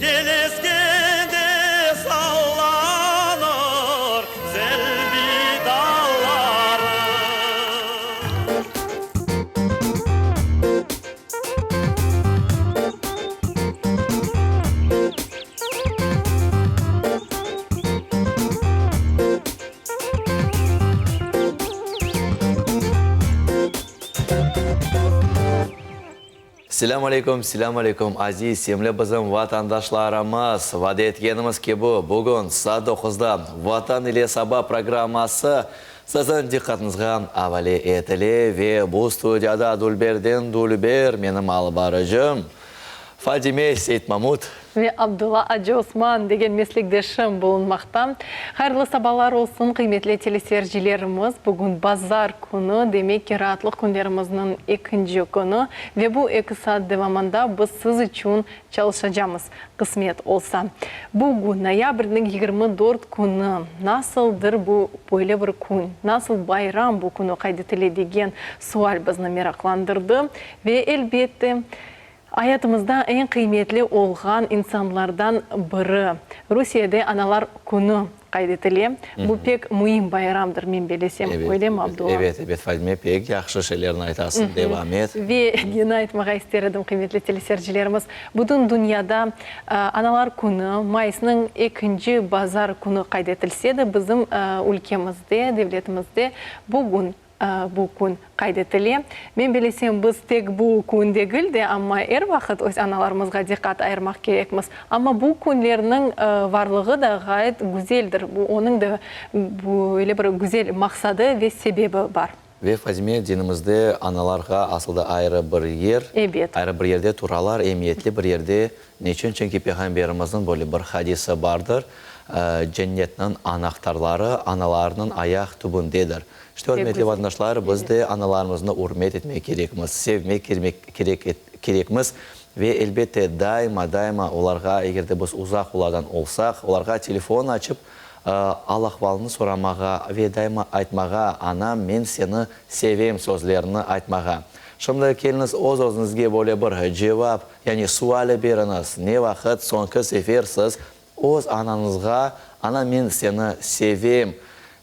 Yel eskende sallanır selbi dalları. Selâm aleyküm, selâm aleyküm, aziz, sevimli bizim vatandaşlarımız! Vade etkenimiz kibi, bugün saat doquzda Vatan ile saba programması siziñ diqqatıñızğa avale etile ve bu studiyada dülberden dülber menim alıp barıcım Fadime Seytmamut. Ve Abdulla Acı Osman degen meslekdeşim bulunmaqta. Hayırlı sabalar olsun, qıymetli teleseyircilerimiz! Bugün bazar künü, demek ki, raatlıq künlerimizniñ ekinci künü ve bu eki saat devamında biz siz içün çalışacamız, qısmet olsa. Bugün, noyabrniñ 24 künü, nasıldır bu böyle bir kün, nasıl bayram bu künü qayd etile degen sual bizni meraqlandırdı ve, elbette, Ayatımızda eñ qıymetli olğan insanlardan biri, Rusiyede Analar künü qayd etile. Bu pek müim bayramdır, men belesem. Öylemi, Abdulla? Evet, evet, Fadime, pek yahşı şeylerni aytasıñ, devam et. Ve neni aytmağa ister edim, qıymetli teleseyircilerimiz, bütün dünyada Analar künü mayısnıñ ekinci bazar künü qayd etilse de, bizim ülkemizde, devletimizde bugün Bu kün qayd etile. Men bilesem, biz tek bu kün degil de, amma er vaqıt öz analarımızğa diqqat ayırmaq kerekmiz. Amma bu künlerniñ varlığı da ğayet güzeldir. Bu, onıñ da böyle bir güzel maqsadı ve sebebi bar. Ve Fazime, dinimizde analarğa asıl da ayrı bir yer, Ebet. ayrı bir yerde turalar, emiyetli bir yerde. Neçün? Çünki Peyğamberimizniñ böyle bir hadisi bardır, Cennetniñ anahtarları analarnıñ ayaq tübündedir. İşte, ürmetli vatandaşlar, biz de analarımıznı ürmet etmek kerekmiz, sevmek kerekmiz ve, elbette, daima, daima olarğa, eger de biz uzaq olardan olsaq, olarğa telefon açıp, al-ahvalını soramağa ve daima aytmağa, Anam, men seni sevem sözlerini aytmağa. Şimdi keliñiz öz-özüñizge böyle bir cevap, yani sual beriñiz, ne vaqıt soñki sefer siz Öz anañızğa, Ana, men seni sevem,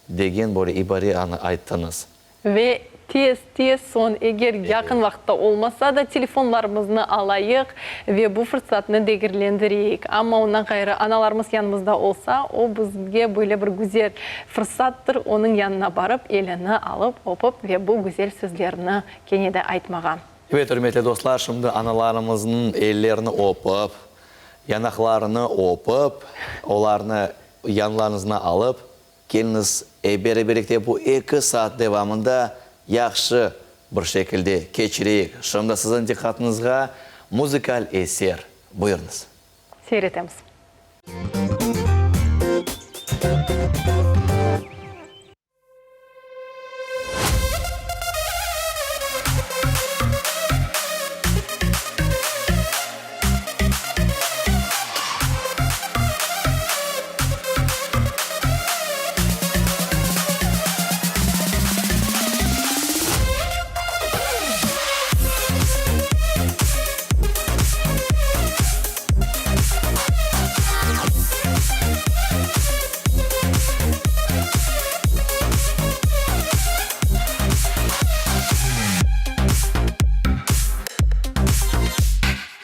degen böyle ibare ayttıñız. Ve tez, tez soñ, eger yaqın vaqıtta olmasa da, telefonlarımıznı alayıq ve bu fırsatnı degerlendireyik. Amma ondan ğayrı, analarımız yanımızda olsa, o bizge böyle bir güzel fırsattır, onıñ yanına barıp, elini alıp, öpip ve bu güzel sözlerni kene de aytmağa. Evet, ürmetli dostlar, şimdi analarımıznıñ ellerini öpip, Yanaqlarını öpip, olarnı yanlarıñızına alıp, keliñiz, beraberlikte bu eki saat devamında yahşı bir şekilde keçireyik. Şimdi siziñ diqqatıñızğa muzıkal eser. Buyurıñız. Seyir etemiz.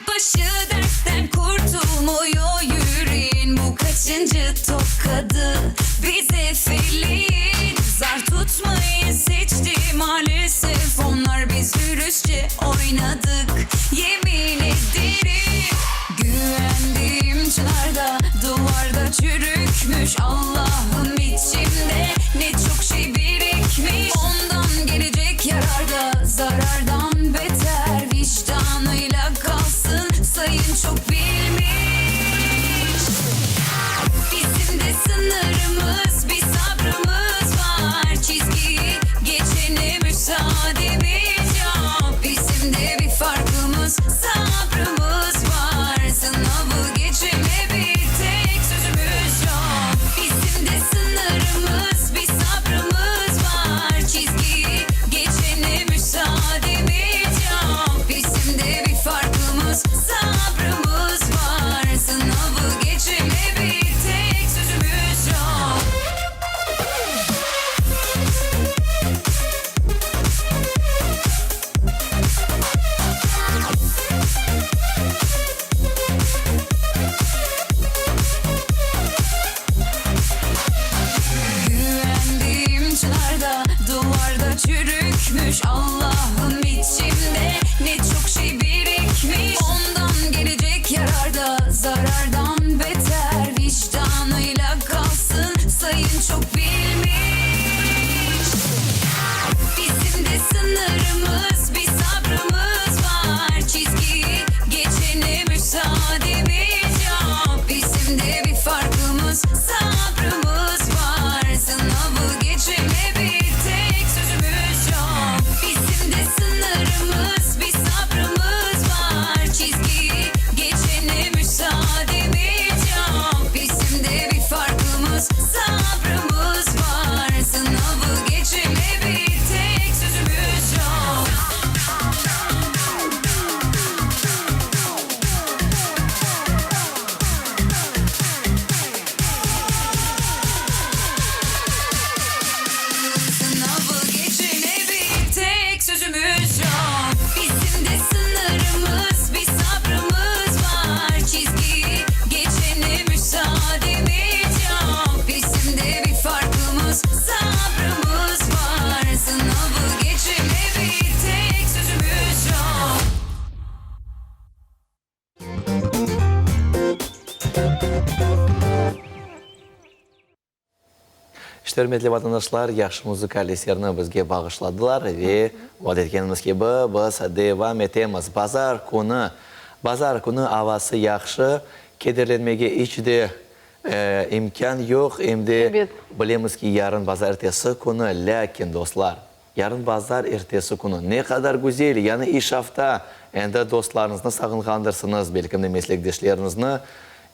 Başı dertten qurtulmuyor yüreğin Bu kaçıncı tokadı bize feleğin Zar tutmayı seçti maalesef Onlar biz dürüstçe oynadık Yemin ederim Güvendiğim çınarda Duvarda çürükmüş Allahım içimde Ne çoq şey birikmiş Ondan gelecek yarar da Zarardan beter Vicdanıyla qalsın Sayın çoq bilmiş Bizim de sınırımız Bir sabrımız var Çizgiyi geçene müsaademiz yoq Bizim de bir farqımız Sabrımız var Sınavı geçene bir tek sözümiz yoq Bizim de sınırımız Bir sabrımız var Çizgiyi geçene müsaademiz yoq Bizim de bir farqımız Sabrımız. müsaademiz yoq Bizim de bir farqımız, sabrımız bar Sınavı geçene bir tek sözümiz yoq Bizim de sıñırımız, bir sabrımız bar Çizgiyi geçene müsaademiz yoq Bizim de bir farqımız, sabrımız bar Sınavı geçene bir tek sözümiz yoq. Sınavı geçene bir tek sözümiz yoq Bizim de sıñırımız, bir sabrımız bar Çizgiyi geçene müsaademiz yoq Bizim de bir farqımız, sabrımız bar Sınavı geçene bir tek sözümiz yoq. İşte, ürmetli vatandaşlar, yahşı muzıkal eserni bizge bağışladılar ve vaat etkenimiz kibi, biz devam etemiz. Bazar künü, bazar künü avası yahşı, kederlenmege iç de imkân yoq, em de bilemiz ki, yarın bazarertesi künü, lâkin, dostlar, Yarın bazar ertesi künü. Ne qadar güzel, yañı iş afta! Endi dostlarıñıznı sağınğandırsıñız, belkim de meslekdeşleriñizni.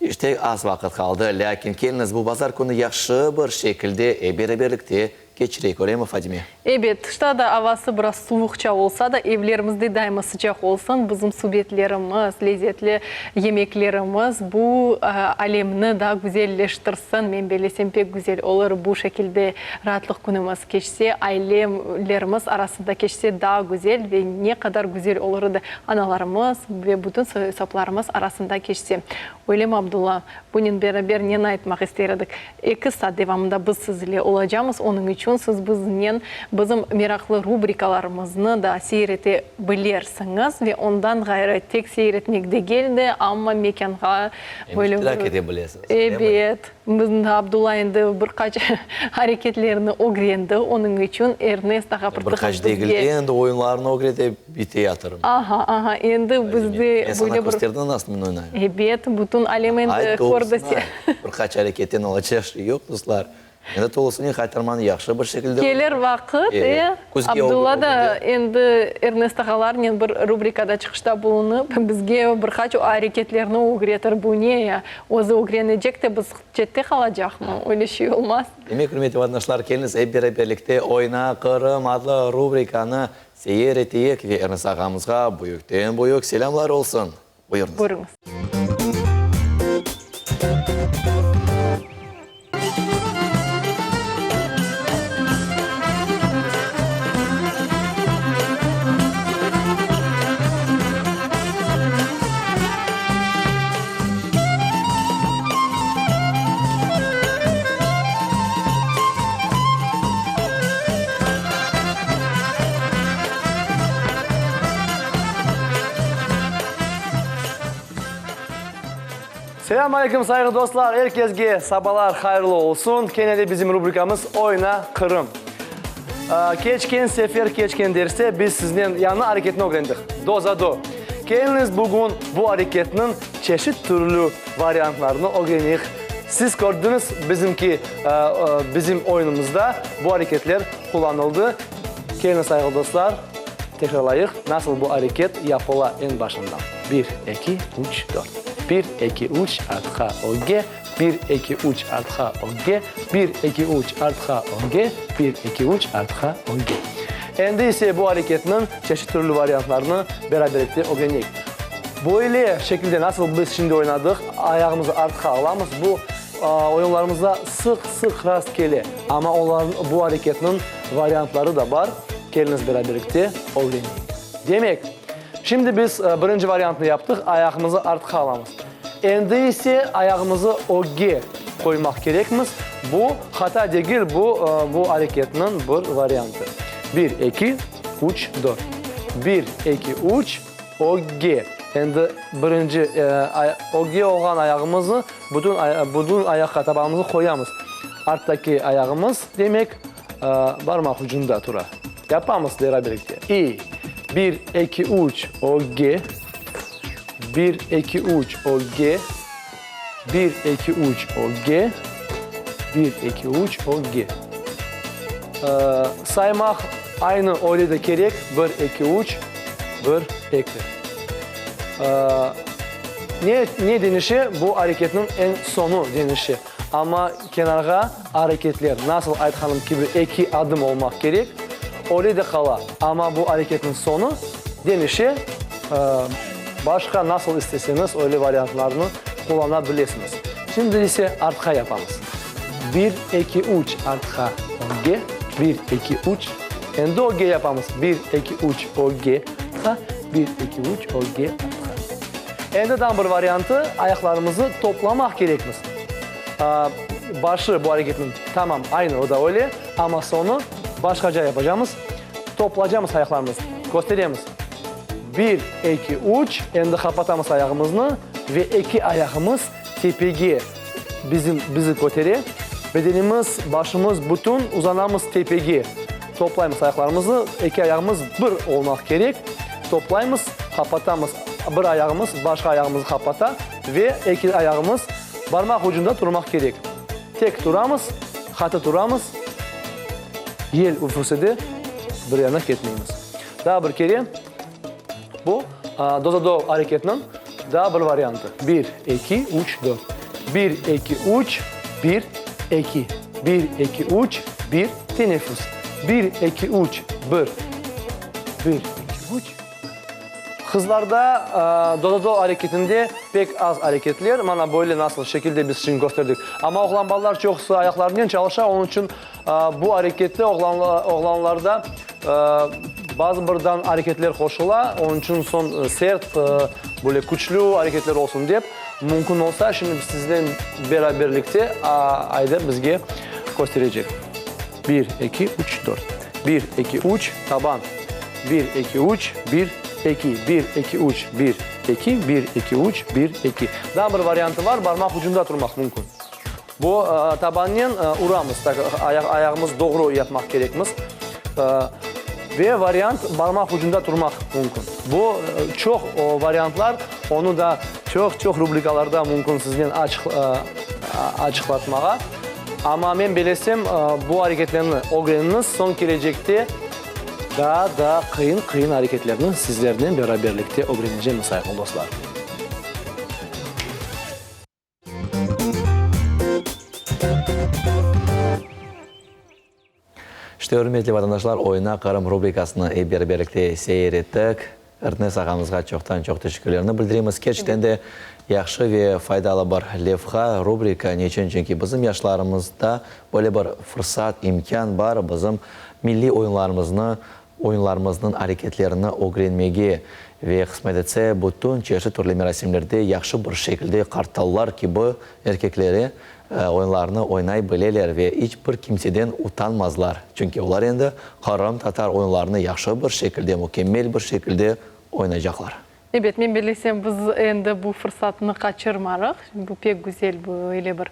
İşte, az vaqıt qaldı, lâkin keliñiz, bu bazar künü yahşı bir şekilde ep beraberlikte keçireyik, öylemi, Fadime? Ebet, tışta da avası biraz suvuqça olsa da, evlerimizde daima sıcaq olsun. Bizim subetlerimiz, lezetli yemeklerimiz bu alemni daa güzelleştirsin. Men bellesem, pek güzel olur bu şekilde raatlıq künümiz keçse, ailelerimiz arasında keçse daa güzel ve ne qadar güzel olur edi analarımız ve bütün soy-soplarımız arasında keçse. Öylemi, Abdulla? Bunen beraber neni aytmaq ister edik? Eki saat devamında biz siz ile olacamız, onıñ içün siz biznen bizim meraqlı rubrikalarımıznı da seyir ete bilersiñiz ve ondan ğayrı tek seyir etmek degil de, amma mekânğa böyle bir. İştirak ete bilesiñiz, öylemi? Ebet. Bizim Abdulla endi bir qaç areketlerni ögrendi, onıñ içün Ernest ağa Bir qaç degil de, endi oyunlarnı ögrete bite yatırım. Aha, aha, endi bizde böyle bir. Men saña kösterdim nasıl men oynayım. Ebet, bütün alem endi kördi. Ayt, doğrusını ayt. Bir qaç areketten olacaq şey yoq, dostlar. Endi tolusınen qaytarmanı yahşı bir şekilde. Kelir vaqıt, e, Abdulla da endi Ernest ağalarnen bir rubrikada çıqışta bulunıp, bizge bir qaç areketlerni ögretir. Bu ne ya? Özü ögrenecek de, biz çette qalacaqmı? Öyle şey olmaz. Demek, ürmetli vatandaşlar, keliñiz ep beraberlikte Oyna, Qırım adlı rubrikanı seyir eteyik ve Ernest ağamızğa büyükten-büyük selâmlar olsun. Buyurıñız. Buyurıñız. Selâm aleyküm, sayğı dostlar! Er kesge sabalar hayırlı olsun! Kene de bizim rubrikamız Oyna, Qırım! Keçken sefer, keçken derste biz siznen yañı areketni ögrendik, do-za-do. Keliñiz, bugün bu areketniñ çeşit türlü variantlarını ögreneyik. Siz kördiñiz, bizimki, bizim oyunımızda bu areketler qullanıldı. Keliñiz, sayğılı dostlar, tekrarlayıq, nasıl bu areket yapıla eñ başından. Bir, eki, üç, dört. Bir, eki, üç, artqa, ögge. Bir, eki, üç, artqa, ögge. Bir, eki, üç, artqa, ögge. Bir, eki, üç, artqa, ögge. Endi ise bu areketniñ çeşit türlü variantlarını beraberlikte ögreneyik. Böyle şekilde nasıl biz şimdi oynadıq, ayağımızı artqa alamız, bu oyunlarımızda sıq-sıq rast kele, amma olar, bu areketniñ variantları da bar, keliñiz beraberlikte ögreneyik. Demek, şimdi biz birinci variantnı yaptıq, ayağımızı artqa alamız. Endi ise ayağımızı ögge qoymaq kerekmiz. Bu hata degil, bu, bu areketniñ bir variantı. Bir, eki, üç, dört. Bir, eki, üç, ögge. Endi birinci, ögge olğan ayağımıznı bütün, bütün ayaqqa tabanımızı qoyamız. Arttaki ayağımız, demek, barmaq ucunda tura. Yapamız beraberlikte. İ, bir, eki, üç, ögge. Bir, eki, üç, ögge. Bir, eki, üç, ögge. Bir, eki, üç, ögge. Saymaq aynı öyle de kerek, bir, eki, üç, bir, eki. Ne, ne deñişe? Bu areketniñ eñ soñu deñişe. Amma kenarğa areketler, nasıl aytqanım kibi, eki adım olmaq kerek, öyle de qala. Amma bu areketniñ soñu deñişe, başqa nasıl isteseñiz, öyle variantlarnı qullana bilesiñiz. Şimdi ise artqa yapamız. Bir, eki, üç, artqa, ögge, bir, eki, üç. Endi ögge yapamız. Bir, eki, üç, ögge, artqa, bir, eki, üç, ögge, artqa. Endi daa bir variantı, ayaqlarımızı toplamaq kerekmiz. Başı bu areketniñ tamam aynı, o da öyle, amma soñu başqaca yapacamız. Toplacamız ayaqlarımızı, kösteremiz. Bir, eki, üç, endi qapatamız ayağımıznı ve eki ayağımız tepege bizim, bizi kötere. Bedenimiz, başımız bütün uzanamız tepege. Toplaymız ayaqlarımıznı, eki ayağımız bir olmaq kerek. Toplaymız, qapatamız, bir ayağımız başqa ayağımızı qapata ve eki ayağımız barmaq ucunda turmaq kerek. Tek turamız, qatı turamız, yel üfürse de bir yana ketmeymiz. Daa bir kere bu do-do-do areketiniñ daa bir variantı. Bir, eki, üç, dört. Bir, eki, üç, bir, eki. Bir, eki, üç, bir, teneffüs. Bir, eki, üç, bir. Bir, eki, üç. Qızlarda do-do-do areketinde pek az areketler, mana böyle nasıl şekilde biz şimdi kösterdik. Amma oğlan balalar çoqusı ayaqlarınen çalışa, onıñ içün bu arekette oğlanlarda bazı birden areketler qoşula, onıñ içün soñ sert, böyle küçlü areketler olsun dep, mümkün olsa, şimdi biz siznen beraberlikte Ayder bizge kösterecek. Bir, eki, üç, dört. Bir, eki, üç, taban. Bir, eki, üç, bir, eki. Bir, eki, üç, bir, eki. Bir, eki, üç, bir, eki. Daa bir variantı bar, barmaq ucunda turmaq mümkün. Bu, tabannen uramız, tak, ayaq, ayağımız doğru yapmaq kerekmiz. Ve variant, barmaq ucunda turmaq mümkün. Bu, çoq variantlar, onı da çoq-çoq rubrikalarda mümkün siznen açıq, açıqlatmağa. Amma men belesem, bu areketlerni ögreniñiz, soñ kelecekte daa da qıyın-qıyın areketlerni sizlernen beraberlikte ögrenecemiz, sayğılı dostlar. İşte, ürmetli vatandaşlar, Oyna Qırım rubrikasını ep beraberlikte seyir ettik. Ernes ağamızğa çoqtan-çoq teşekkürlerni bildiremiz. Kerçekten de yahşı ve faydalı bir levha, rubrika. Neçün? Çünki bizim yaşlarımızda böyle bir fırsat, imkân bar, bizim milliy oyunlarımıznı, oyunlarımıznıñ areketlerini ögrenmege ve, qısmet etse, bütün çeşit türlü merasimlerde yahşı bir şekilde qartallar kibi erkeklere Oyunlarnı oynay bileler ve iç bir kimseden utanmazlar, çünki olar endi qırımtatar oyunlarını yahşı bir şekilde, mükemmel bir şekilde oynaycaqlar. Ebet, men bellesem, biz endi bu fırsatnı qaçırmarıq. Bu pek güzel böyle bir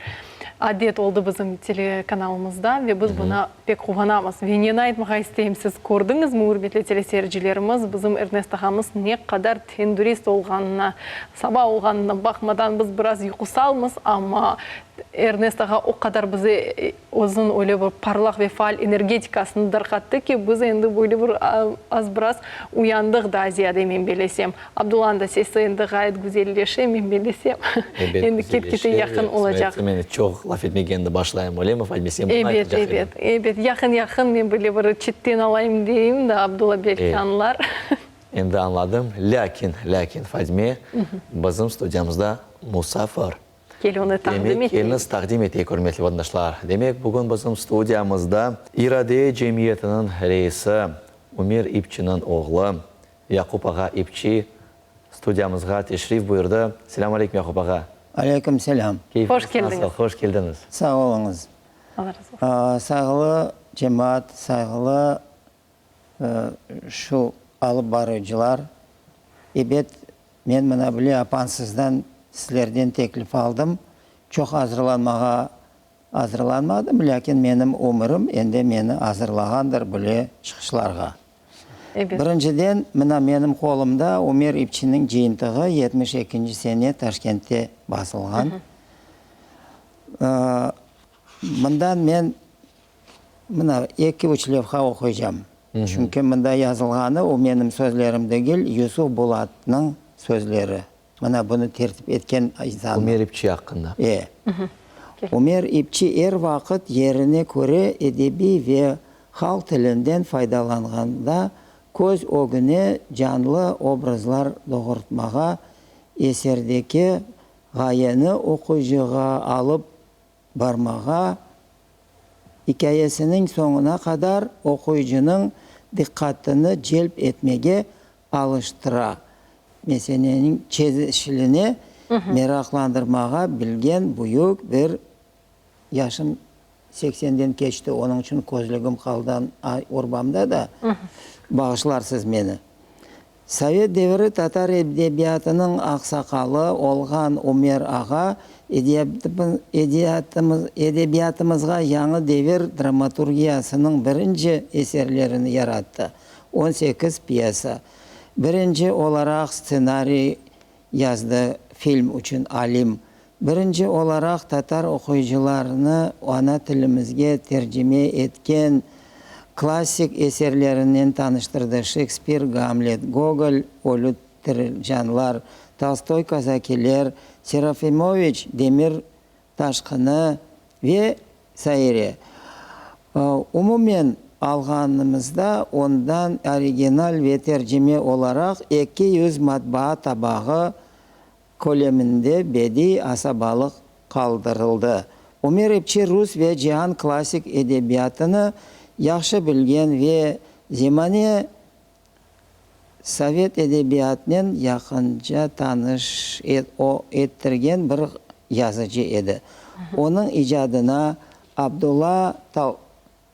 adet oldı bizim telekanalımızda ve biz buna pek quvanamız. Ve neni aytmağa isteyim, siz kördiñizmi, ürmetli teleseyircilerimiz, bizim Ernest ağamız ne qadar tendürist olğanına, Saba olğanına baqmadan biz biraz yuqusalmız, amma Ernest ağa o qadar bize özüniñ öyle bir parlaq ve faal energetikasını darqattı ki, biz endi böyle bir az biraz uyandıq daa ziyade, men bellesem. Abdullanıñ da sesi endi ğayet güzelleşe, men bellesem, endi ket-kete yaqın olacaq. Men çoq laf etmege endi başlayım, öylemi, Fadime, sen bunı aytacaq ediñ. Ebet, ebet, ebet, yaqın-yaqın men böyle bir çetten alayım deyim da, Abdulla belki añlar. Endi añladım. Lâkin, lâkin, Fadime, bizim studiyamızda musafir. Kel onı taqdim Demek, eteyik. keliñiz taqdim eteyik, ürmetli vatandaşlar. Demek, bugün bizim studiyamızda İrade cemiyetiniñ reisi Ümer İpçiniñ oğlu Yaqub ağa İpçi studiyamızğa teşrif buyurdı. Selâm aleyküm, Yaqub ağa. Aleyküm selâm. Hoş Keyfiñiz nasıl? keldiñiz. Hoş keldiñiz. Sağ oluñız. Alla razı olsun. Sayğılı cemaat, sayğılı Şu alıp barıcılar, ebet, men mına bile apansızdan sizlerden teklif aldım, çoq azırlanmağa azırlanmadım, lâkin menim ömürim endi meni azırlağandır bile çıqışlarğa. Ebet. Birinciden, mına menim qolumda Ümer İpçiniñ cıyıntığı 72 ekinci sene Taşkentte basılğan. Mından men mına eki-üç levha oquycam. Çünki mında yazılğanı o menim sözlerim degil, Yusuf Bulatnıñ sözleri. Mına bunı tertip etken insan. Ümer İpçi aqqında. E. Ümer İpçi er vaqıt yerine köre edebiy ve halq tilinden faydalanğanda köz ögüne canlı obrazlar doğurtmağa, eserdeki ğayeni oquyıcığa alıp barmağa, ikâyesiniñ soñuna qadar oquyıcınıñ diqqatını celp etmege alıştıra, meseleniñ çezişiline meraqlandırmağa bilgen büyük bir Yaşım seksenden keçti, onıñ içün közlügim qaldı urbamda da, bağışlarsız meni. Sovet deviri tatar edebiyatınıñ aqsaqalı olğan Ümer ağa edebiyatımızğa yañı devir dramaturgiyasınıñ birinci eserlerini yarattı, 18 pyesa. Birinci olaraq stsenariy yazdı film içün Alim. Birinci olaraq tatar oquyıcılarını ana tilimizge tercime etken klassik eserlerinen tanıştırdı, Şekspir, Gamlet, Gogol, Ölü tiri canlar, Tolstoy, Kazakiler, Serafimoviç, Demir taşqını ve saire. Umumen alğanımızda ondan original ve tercime olaraq 200 matbaa tabağı köleminde bediy asabalıq qaldırıldı. Ümer İpçi rus ve cian klassik edebiyatını yahşı bilgen ve zemane sovet edebiyatınen yaqınca tanış ettirgen bir yazıcı edi. Onıñ icadına Abdulla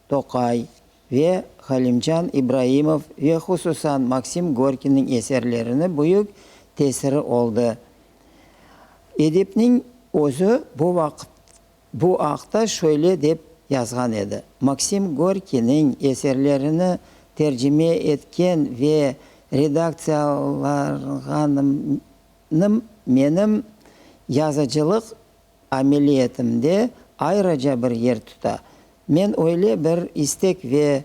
Toqay ve Halimcan İbraimov ve hususan Maksim Gorkiyniñ eserlerini büyük tesiri oldı. Edipniñ özü bu vaqıt bu aqta şöyle dep yazğan edi, Maksim Gorkiyniñ eserlerini tercime etken ve redaktsiyalarğanım menim yazıcılıq ameliyetimde ayrıca bir yer tuta. Men öyle bir istek ve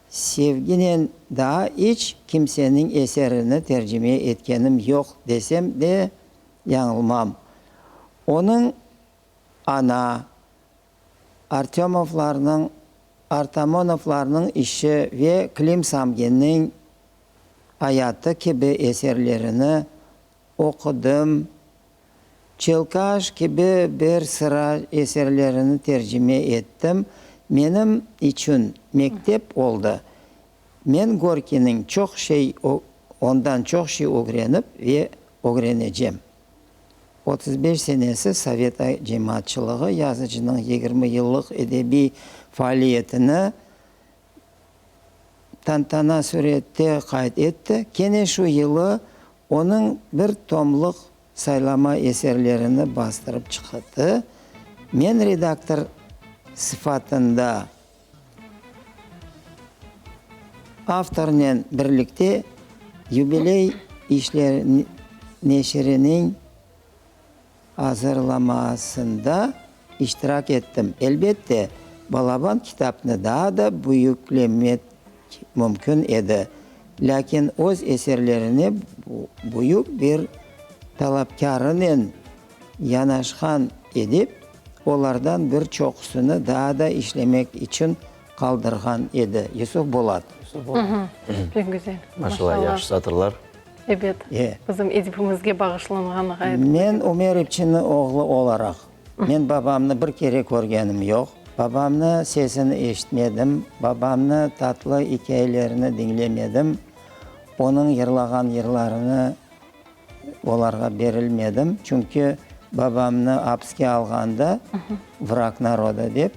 sevginen daa iç kimseniñ eserini tercime etkenim yoq desem de yañılmam. Onıñ Ana, Artömovlarnıñ, Artamonovlarnıñ işi ve Klim Samginniñ ayatı kibi eserlerini oqudım, Çelkaş kibi bir sıra eserlerini tercime ettim, menim içün mektep oldı. Men Gorkiyniñ çoq şey ondan çoq şey ögrenip ve ögrenecem. 35 senesi sovet cemaatçılığı yazıcınıñ 20 yıllıq edebiy faaliyetini tantana sürette qayd etti. Kene şu yılı onıñ bir tomluq saylama eserlerini bastırıp çıqıttı. Men redaktor sıfatında avtornen birlikte yubiley işler neşiriniñ azırlamasında iştirak ettim. Elbette, balaban kitapnı daa da büyüklemek mümkün edi, lâkin öz eserlerine büyük bir talapkârınen yanaşqan edip, olardan bir çoqusını daa da işlemek içün qaldırğan edi. Yusuf Bolat. Pek güzel. Maşallah, yahşı satırlar. Ebet, bizim edibimizge bağışlanğan ğayet güzel. Men Ümer İpçiniñ oğlu olaraq, men babamnı bir kere körgenim yoq, babamnı sesini eşitmedim, babamnı tatlı ikâyelerini diñlemedim, onıñ yırlağan yırlarını olarğa berilmedim, çünki babamnı apske alğanda, vrag naroda dep,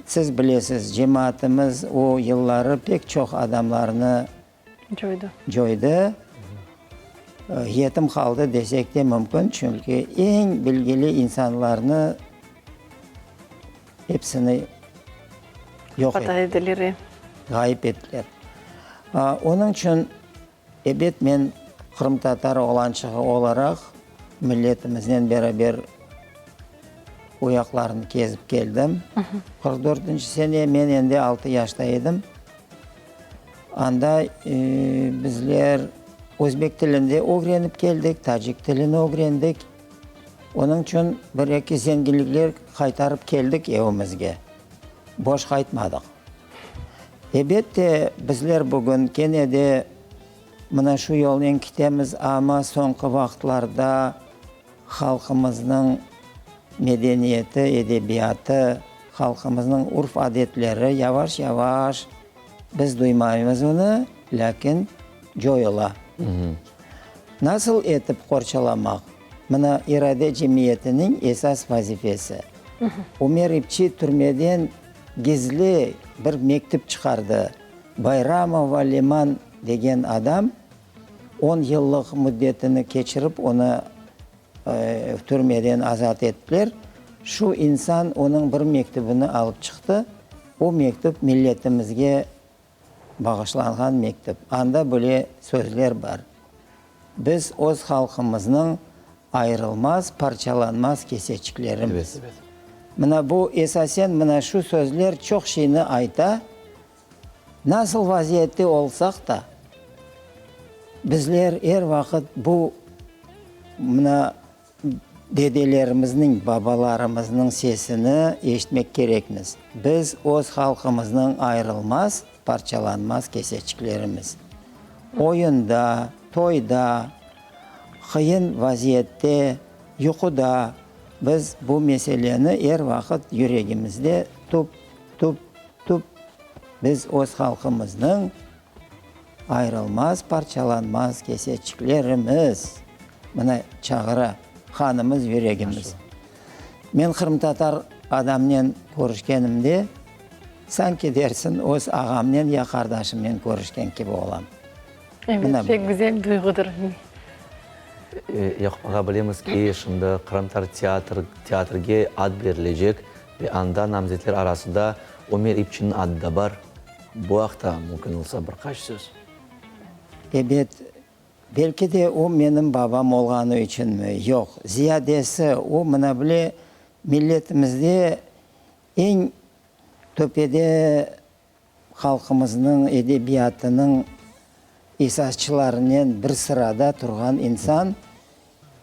siz bilesiz, cemaatımız o yılları pek çoq adamlarnı Coydı. Coydı. Yetim qaldı desek de mümkün, çünki eñ bilgili insanlarnı epsini yoq Qapata ediler, e. Ğayıp ettiler. Onıñ içün, ebet, men qırımtatar oğlançığı olaraq milletimiznen beraber o yaqlarnı kezip keldim. 44-nci sene men endi altı yaşta edim. Anda bizler özbek tilini de ögrenip keldik, tacik tilini ögrendik. Onıñ içün bir-eki zenginlikler qaytarıp keldik evimizge. Boş qaytmadıq. Ebet de, bizler bugün kene de mına şu yolnen kitemiz, amma soñki vaqıtlarda halqımıznıñ medeniyeti, edebiyatı, halqımıznıñ urf-adetleri yavaş-yavaş, biz duymaymız onı, lâkin coyula. Nasıl etip qorçalamaq? Mına İrade cemiyetiniñ esas vazifesi. Ümer İpçi türmeden gizli bir mektüp çıqardı. Bayramova Leman degen adam on yıllıq müddetini keçirip, onı türmeden azat ettiler. Şu insan onıñ bir mektübini alıp çıqtı. O mektüp milletimizge bağışlanğan mektüp. Anda böyle sözler bar, Biz öz halqımıznıñ ayırılmaz, parçalanmaz keseçiklerimiz. Mına bu, esasen, mına şu sözler çoq şeyni ayta. Nasıl vaziyette olsaq da, bizler er vaqıt bu, mına, Dedelerimizniñ, babalarımıznıñ sesini eşitmek kerekmiz. Biz öz halqımıznıñ ayırılmaz, parçalanmaz keseçiklerimiz. Oyunda, toyda, qıyın vaziyette, yuquda biz bu meseleni er vaqıt yüregimizde tup, tup, tup, biz öz halqımıznıñ Ayırılmaz, parçalanmaz keseçiklerimiz, mına çağıra qanımız, yüregimiz. Men qırımtatar adamnen körüşkenimde, sanki dersin öz ağamnen ya qardaşımnen körüşken kibi olam. Evet, pek güzel duyğudır. Yaqub ağa, bilemiz ki, şimdi qırımtatar teatr, teatrge ad berilecek ve anda namzetler arasında Ömer İpçiniñ adı da bar. Bu aqta, mümkün olsa, bir qaç söz. Ebet, belki de o menim babam olğanı içünmi, yoq, ziyadesi, o mına bile milletimizde eñ töpede halqımıznıñ edebiyatınıñ esasçılarınen bir sırada turğan insan.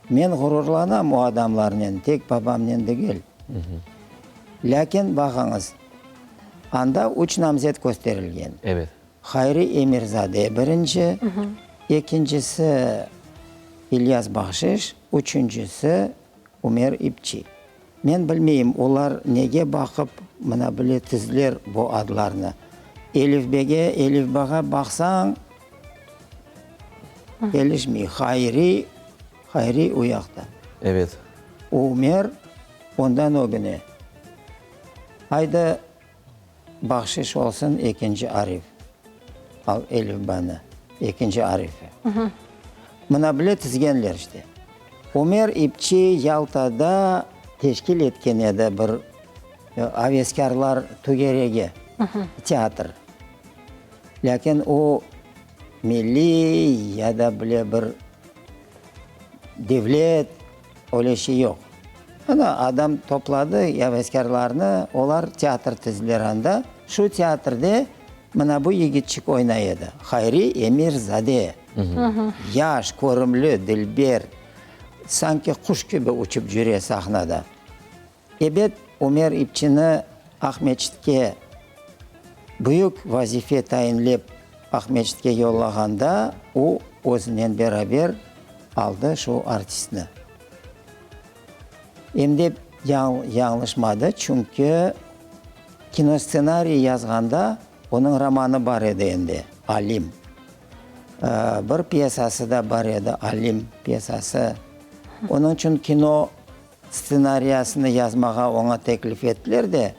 Men ğururlanam o adamlarnen, tek babamnen degil. Lâkin, baqıñız, anda üç namzet kösterilgen. Evet. Hayri Emirzade birinci, ekincisi İlyas Bahşiş, üçüncisi Ümer İpçi. Men bilmeyim, olar nege baqıp mına bile tizdiler bu adlarnı. Elifbege, elifbağa baqsañ, kelişmey. Hayri, Hayri o yaqta. Evet. Ümer ondan ögüne. Ayda, Bahşiş olsun ekinci arif. Al elifbanı, ekinci arifi. Mına bile tizgenler işte. Ümer İpçi Yaltada teşkil etken edi bir aveskârlar tögeregi, teatr. Lâkin o milliy ya da bile bir devlet, öyle şey yoq. Ana, adam topladı aveskârlarnı, olar teatr tizdiler anda. Şu teatrde mına bu yigitçik oynay edi, Hayri Emir-zade. Yaş, körümli, dilber, sanki quş kibi uçıp cüre sahnada. Ebet, Ümer İpçini Aqmeçitke büyük vazife tayinlep Aqmeçitke yollağanda, o, özünen beraber aldı şu artistni. Em de yañlışmadı, çünki kinostsenariy yazğanda onıñ romanı bar edi endi, Alim. Bir pyesası da bar edi, Alim pyesası. Onıñ içün kino stsenariyasını yazmağa oña teklif ettiler de,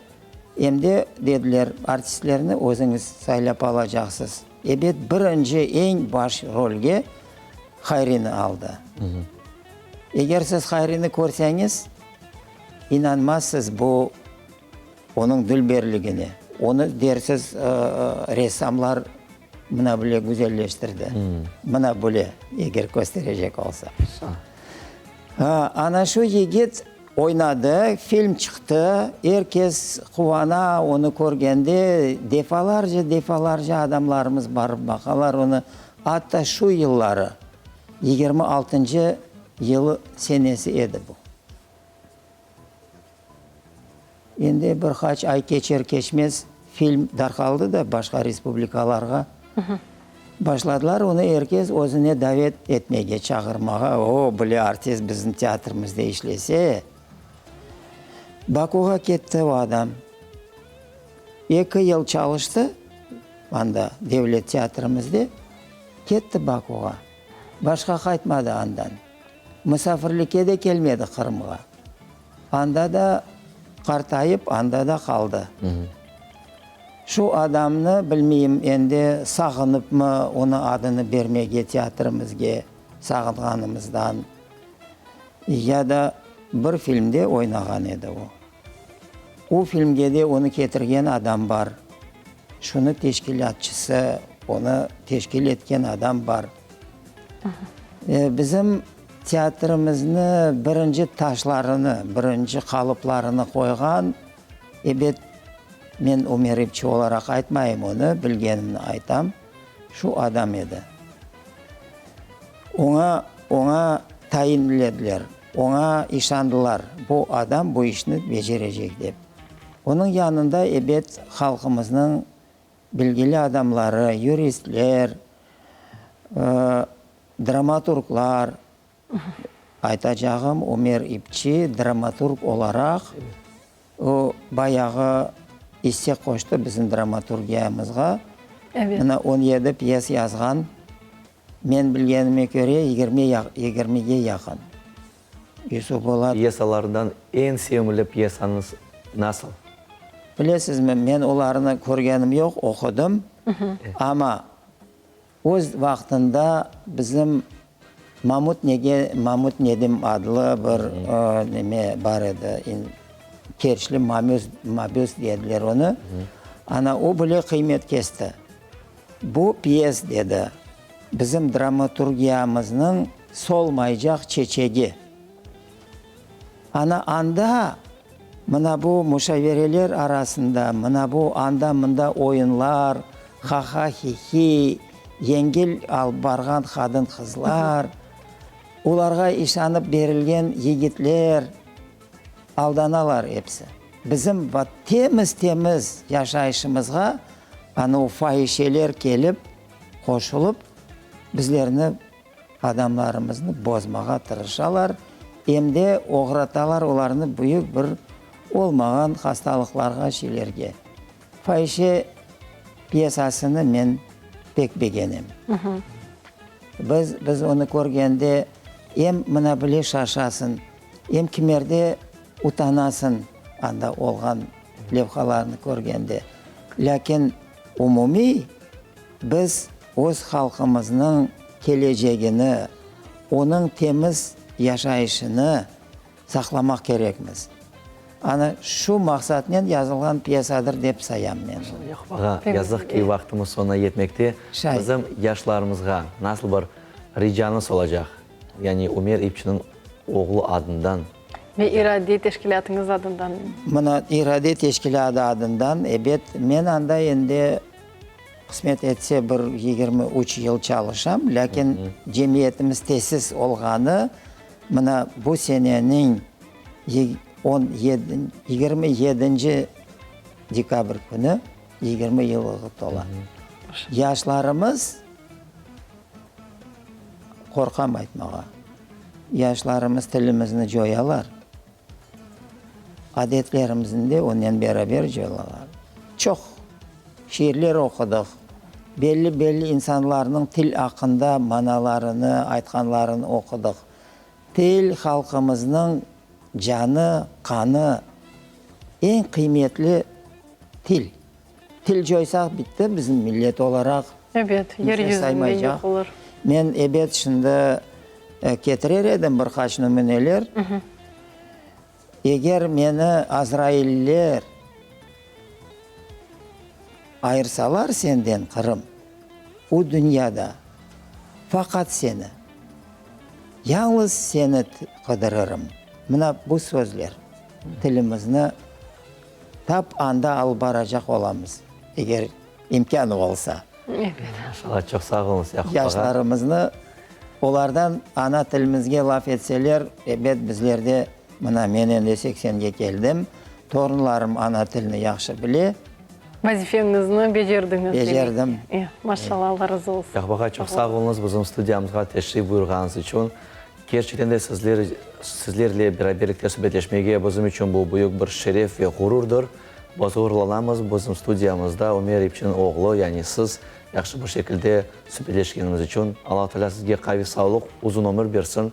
em de, dediler, artistlerni özüñiz saylap alacaqsız. Ebet, birinci, eñ baş rolge Hayrini aldı. Eger siz Hayrini körseñiz, inanmazsız bu onıñ dülberligine. Onı dersiz, ressamlar. mına böyle güzelleştirdi. Mına böyle, eger kösterecek olsa. Ana şu yigit oynadı, film çıqtı, er kes quvana onı körgende, defalarca, defalarca adamlarımız barıp baqalar onı, atta şu yılları, 26-ncı yılı senesi edi bu. Endi bir qaç ay keçer-keçmez film darqaldı da başqa respublikalarğa. Başladılar onı er kes özüne davet etmege, çağırmağa, o, bile artist bizim teatrimizde işlese. Bakuğa ketti o adam. Eki yıl çalıştı anda, devlet teatrimizde, ketti Bakuğa. Başqa qaytmadı andan. Musafirlikke de kelmedi Qırımğa. Anda da qartayıp, anda da qaldı. Şu adamnı, bilmeyim, endi sağınıpmı, onı adını bermege teatrimizge, sağınğanımızdan, ya da bir filmde oynağan edi o. O filmge de onı ketirgen adam bar. Şunı teşkilâtçısı, onı teşkil etken adam bar. Bizim teatrimizni birinci taşlarını, birinci qalıplarını qoyğan, ebet, men Ümer İpçi olaraq aytmayım onı, bilgenimni aytam, şu adam edi. Oña, oña tayinlediler, oña işandılar, bu adam bu işni becerecek dep. Onıñ yanında, ebet, halqımıznıñ Bilgili adamları, yuristler, dramaturglar, aytacağım, Ümer İpçi dramaturg olaraq, o bayağı isse qoştı bizim dramaturgiyamızğa. Mına 17 pyes yazğan, men bilgenime köre, yigirmige yaqın. Yusuf Bolat. Pyesalarından eñ sevimli pyesañız nasıl? Bilesizmi, men olarnı körgenim yoq, oqudım, amma öz vaqtında bizim Mamut nege, Mamut Nedim adlı bir neme bar edi, kerçli mamüs, mabüs dediler onı, ana o bile qıymet kesti. Bu pyes, dedi, bizim dramaturgiyamıznıñ solmaycaq çeçegi. Ana anda, mına bu muşavereler arasında, mına bu anda-mında oyunlar, ha-ha-hi-hi, yengil alıp barğan qadın-qızlar, olarğa işanıp berilgen yigitler, aldanalar episi. Bizim temiz-temiz yaşayışımızğa ana o faişeler kelip, qoşulıp, bizlerni, adamlarımıznı bozmağa tırışalar, em de oğratalar olarnı büyük bir olmağan hastalıqlarğa, şeylerge. Faişe pyesasını men pek begenem. Biz, biz onı körgende em mına bile şaşasıñ, em kimerde utanasıñ anda olğan levhalarnı körgende. Lâkin umumiy biz öz halqımıznıñ kelecegini, onıñ temiz yaşayışını saqlamaq kerekmiz. Ana şu maqsatnen yazılğan pyesadır dep sayam men. Yaqub ağa, yazıq ki, vaqtımız soñuna yetmekte. Şay. Bizim yaşlarımızğa nasıl bir ricañız olacaq? Yani Ümer İpçiniñ oğlu adından. Ve İrade teşkilâtıñız adından. Mına, İrade teşkilâtı adından, ebet, men anda endi, qısmet etse, bir 23 yıl çalışam, lâkin cemiyetimiz tesis olğanı, mına, bu seneniñ on yedi, 27-nci dekabr künü 20 yıllığı tola. Yaşlarımız. Qorqam aytmağa. Yaşlarımız tilimizni coyalar, adetlerimizni de onen beraber coylalar. Çoq şiirler oqudıq, belli-belli insanlarnıñ til aqqında manalarını, aytqanlarını oqudıq. Til, halqımıznıñ canı, qanı, eñ qıymetli til. Til coysaq, bitti, bizim millet olaraq. Ebet, yer yüzünde yoq olur. Men, ebet, şimdi ketirer edim bir qaç nümüneler. Eger meni azrailler ayırsalar senden, Qırım. Bu dünyada faqat seni, yañlız seni qıdırırım. Mına bu sözler tilimizni tap anda alıp baracaq olamız, eger imkânı olsa. Maşallah, çoq sağ oluñız, Yaqub ağa. Yaşlarımıznı, olardan ana tilimizge laf etseler, ebet, bizler de, mına men endi seksenge keldim, torunlarım ana tilini yahşı bile. Vazifeñizni becerdiñiz demek. Becerdim. E, maşallah, Alla razı olsun. Yaqub ağa, çoq sağ oluñız bizim studiyamızğa teşrif buyurğanıñız içün. Kerçekten de sizler, sizlerle beraberlikte subetleşmege bizim içün bu büyük bir şeref ve ğururdır. Biz ğururlanamız, bizim studiyamızda Ümer İpçiniñ oğlu, yani siz yahşı bir şekilde subetleşkenimiz içün. Alla Teala sizge qaviy sağlıq, uzun ömür bersin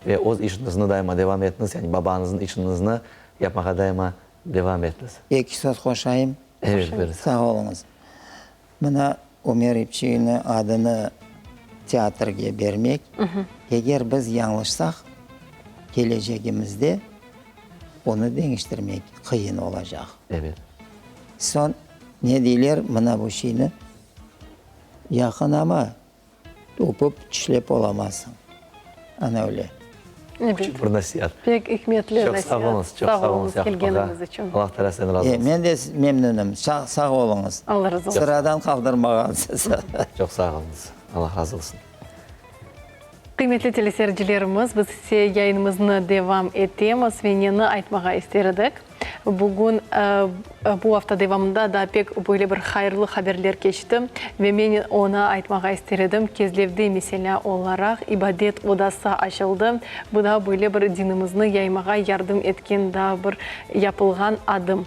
ve öz işiñizni daima devam etiñiz, yani babañıznıñ işiñizni yapmağa daima Devam etiñiz. Eki söz qoşayım. Evet, buyurıñız. Sağ oluñız. Mına Ümer İpçiğini adını teatrge bermek, eger biz yañlışsaq, kelecegimizde onı deñiştirmek qıyın olacaq. Evet. Soñ, ne deyler, mına bu şeyni yaqın amma Öpüp, tişlep olamazsıñ. Ana öyle. Küçük bir nasiat. Pek ikmetli Çoq nasiat. sağ oluñız, çoq sağ oluñız, Yaqub ağa. Kelgeniñiz içün. Allah Teala sizden razı olsun. Men de memnünim. Sağ oluñız. Allah razı olsun. Sıradan qaldırmağansız. Çoq sağ oluñız. Allah razı olsun. Qıymetli teleseyircilerimiz, biz ise yayınımıznı devam etemiz ve neni aytmağa ister edik? Bugün, bu afta devamında da pek böyle bir hayırlı haberler keçti ve men onı aytmağa ister edim, Kezlevde, meselâ olaraq, ibadet odası açıldı. Bu da böyle bir dinimizni yaymağa yardım etken daa bir yapılğan adım.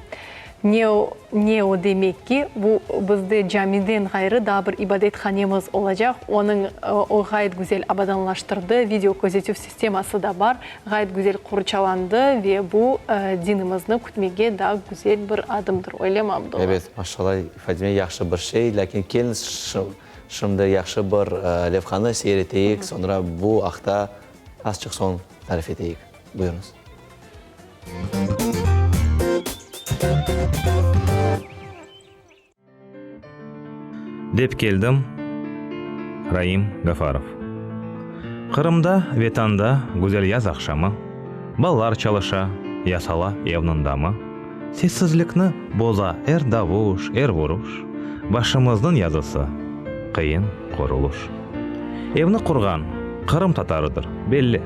Ne o, ne o demek ki, bu bizde camiden ğayrı daa bir ibadethanemiz olacaq. Onıñ, o ğayet güzel abadanlaştırdı, video közetüv sisteması da bar, ğayet güzel qorçalandı ve bu dinimizni kütmege daa güzel bir adımdır. Öylemi, Abdulla? Ebet, maşallah, Fadime, yahşı bir şey. Lâkin keliñiz, şimdi yahşı bir levhanı seyir eteyik, soñra bu aqta azçıq soñ tarif eteyik. Buyurıñız. Dep keldim, Raim Gafarov. Qırımda, Vetanda güzel yaz aqşamı, Balalar çalışa, yasala evniñ damı. Sessizlikni boza er davuş, er vuruş, Başımıznıñ yazısı, qıyın qoruluş. Evni qurğan, Qırım tatarıdır, belli.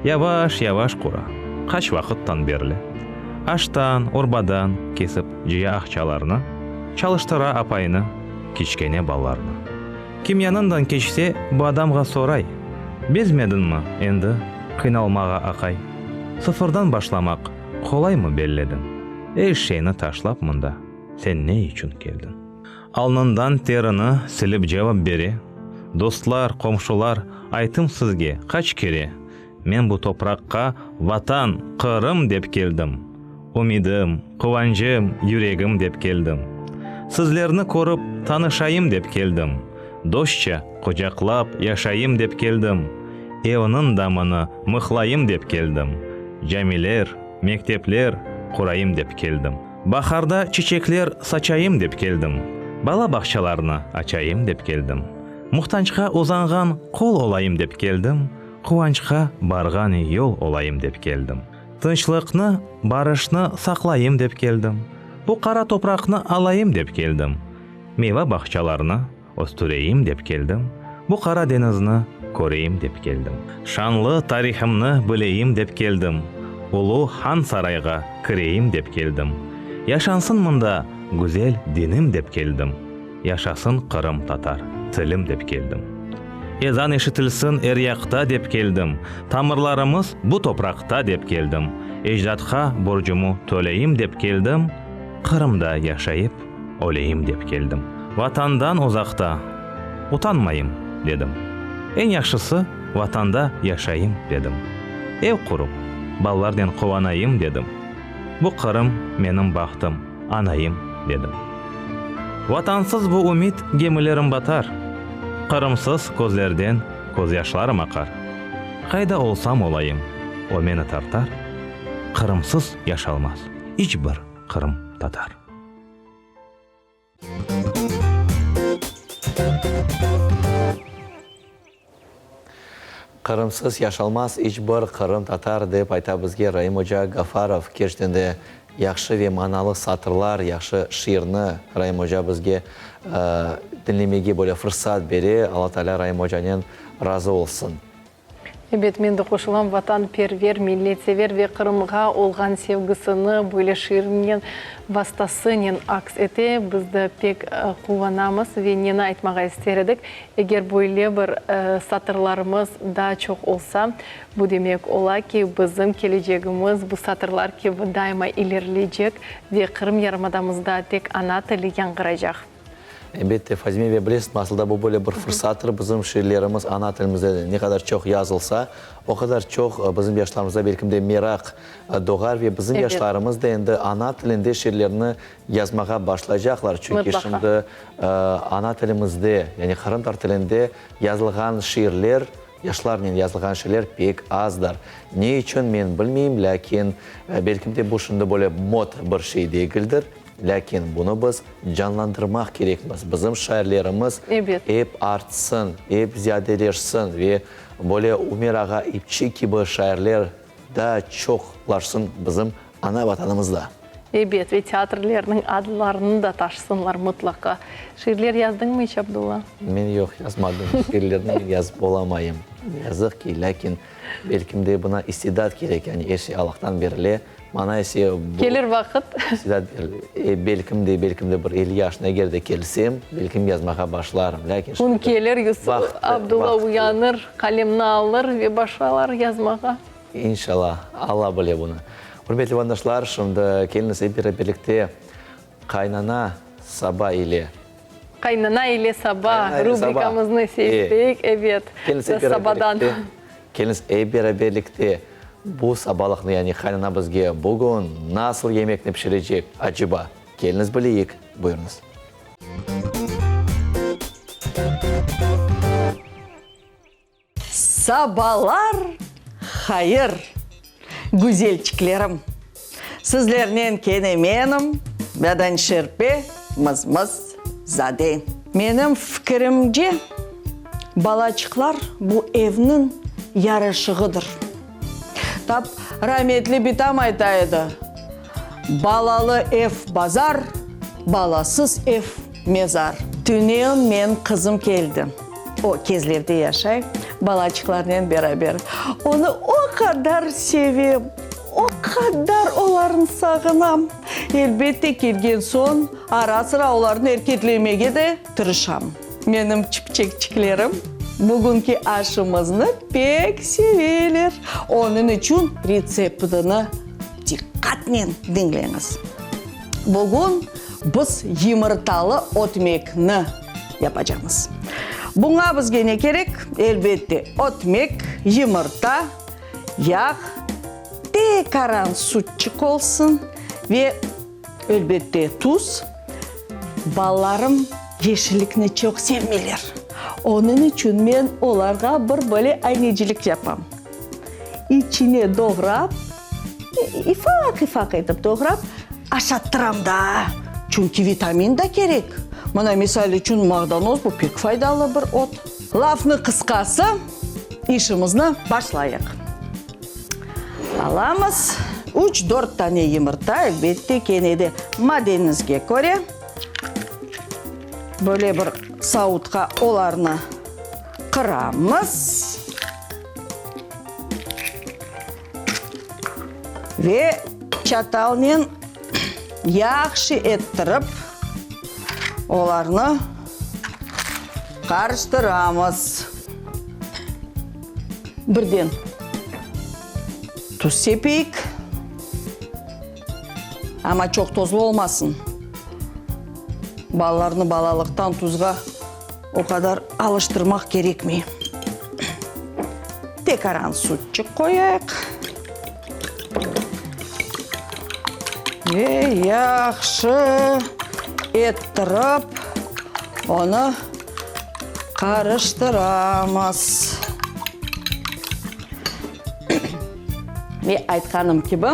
Yavaş-yavaş qura, qaç vaqıttan berli. Aştan, urbadan kesip cıya aqçalarnı, Çalıştıra apayını, kiçkene ballarnı. Kim yanından keçse, bu adamğa soray, Bezmediñmi endi qıynalmağa, aqay? Sıfırdan başlamaq qolaymı bellediñ? Er şeyni taşlap mında sen ne içün keldiñ? Alnından terini silip cevap bere, Dostlar, qomşular, aytım sizge qaç kere, Men bu topraqqa Vatan, Qırım dep keldim. Ümidim, quvançım, yüregim dep keldim. Sizlerni körip tanışayım dep keldim. Dostça qucaqlap yaşayım dep keldim. Evniñ damını mıhlayım dep keldim. Camiler, mektepler qurayım dep keldim. Baharda çiçekler saçayım dep keldim. Bala bağçalarnı açayım dep keldim. Muhtaçqa uzanğan qol olayım dep keldim. Quvançqa barğan yol olayım dep keldim. Tınçlıqnı, barışnı saqlayım dep keldim. Bu qara topraqnı alayım dep keldim. Meyva bağçalarnı östüreyim dep keldim. Bu Qara deñizni köreyim dep keldim. Şanlı tarihımnı bileyim dep keldim. Ulu Han sarayğa kireyim dep keldim. Yaşansın mında güzel dinim dep keldim. Yaşasın qırımtatar tilim dep keldim. Ezan eşitilsin er yaqta dep keldim. Tamırlarımız bu topraqta dep keldim. Ecdatqa borcumu töleyim dep keldim. Qırımda yaşayıp öleyim dep keldim. Vatandan uzaqta utanmayım dedim. Eñ yahşısı Vatanda yaşayım dedim. Ev qurup, balalarnen quvanayım dedim. Bu Qırım menim bahtım, anayım dedim. Vatansız bu ümit gemilerim batar, Qırımsız közlerden közyaşlarım aqar. Qayda olsam olayım, o meni tartar, Qırımsız yaşalmaz iç bir qırımtatar. Qırımsız yaşalmaz iç bir qırımtatar, dep ayta bizge Raim oca Gafarov. Kerçekten de yahşı ve manalı satırlar, yahşı şiirni Raim oca bizge diñlemege böyle fırsat bere. Alla Taalâ Raim ocanen razı olsun. Ebet, men de qoşulam, vatanperver, milletsever ve Qırımğa olğan sevgisini böyle şiirnen vastasınen aks ete. Biz de pek quvanamız ve neni aytmağa ister edik, eger böyle bir satırlarımız daa çoq olsa, bu demek ola ki, bizim kelecegimiz bu satırlar kibi daima ilerileycek ve Qırım yarımadamızda tek ana tili yañğıraycaq. Elbette, Fazime, ve bilesiñmi, asılda bu böyle bir fırsattır, bizim şiirlerimiz ana tilimizde ne qadar çoq yazılsa, o qadar çoq bizim yaşlarımızda belkim de meraq doğar ve bizim yaşlarımız da endi ana tilinde şiirlerni yazmağa başlaycaqlar, çünki şimdi ana tilimizde, yani qırımtatar tilinde yazılğan şiirler, yaşlarnen yazılğan şiirler pek azdır. Ne içün, men bilmeyim, lâkin belkim de bu şimdi böyle mod bir şey degildir. Lâkin bunı biz canlandırmaq kerekmiz. Bizim şairlerimiz ep artsın, ep ziyadeleşsin ve böyle Ümer ağa İpçi kibi şairler daa çoqlaşsın bizim ana Vatanımızda. Ebet, ve teatrlerniñ adlarını da taşısınlar mıtlaqa. Şiirler yazdıñmı iç, Abdulla? Men yoq, yazmadım. Şiirlerni men yazıp olamayım, yazıq ki. Lâkin belkim de buna istidat kerek, yani er şey Allahtan berile. Maña ise bu. Kelir vaqıt. Belkim de, belkim de bir 50 yaşına eger de kelsem, belkim yazmağa başlarım. Lâkin şimdi. Kün kelir, Yusuf Abdulla uyanır, qalemni alır ve başlar yazmağa. İnşallah, Alla bile bunı. Ürmetli vatandaşlar, şimdi keliñiz ep beraberlikte Qaynana saba ile. Qaynana ile saba rubrikamıznı seyirteyik, ebet, sabadan. Keliñiz ep beraberlikte bu sabalıqnı, yani qaynana bizge bugün nasıl yemekni pişirecek, aceba? Keliñiz bileyik, buyurıñız. Sabalar hayır, güzelçiklerim! Sizlernen kene menim, Bedenşerpe Mızmız Zade. Menim fikirimce, balaçıqlar bu evniñ yaraşığıdır. Tap rametli bitam ayta edi, Balalı ev bazar, balasız ev mezar. Tünevin menim qızım keldi. O, Kezlevde yaşay, balaçıqlarnen beraber. Onı o qadar sevem, o qadar olarnı sağınam. Elbette, kelgen soñ ara-sıra olarnı erketlemege de tırışam. Menim çipçekçiklerim bugünki aşımıznı pek seveler. Onıñ içün retseptini diqqatnen diñleñiz. Bugün biz yımırtalı ötmekni yapacamız. Buña bizge ne kerek? Elbette, ötmek, yımırta, yağ, tekaran sütçik olsun ve, elbette, tuz. Balalarım yeşillikni çoq sevmeyler. Onıñ içün men olarğa bir böyle aynecilik yapam. İçine doğrap, ifaq-ifaq etip doğrap, aşattıram da. Çünki vitamin da kerek. Mına, misal içün, mağdanoz, bu pek faydalı bir ot. Lafnı qısqası, işimizni başlayıq. Alamız üç-dört tane yımırta, elbette, kene de madenimizge köre. Böyle bir savutqa olarnı qıramız. Ve çatalnen yahşı ettirip olarnı qarıştıramız. Birden tuz sepeyik, amma çoq tuzlu olmasın. Balalarnı balalıqtan tuzğa o qadar alıştırmaq kerekmey. Tekaran sütçik qoyayıq. Ve yahşı ettirip onı qarıştıramız. Ve aytqanım kibi,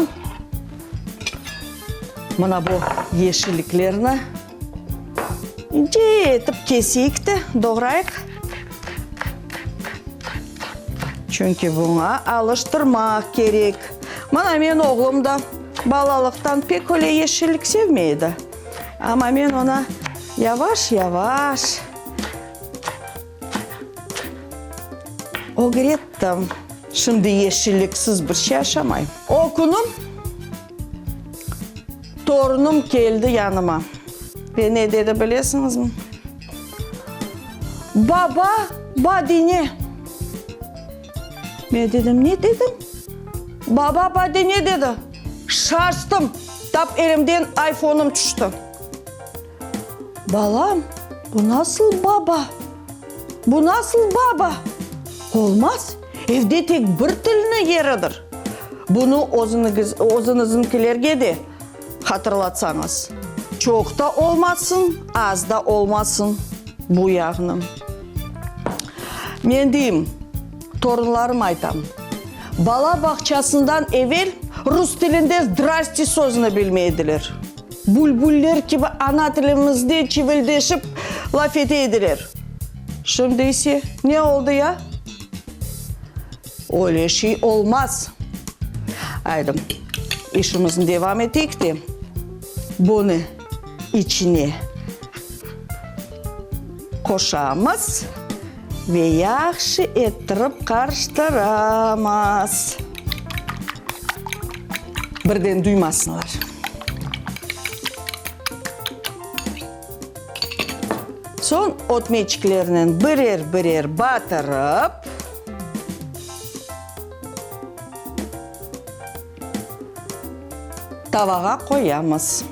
mına bu yeşilliklerni İnce etip keseyik de, doğrayıq. Çünki buña alıştırmaq kerek. Mına men oğlum da balalıqtan pek öyle yeşillik sevmey edi. Amma men oña yavaş-yavaş ögrettim. Şimdi yeşilliksiz bir şey aşamay. O künü torunım keldi yanıma ve ne dedi bilesiñizmi? Baba, badine. Men dedim, ne dediñ? Baba, badine dedi. Şaştım, tap elimden ayfonım tüşti. Balam, bu nasıl baba? Bu nasıl baba? Olmaz, evde tek bir tilni yeridir. Bunı özüñiziñkilerge de hatırlatsañız. Çoq da olmasın, az da olmasın bu yağnı. Men deyim, torunlarım aytam, bala bağçasından evel rus tilinde zdrasti sözüni bilmey ediler. Bülbuller kibi ana tilimizde çivildeşip laf ete ediler. Şimdi ise ne oldı ya? Öyle şey olmaz. Aydı, işimizni devam eteyik de, bunı içine qoşamız ve yahşı ettirip qarıştıramız. Birden duymasınlar. Soñ ötmeçiklernen birer-birer batırıp, tavağa qoyamız.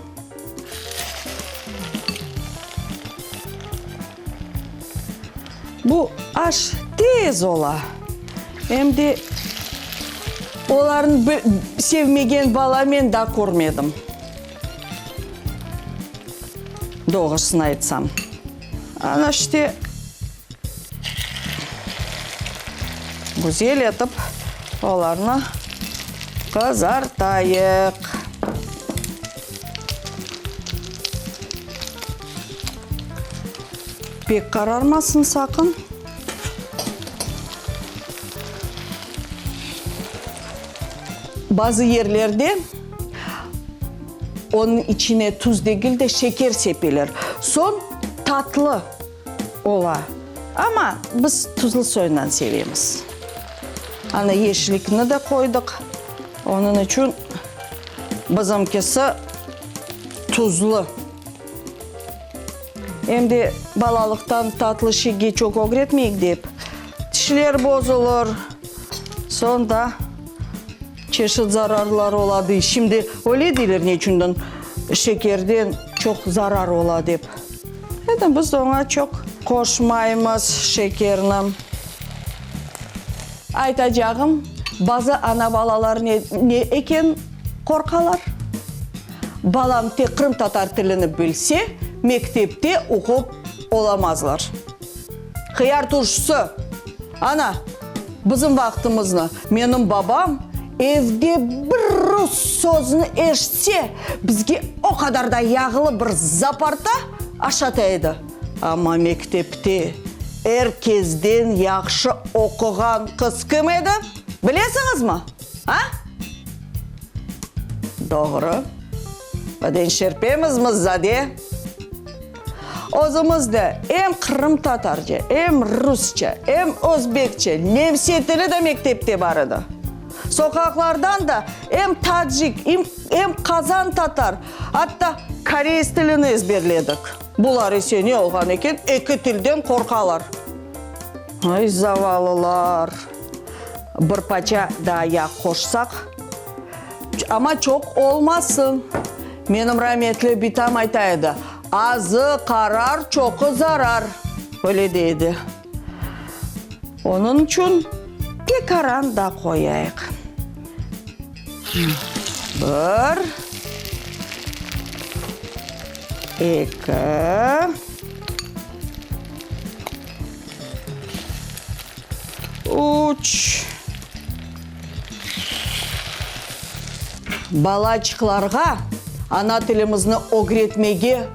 Bu aş tez ola, em de olarnı sevmegen bala men daa körmedim. Doğrusını aytsam. Ana işte, güzel etip olarnı qızartayıq. Pek qararmasın saqın. Bazı yerlerde onıñ içine tuz degil de şeker sepeler. Soñ tatlı ola. Amma biz tuzlu soyundan sevemiz. Ana yeşillikni de qoydıq. Onıñ içün bizimkisi tuzlu. Em de balalıqtan tatlı şeyge çoq ögretmeyik dep, tişler bozulır, soñ da çeşit zararlar ola dey. Şimdi öyle deyler, neçünden şekerden çoq zarar ola dep. Endi biz oña çoq qoşmaymız şekerni. Aytacağım, bazı ana-balalar ne eken qorqalar? Balam tek qırımtatar tilini bilse, mektepte oqup olamazlar. Hıyar turşusı! Ana, bizim vaqtımıznı menim babam evde bir rus sözüni eşitse, bizge o qadar da yağlı bir zaparta aşata edi. Amma mektepte er kezden yahşı oquğan qız kim edi, bilesiñizmi, a? Doğru. Beden şerpemizmi, zade? Özümiz de em qırımtatarca, em rusça, em özbekçe, nemse tili de mektepte bar edi. Soqaqlardan da em tacik, em qazan tatar, atta koreys tilini ezberledik. Bular ise ne olğan eken, eki tilden qorqalar. Ay, zavallılar! Bir paça daa yağ qoşsaq, amma çoq olmasın. Menim rametli bitam ayta edi, Azı qarar, çoqu zarar, öyle dey edi. Onıñ içün tekaran da qoyayıq. Bir, eki. Üç. Balaçıqlarğa ana tilimizni ögretmege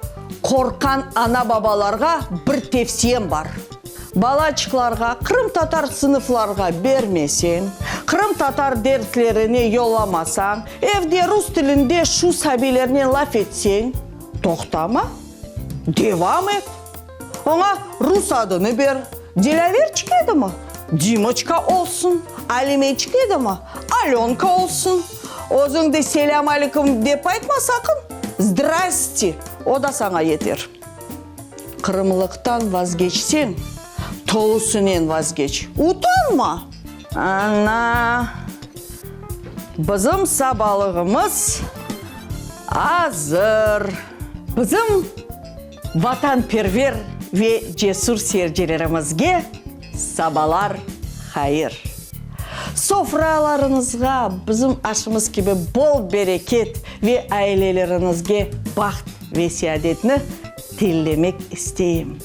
qorqqan ana-babalarğa bir tevsiyem bar. Balaçıqlarğa qırımtatar sınıflarğa bermeseñ, qırımtatar derslerine yollamasañ, evde rus tilinde şu sabiylernen laf etseñ, toqtama, devam et. Oña rus adını ber, Dilâverçik edimi? Dimoçka olsun, Alimeçik edimi? Alönka olsun. Özüñ de selâm aleyküm dep aytma saqın, zdrasti, o da saña yeter. Qırımlıqtan vazgeçseñ, tolusınen vazgeç, utanma! Ana, bizim sabalığımız azır. Bizim vatanperver ve cesür seyircilerimizge sabalar hayır! Sofralarıñızğa bizim aşımız kibi bol bereket ve aileleriñizge baht ve seadetni tillemek isteyim.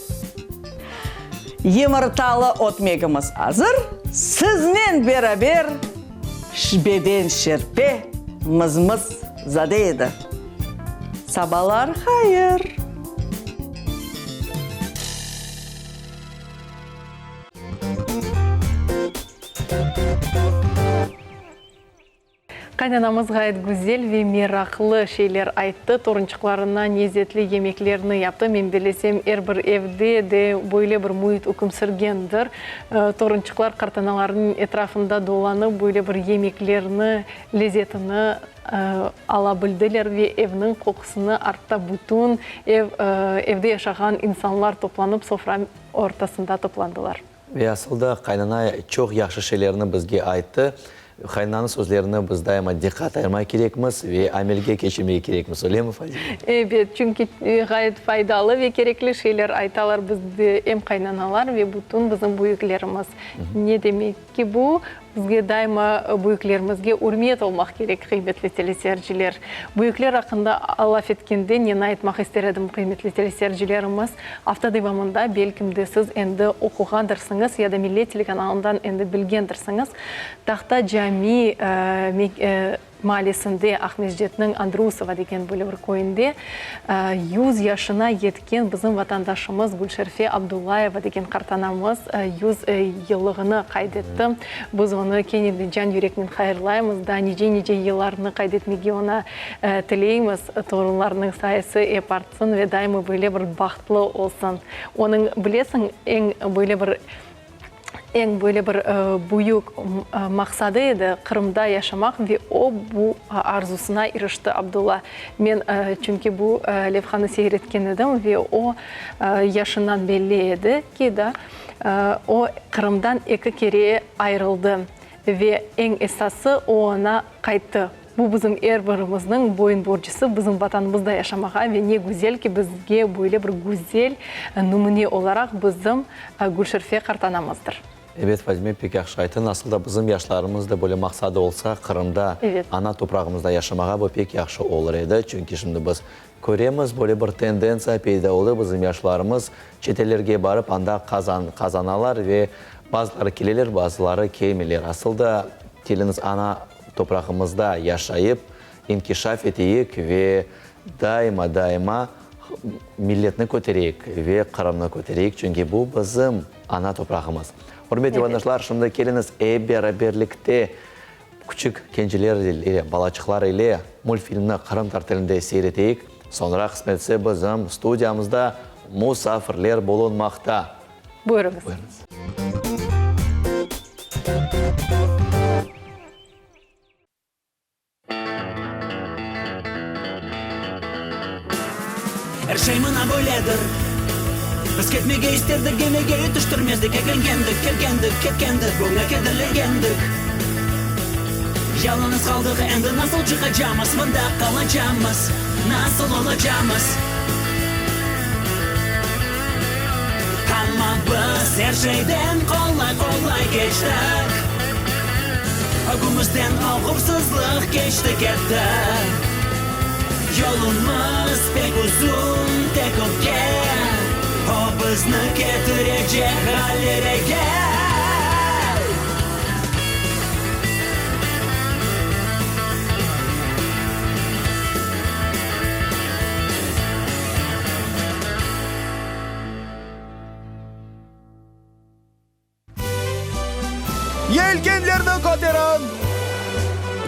Yımırtalı ötmegimiz azır, siznen beraber şbeden şerpe mızmız zade edi. Sabalar hayır! Qaynanamız ğayet güzel ve meraqlı şeyler ayttı, torunçıqlarına lezetli yemeklerni yaptı. Men bellesem, er bir evde de böyle bir müit üküm sürgendir. Torunçıqlar qartanalarınıñ etrafında dolanıp, böyle bir yemeklerni lezetini ala bildiler ve evniñ qoqusını artta bütün ev, evde yaşağan insanlar toplanıp, sofra ortasında toplandılar. Ve asıl da qaynana çoq yahşı şeylerni bizge ayttı. Qaynananıñ sözlerine biz daima diqqat ayırmaq kerekmiz ve amelge keçirmege kerekmiz, öylemi, Fadile? Ebet, çünki ğayet faydalı ve kerekli şeyler aytalar bizde em qaynanalar ve bütün bizim büyüklerimiz. Ne demek ki bu, Bizge daima büyüklerimizge ürmet olmaq kerek, qıymetli teleseyirciler. Büyükler aqqında laf etkende neni aytmaq ister edim, qıymetli teleseyircilerimiz? Afta devamında, belkim de, siz endi oquğandırsıñız ya da Millet telekanalından endi bilgendirsiñiz, Tahta Cami Maalesinde, Aqmescitniñ Andrusova degen böyle bir köyünde yüz yaşına yetken bizim vatandaşımız Gülşerfe Abdullayeva degen qartanamız yüz yıllığını qayd etti. Biz onı kene de can-yüreknen hayırlaymız, daa nice-nice yıllarnı qayd etmege oña tileymiz. Torunlarınıñ sayısı ep artsın ve daima böyle bir bahtlı olsun. Onıñ, bilesiñ, eñ böyle bir Eñ böyle bir büyük maqsadı edi, Qırımda yaşamaq ve o bu arzusına irişti, Abdulla. Men çünki bu levhanı seyir etken edim ve o yaşından belli edi ki, da, o Qırımdan eki kere ayırıldı ve eñ esası o oña qayttı. Bu bizim er birimizniñ boyun borcusı, bizim Vatanımızda yaşamağa ve ne güzel ki, bizge böyle bir güzel nümüne olaraq bizim Gülşerfe qartanamızdır. Ebet, Fadime, pek yahşı ayttın. Asıl da bizim yaşlarımız da böyle maqsadı olsa, Qırımda, ana toprağımızda yaşamağa, bu pek yahşı olur edi. Çünki şimdi biz köremiz, böyle bir tendentsiya peyda oldı, bizim yaşlarımız çetellerge barıp, anda qazanalar ve bazıları keleler, bazıları kelmeyler. Asıl da, keliñiz, ana toprağımızda yaşayıp, inkişaf eteyik ve daima, daima milletni kötereyik ve Qırımnı kötereyik, çünki bu bizim ana toprağımız. Ürmetli vatandaşlar, şimdi keliñiz ep beraberlikte küçük kenceler ile, balaçıqlar ile multfilmni qırımtatar tilinde seyir eteyik. Soñra, qısmetse, bizim studiyamızda musafirler bulunmaqta. Buyurıñız. Buyurıñız. Er şey mına böyledir. Biz ketmege isterdik, gemige yetiştirmezdik, Eglengendik, kelgendik, ketkendik, buña kederlengendik. Yalıñız qaldıq, endi nasıl çıqacamız, mında qalacamız, nasıl olacamız? Amma biz er şeyden qolay-qolay keçtik, Ögümizden oğursızlıq keçti ketti. Yolumız pek uzun, tek ögge, O bizni ketirecek ğalerege. Yelkenlerni köteriñ!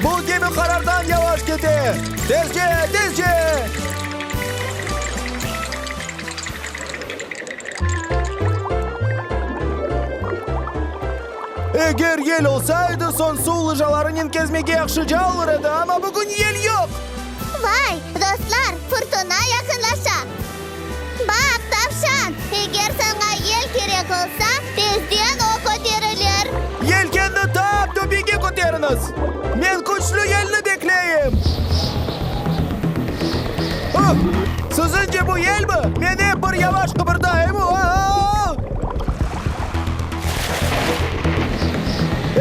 Bu gemi qarardan yavaş kete! Tezce, tezce! Eger yel olsaydı, soñ suv lıjalarınen kezmege yahşıca olur edi, amma bugün yel yoq! Vay, dostlar, furtuna yaqınlaşa! Baq, tavşan, eger saña yel kerek olsa, tezden o köterilir. Yelkenni tap töpege köteriñiz! Men küçlü yelni bekleyim! Ah, siziñce bu yelmi? Men ep bir yavaş qıbırdayım! A-a-a!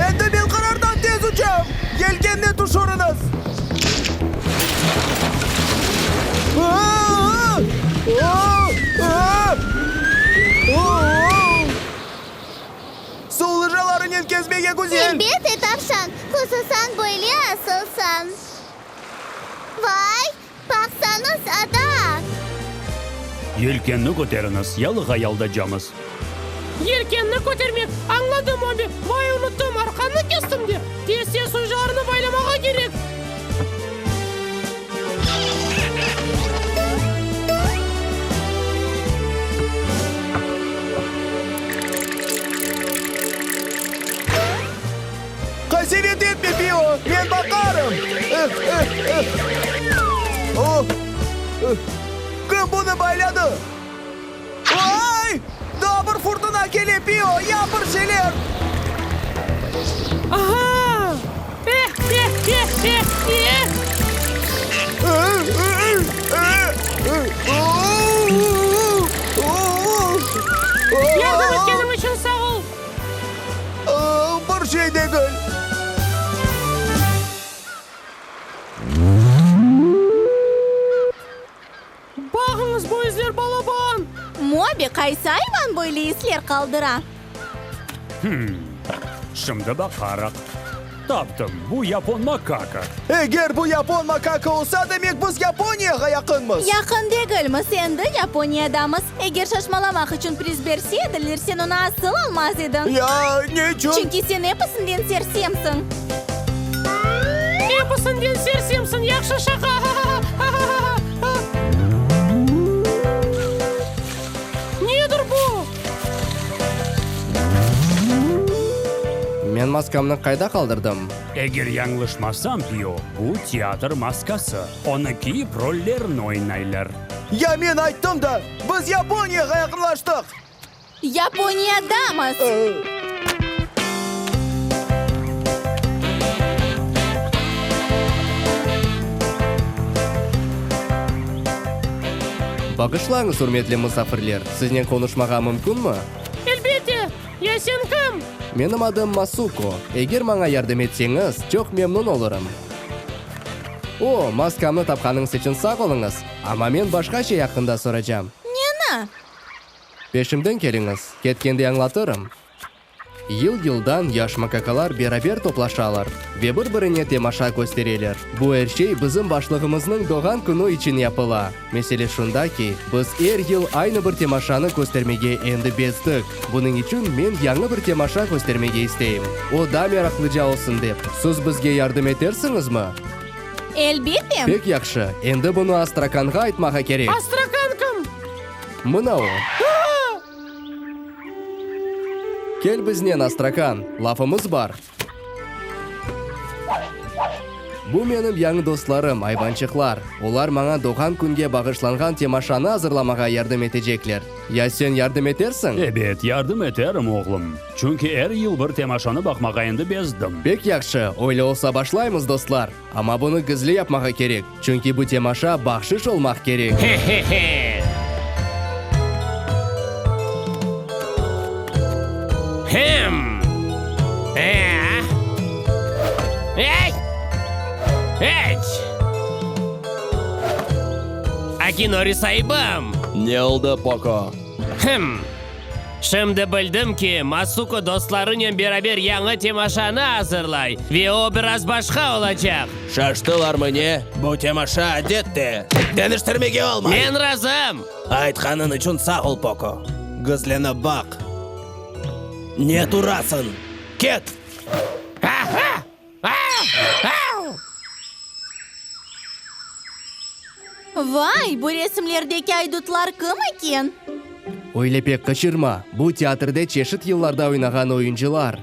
Endi men qarardan tez uçam! Yelkenni tüşüriñiz! Suv lıjalarınen kezmege güzel! Elbette, tavşan, hususan böyle asılsañ. Vay, baqsañız, ada! Yelkenni köteriñiz, yalığa yaldacamız. Yelkenni kötermek, añladım, Mobi. Vay, unuttım, arqannı kestim de. Tez-tez uclarını baylamağa kerek. Qasevet etme, Pio, men baqarım. Kim bunı bayladı? Ay! Daa bir furtuna kele, Pio, yap bir şeyler! Aha! Eh, eh, eh, eh, eh! Yardım etkeniñ içün sağ ol! Bir şey degil. Bağıñız, bu izler balaban! Mobi, qaysı ayvan böyle izler qaldıra? Hım, şimdi baqarıq. Taptım, bu yapon makaka. Eger bu yapon makaka olsa, demek biz Yaponiyağa yaqınmız. Yaqın degilmiz, endi Yaponiyadamız. Eger şaşmalamaq içün priz berse ediler, sen onı asıl almaz ediñ. Ya, ne içün? Çünki sen episinden sersemsiñ. Episinden sersemsiñ, yahşı şaqa! Ha-ha-ha-ha-ha-ha! Nedir bu? Men maskamnı qayda qaldırdım? Eger yañlışmasam, Pio, bu teatr maskası. Onı kiyip rollerni oynaylar. Ya men ayttım da, biz Yaponiyağa yaqınlaştıq! Yaponiyadamız! Bağışlañız, ürmetli musafirler, siznen qonuşmağa mümkünmi? Elbette! Ya sen kim? Menim adım Masuko. Eger maña yardım etseñiz, çoq memnün olurım. O, maskamnı tapqanıñız içün sağ oluñız, amma men başqa şey aqqında soracam. Neni? Peşimden keliñiz, ketkende añlatırım. Yıl-yıldan yaş makakalar beraber toplaşalar ve bir-birine temaşa köstereler. Bu er şey bizim başlığımıznıñ doğğan künü içün yapıla. Mesele şunda ki, biz er yıl aynı bir temaşanı köstermege endi bezdik. Bunıñ içün men yañı bir temaşa köstermege isteyim. O daa meraqlıca olsun dep. Siz bizge yardım etersiñizmi? Elbette. Pek yahşı. Endi bunı Astrakanğa aytmağa kerek. Astrakan kim? Mına o. Kel biznen, Astrakan, lafımız bar. Bu menim yañı dostlarım, ayvançıqlar. Olar maña doğğan künge bağışlanğan temaşanı azırlamağa yardım etecekler. Ya sen yardım etersiñ? Ebet, yardım eterim, oğlum. Çünki er yıl bir temaşanı baqmağa endi bezdim. Pek yahşı, öyle olsa başlaymız, dostlar. Amma bunı gizli yapmağa kerek, çünki bu temaşa bahşış olmaq kerek. He-he-he! Hem! Eh! Ey! Ey! Akinori saibim! Ne oldı, Poko? Hım! Şimdi bildim ki, Masuko dostlarınen beraber yañı temaşanı azırlay ve o biraz başqa olacaq. Şaştılarmı ne? Bu temaşa adette deñiştirmege olmay. Men razım! Aytqanıñ içün sağ ol, Poko. Gizlenip baq. Ne turasıñ? Ket! Vay, bu resimlerdeki aydutlar kim eken? Öyle pek qıçırma, bu teatrde çeşit yıllarda oynağan oyuncılar.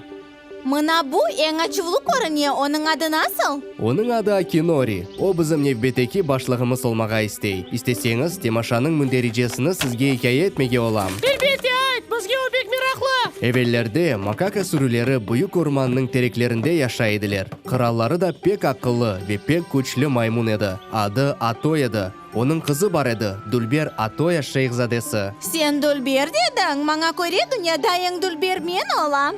Mına bu eñ açuvlı körüne, onıñ adı nasıl? Onıñ adı Akinori. O bizim nevbetteki başlığımız olmağa istey. İsteseñiz, temaşanıñ mündericesini sizge ikâye etmege olam. Elbette, ayt, bizge o pek meraqlı. Evellerde makaka sürüleri büyük ormannıñ tereklerinde yaşay ediler. Qıralları da pek aqıllı ve pek küçlü maymun edi. Adı Atoy edi. Onıñ qızı bar edi, dülber Atoya şeyhzadesi. Sen dülber dediñ, maña köre dünyada eñ dülber men olam.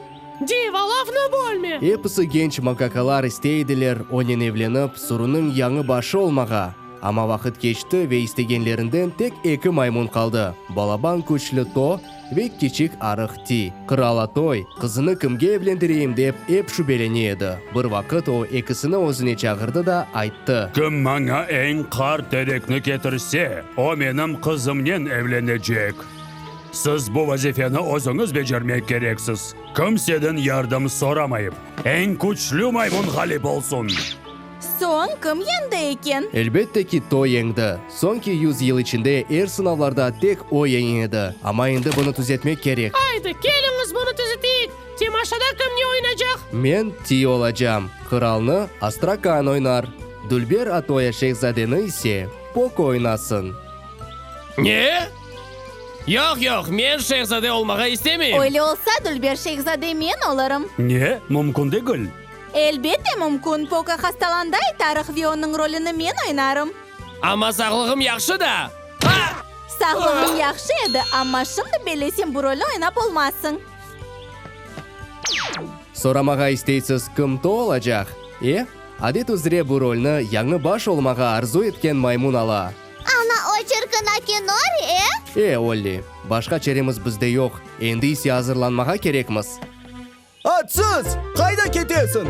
Diva, lafnı bölme! Episi genç makakalar istey ediler onen evlenip, sürüniñ yañı başı olmağa. Amma vaqıt keçti ve istegenlerinden tek eki maymun qaldı, balaban küçlü To ve kiçik arıq Ti. Qıral Atoy, qızını kimge evlendireyim dep ep şübelene edi. Bir vaqıt o ekisini özüne çağırdı da ayttı. Kim maña eñ qart terekni ketirse, o menim qızımnen evlenecek. Siz bu vazifeni özüñiz becermek kereksiz, kimseden yardım soramayıp. Eñ küçlü maymun ğalip olsun! Soñ kim yeñdi eken? Elbette ki, To yeñdi. Soñki yüz yıl içinde er sınavlarda tek o yeñe edi. Amma endi bunı tüzetmek kerek. Aydı, keliñiz bunı tüzeteyik! Temaşada kim ne oynacaq? Men Ti olacam. Qıralnı Astrakan oynar. Dülber Atoya şehzadeni ise Poko oynasın. Ne? Yoq, yoq, men şehzade olmağa istemeyim. Öyle olsa, dülber şehzade men olurım. Ne? Mümkün degil. Elbette mümkün, Poka hastalandı aytarıq ve onıñ rolüni men oynarım. Amma sağlığım yahşı da. Ah! Sağlığıñ yahşı edi, amma şimdi bellesem bu rolni oynap olmazsıñ. Soramağa isteysiz, kim to olacaq? E? Adet üzre bu rolni yañı baş olmağa arzu etken maymun ala. Ana, o çirkin Akinori, e? E, Olli, başqa çaremiz bizde yoq, endi ise azırlanmağa kerekmiz. Atsız! Qayda ketesiñ?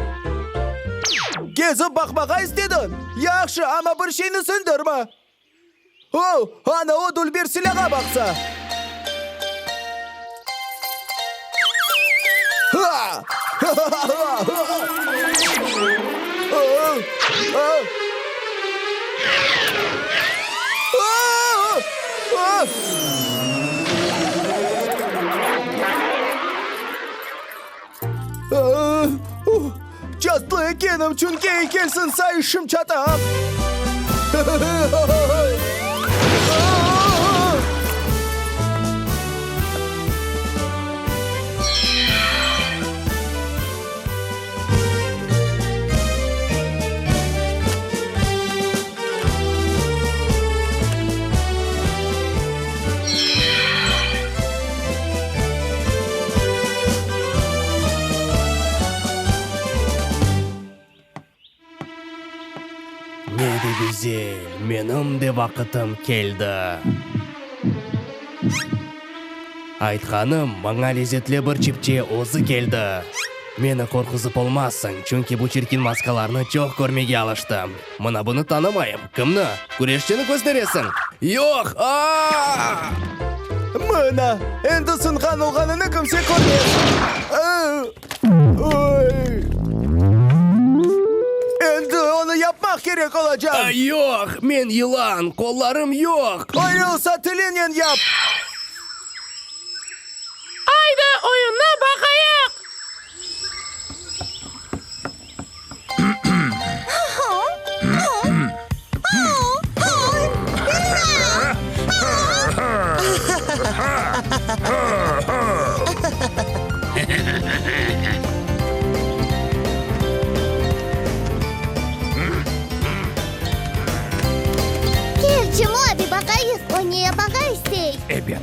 Gezip baqmağa istediñ? Yahşı, amma bir şeyni sındırma! O, ana o dülber silâğa baqsa! Ha! Çastlı ekenim, çünki eykel sınsa işim çataq. Ne de güzel, menim de vaqıtım keldi. Aytqanım, maña lezetli bir çipçe özü keldi. Meni qorquzıp olmazsıñ, çünki bu çirkin maskalarnı çoq körmege alıştım. Mına bunı tanımayım. Kimni? Küreşçini kösteresiñ? Yoq! A-a-a! Mına, endi sınğan olğanını kimse körmez. Endi onı yapmaq kerek olacaq. Ay, yoq! Men yılan, qollarım yoq! Öyle olsa tiliñnen yap! Aydı, oyunnı baqayıq! Kelçi, Mobi, baqayıq, o ne yapmağa istey? Ebet.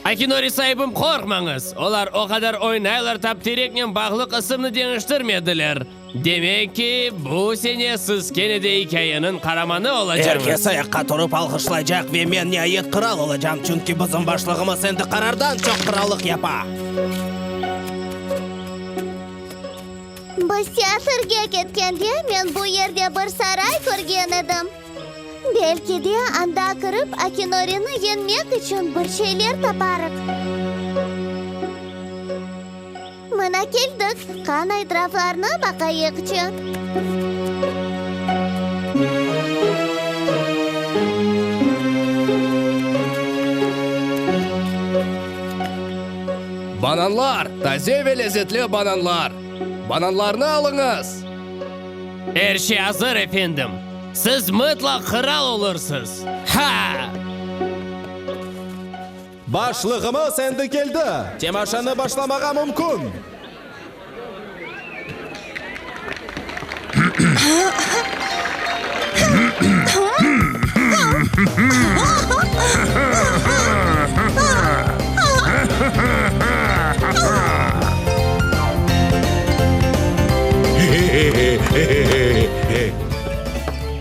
Akinori saibim, qorqmañız! Olar o qadar oynaylar, tap tereknen bağlı qısımnı deñiştirmediler. Demek ki, bu sene siz kene de ikâyeniñ qaramanı olacaqsıñız. Er kes ayaqqa turıp alğışlaycaq ve men niayet qıral olacam, çünki bizim başlığımız endi qarardan çoq qırallıq yapa. Biz teatrge ketkende men bu yerde bir saray körgen edim. Belki de anda kirip Akinorini yeñmek içün bir şeyler taparıq. Mına keldik. Qana etraflarnı baqayıqçı. Bananlar! Taze ve lezetli bananlar! Bananlarnı alıñız! Er şey azır, efendim. Siz mıtlaq qıral olursız! Ha! Başlığımız endi keldi! Temaşanı başlamağa mümkün!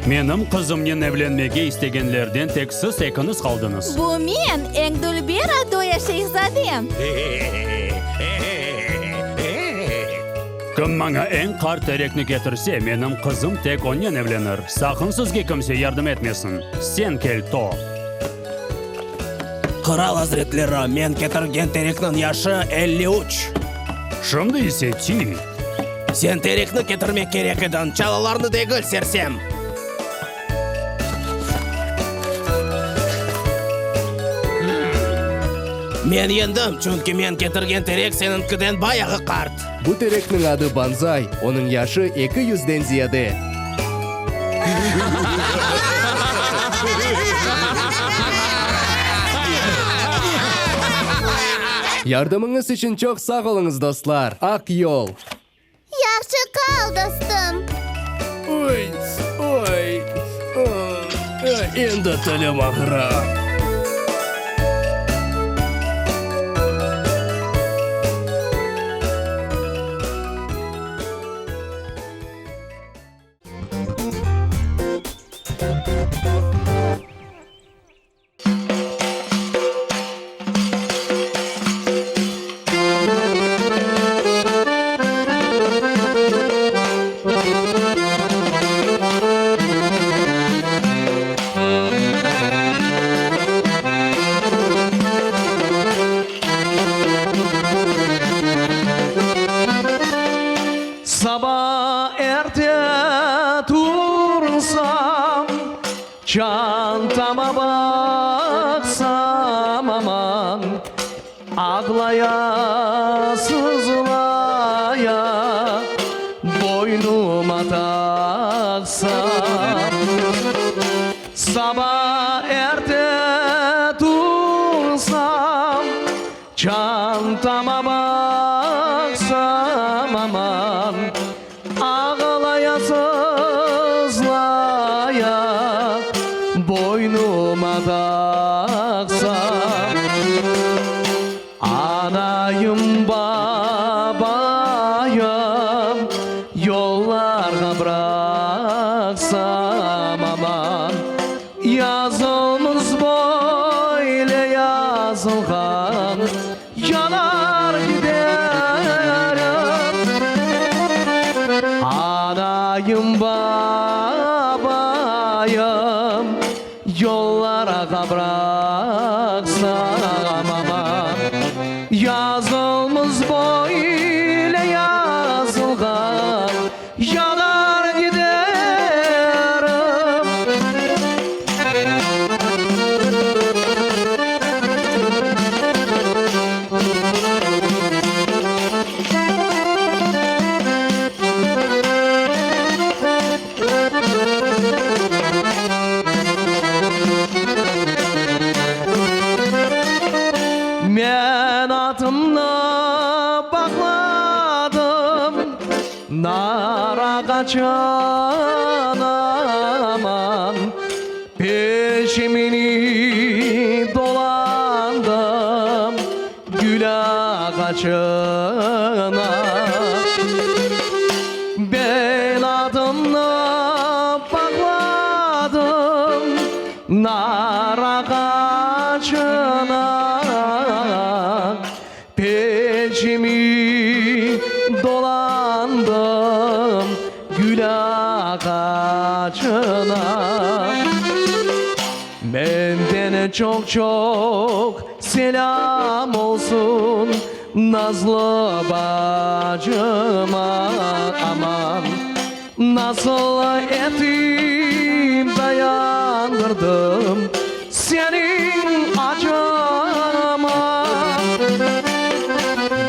Menim qızımnen evlenmege istegenlerden tek siz ekiñiz qaldıñız. Bu men, eñ dülber Adoya şehzadem. Kim maña eñ qart terekni ketirse, menim qızım tek onen evlenir. Saqın sizge kimse yardım etmesin. Sen kel, To. Qıral azretleri, men ketirgen terekniñ yaşı 53. Şimdi ise Ti. Sen terekni ketirmek kerek ediñ, çalılarnı degil, sersem! Men yendim, çünki men ketirgen terek seniñkiden bayağı qart. Bu terekniñ adı Banzay, onıñ yaşı eki yüzden ziyade. Yardımıñız içün çoq sağ oluñız, dostlar! Aq yol! Yahşı qal, dostum! Oy, oy, endi tilim ağıra. Saba erte tursam, Çantama baqsam, aman, Ağlaya, sızlaya, Boynuma taqsam. Saba erte tursam, Çantama baqsam, aman, Ağlaya, sızlaya, Boynuma taqsam. Anayım, babayım, Yollarğa bıraqsam, aman, Yazılmız böyle yazılğan, Yanar giderim. Anayım, babayım, Yollarğa bıraqsam, aman, Yazılmız böyle yazılğan, Yanar giderim. Men atımnı bağladım. Nar ağaçına aman, Peşimini dolandım gül ağaçına. Ben adımnı bağladım nar ağaçına, Peçimi dolandım gül ağaçına. Menden çoq-çoq selâm olsun. Nazlı bacıma aman Nasıl etip dayandırdım Seniñ acıma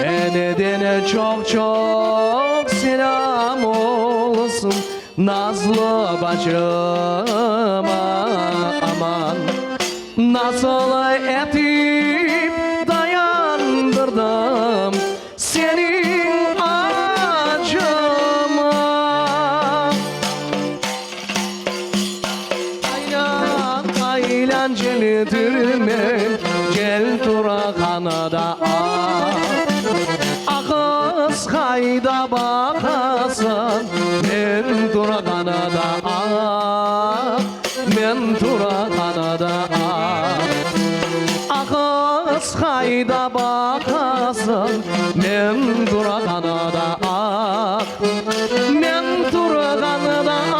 Menden çoq-çoq selâm olsun Nazlı bacıma aman Nasıl etip dayandırdım Seniñ acıma. Aylan, aylan celidirmen, Cel turğanı da ah. Ağız qayda baqasıñ, Men turğanı da ah. Men turğanı da ah. Ağız qayda baqasıñ, Men turğanı da ah. Men turğanı da ah.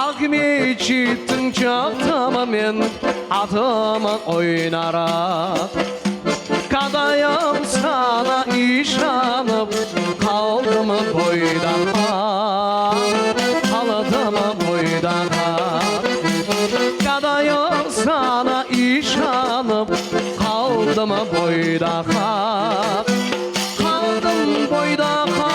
Aqmeçittiñ çıqtım men atım oynaraq, Kadayım saña işanıp qaldım boydaqa, Qaldım boydaqa. Kadayım saña işanıp qaldım boydaqa, Qaldım boydaqa.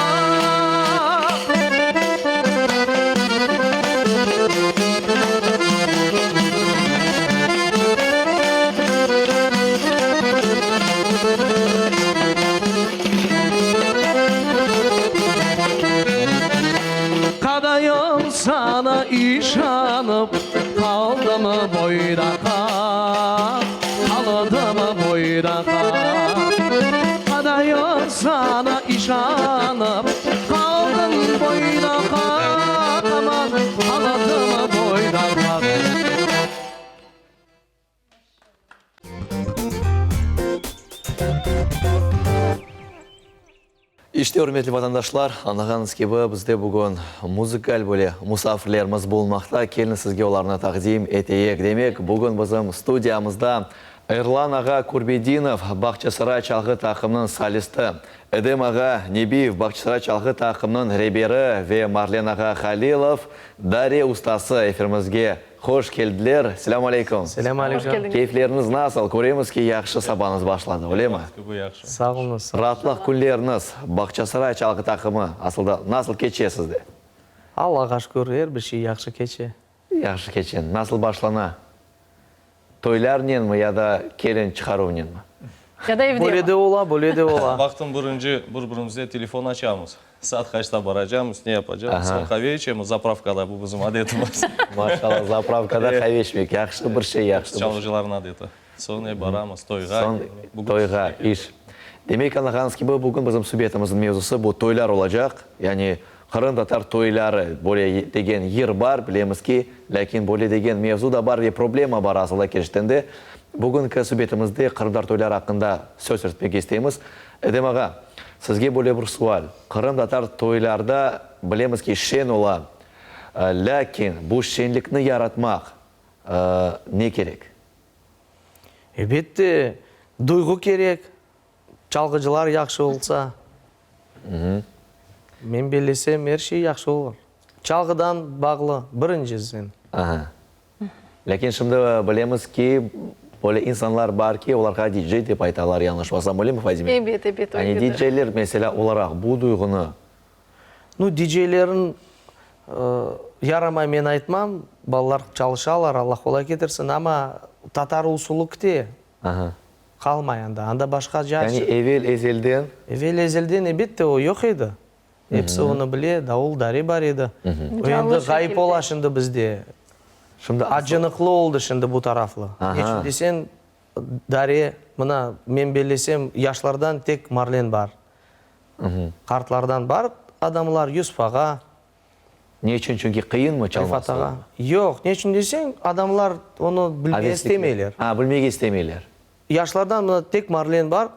Qadayım saña işanıp qaldım boydaqa, Qaldım boydaqa. Qadayım saña işanıp qaldım boydaqa, Aman, qaldım boydaqa. İşte, ürmetli vatandaşlar, añlağanıñız kibi, bizde bugün muzıkal böyle musafirlerimiz bulunmaqta. Keliñ, sizge olarnı taqdim eteyik. Demek, bugün bizim studiyamızda Erlan ağa Kürbedinov, Bağçasaray çalğı taqımınıñ solisti, Edem ağa Nebiyev, Bağçasaray çalğı taqımınıñ reberi ve Marlen ağa Halilov, dare ustası efirimizge Hoş keldiler! Selâm aleyküm! Selâm aleyküm! Hoş keldiñiz! Keyfleriñiz nasıl? Köremiz ki, yahşı sabañız başladı, öylemi? Yahşı. Sağ oluñız! Raatlıq künleriñiz, Bağçasaray çalğı taqımı asılda nasıl keçe sizde? Allağa şükür, er bir şey yahşı keçe. Yahşı keçe. Nasıl başlana? Toylarnenmi ya da kelin çıqaruvnenmi? Ya da evdemi? Böyle de ola, böyle de ola. Vaqtın birinci bir-birimizge telefon açamız. Saat qaçta baracamız, ne yapacamız, soñ qave içemiz zapravkada, bu bizim adetimiz. Maşallah, zapravkada qave içmek, yahşı bir şey, yahşı bir şey. Çalğıcılarnıñ adeti. Soñ e baramız toyğa. Soñ toyğa, iş. Demek, añlağanıñız kibi, bugün bizim subetimizniñ mevzusı bu toylar olacaq. Yani qırımtatar toyları, böyle degen yır bar, bilemiz ki, lâkin böyle degen mevzu da bar ve problema bar asılda kerçekten de. Bugünki subetimizde qırımtatar toyları aqqında söz yürütmege isteymiz. Edem ağa, sizge böyle bir sual, qırımtatar toylarda bilemiz ki, şeñ ola, lâkin bu şeñlikni yaratmaq ne kerek? Elbette, duyğu kerek, çalğıcılar yahşı olsa, men bellesem, er şey yahşı olur. Çalğıdan bağlı, birinciden. Aha. Lâkin şimdi bilemiz ki, böyle insanlar bar ki, olarğa DJ dep aytalar, yañlışmasam, öylemi, Fadime? Ebet, ebet, Yani öyledir. DJ-ler, meselâ, olaraq bu duyğunı. Nu, DJ-lerin yaramay men aytmam, balalar çalışalar, Alla qolay ketirsin, amma tatar usulı kite, qalmay anda, anda başqaca. Yani evel-ezelden? Evel-ezelden, ebette, o yoq edi. Episi onı bile, davul, dare bar edi. O endi ğayıp ola şimdi bizde. Şimdi Acınıqlı oldı şimdi bu taraflı. Neçün desen, dare, mına, men bellesem, yaşlardan tek Marlen bar. Qartlardan bar adamlar, Yusuf ağa. Ne içün? Çünki qıyınmı çalması? Refat ağa, Yoq, ne içün deseñ, adamlar onı bilmege istemeyler. A, bilmege istemeyler. Yaşlardan mına tek Marlen bar,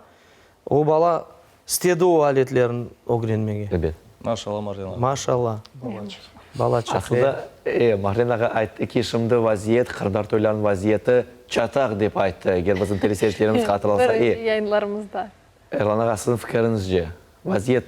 o bala istedi o aletlerni ögrenmege. Ebet. Maşallah, Marlen ağa. Maşallah. Balaçıq. Balaçıq. Aslında, e, Marlen ağa ayttı ki, şimdi vaziyet, qırımtatar toylarınıñ vaziyeti çataq, dep ayttı, eger bizim teleseyircilerimiz hatırlasa. E. Birinci yayınlarımızda. Erlan ağa, siziñ fikiriñizce, vaziyet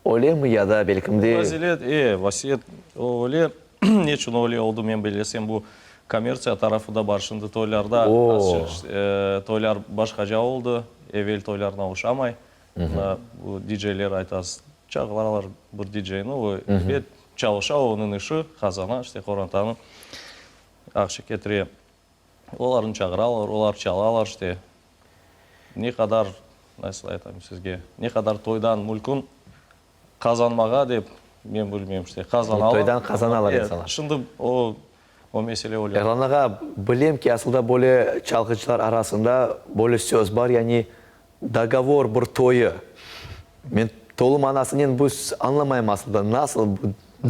öylemi ya da belkim de. Vaziyet, e, vaziyet öyle. Ne içün öyle oldı, men bellesem, bu kommertsiya tarafı da bar. Şimdi toylarda azca, toylar başqaca oldı, evel toylarına oşamay. Mına bu diceyler aytasız, çağıralar bir diceyni, o ebet çalışa, onıñ işi, qazana, işte qorantanı aqça ketire. Olarnı çağıralar, olar çalalar, işte ne qadar, nasıl aytam sizge, ne qadar toydan mülkün qazanmağa dep, men bilmeyim, işte qazanalar. Toydan qazanalar insanlar. Şimdi o, o mesele öyle. Erlan ağa, bilem ki, asılda böyle çalğıcılar arasında böyle söz bar, yani dogovor bir toyı. Men tolu manasınen bu añlamayım asılda, nasıl bu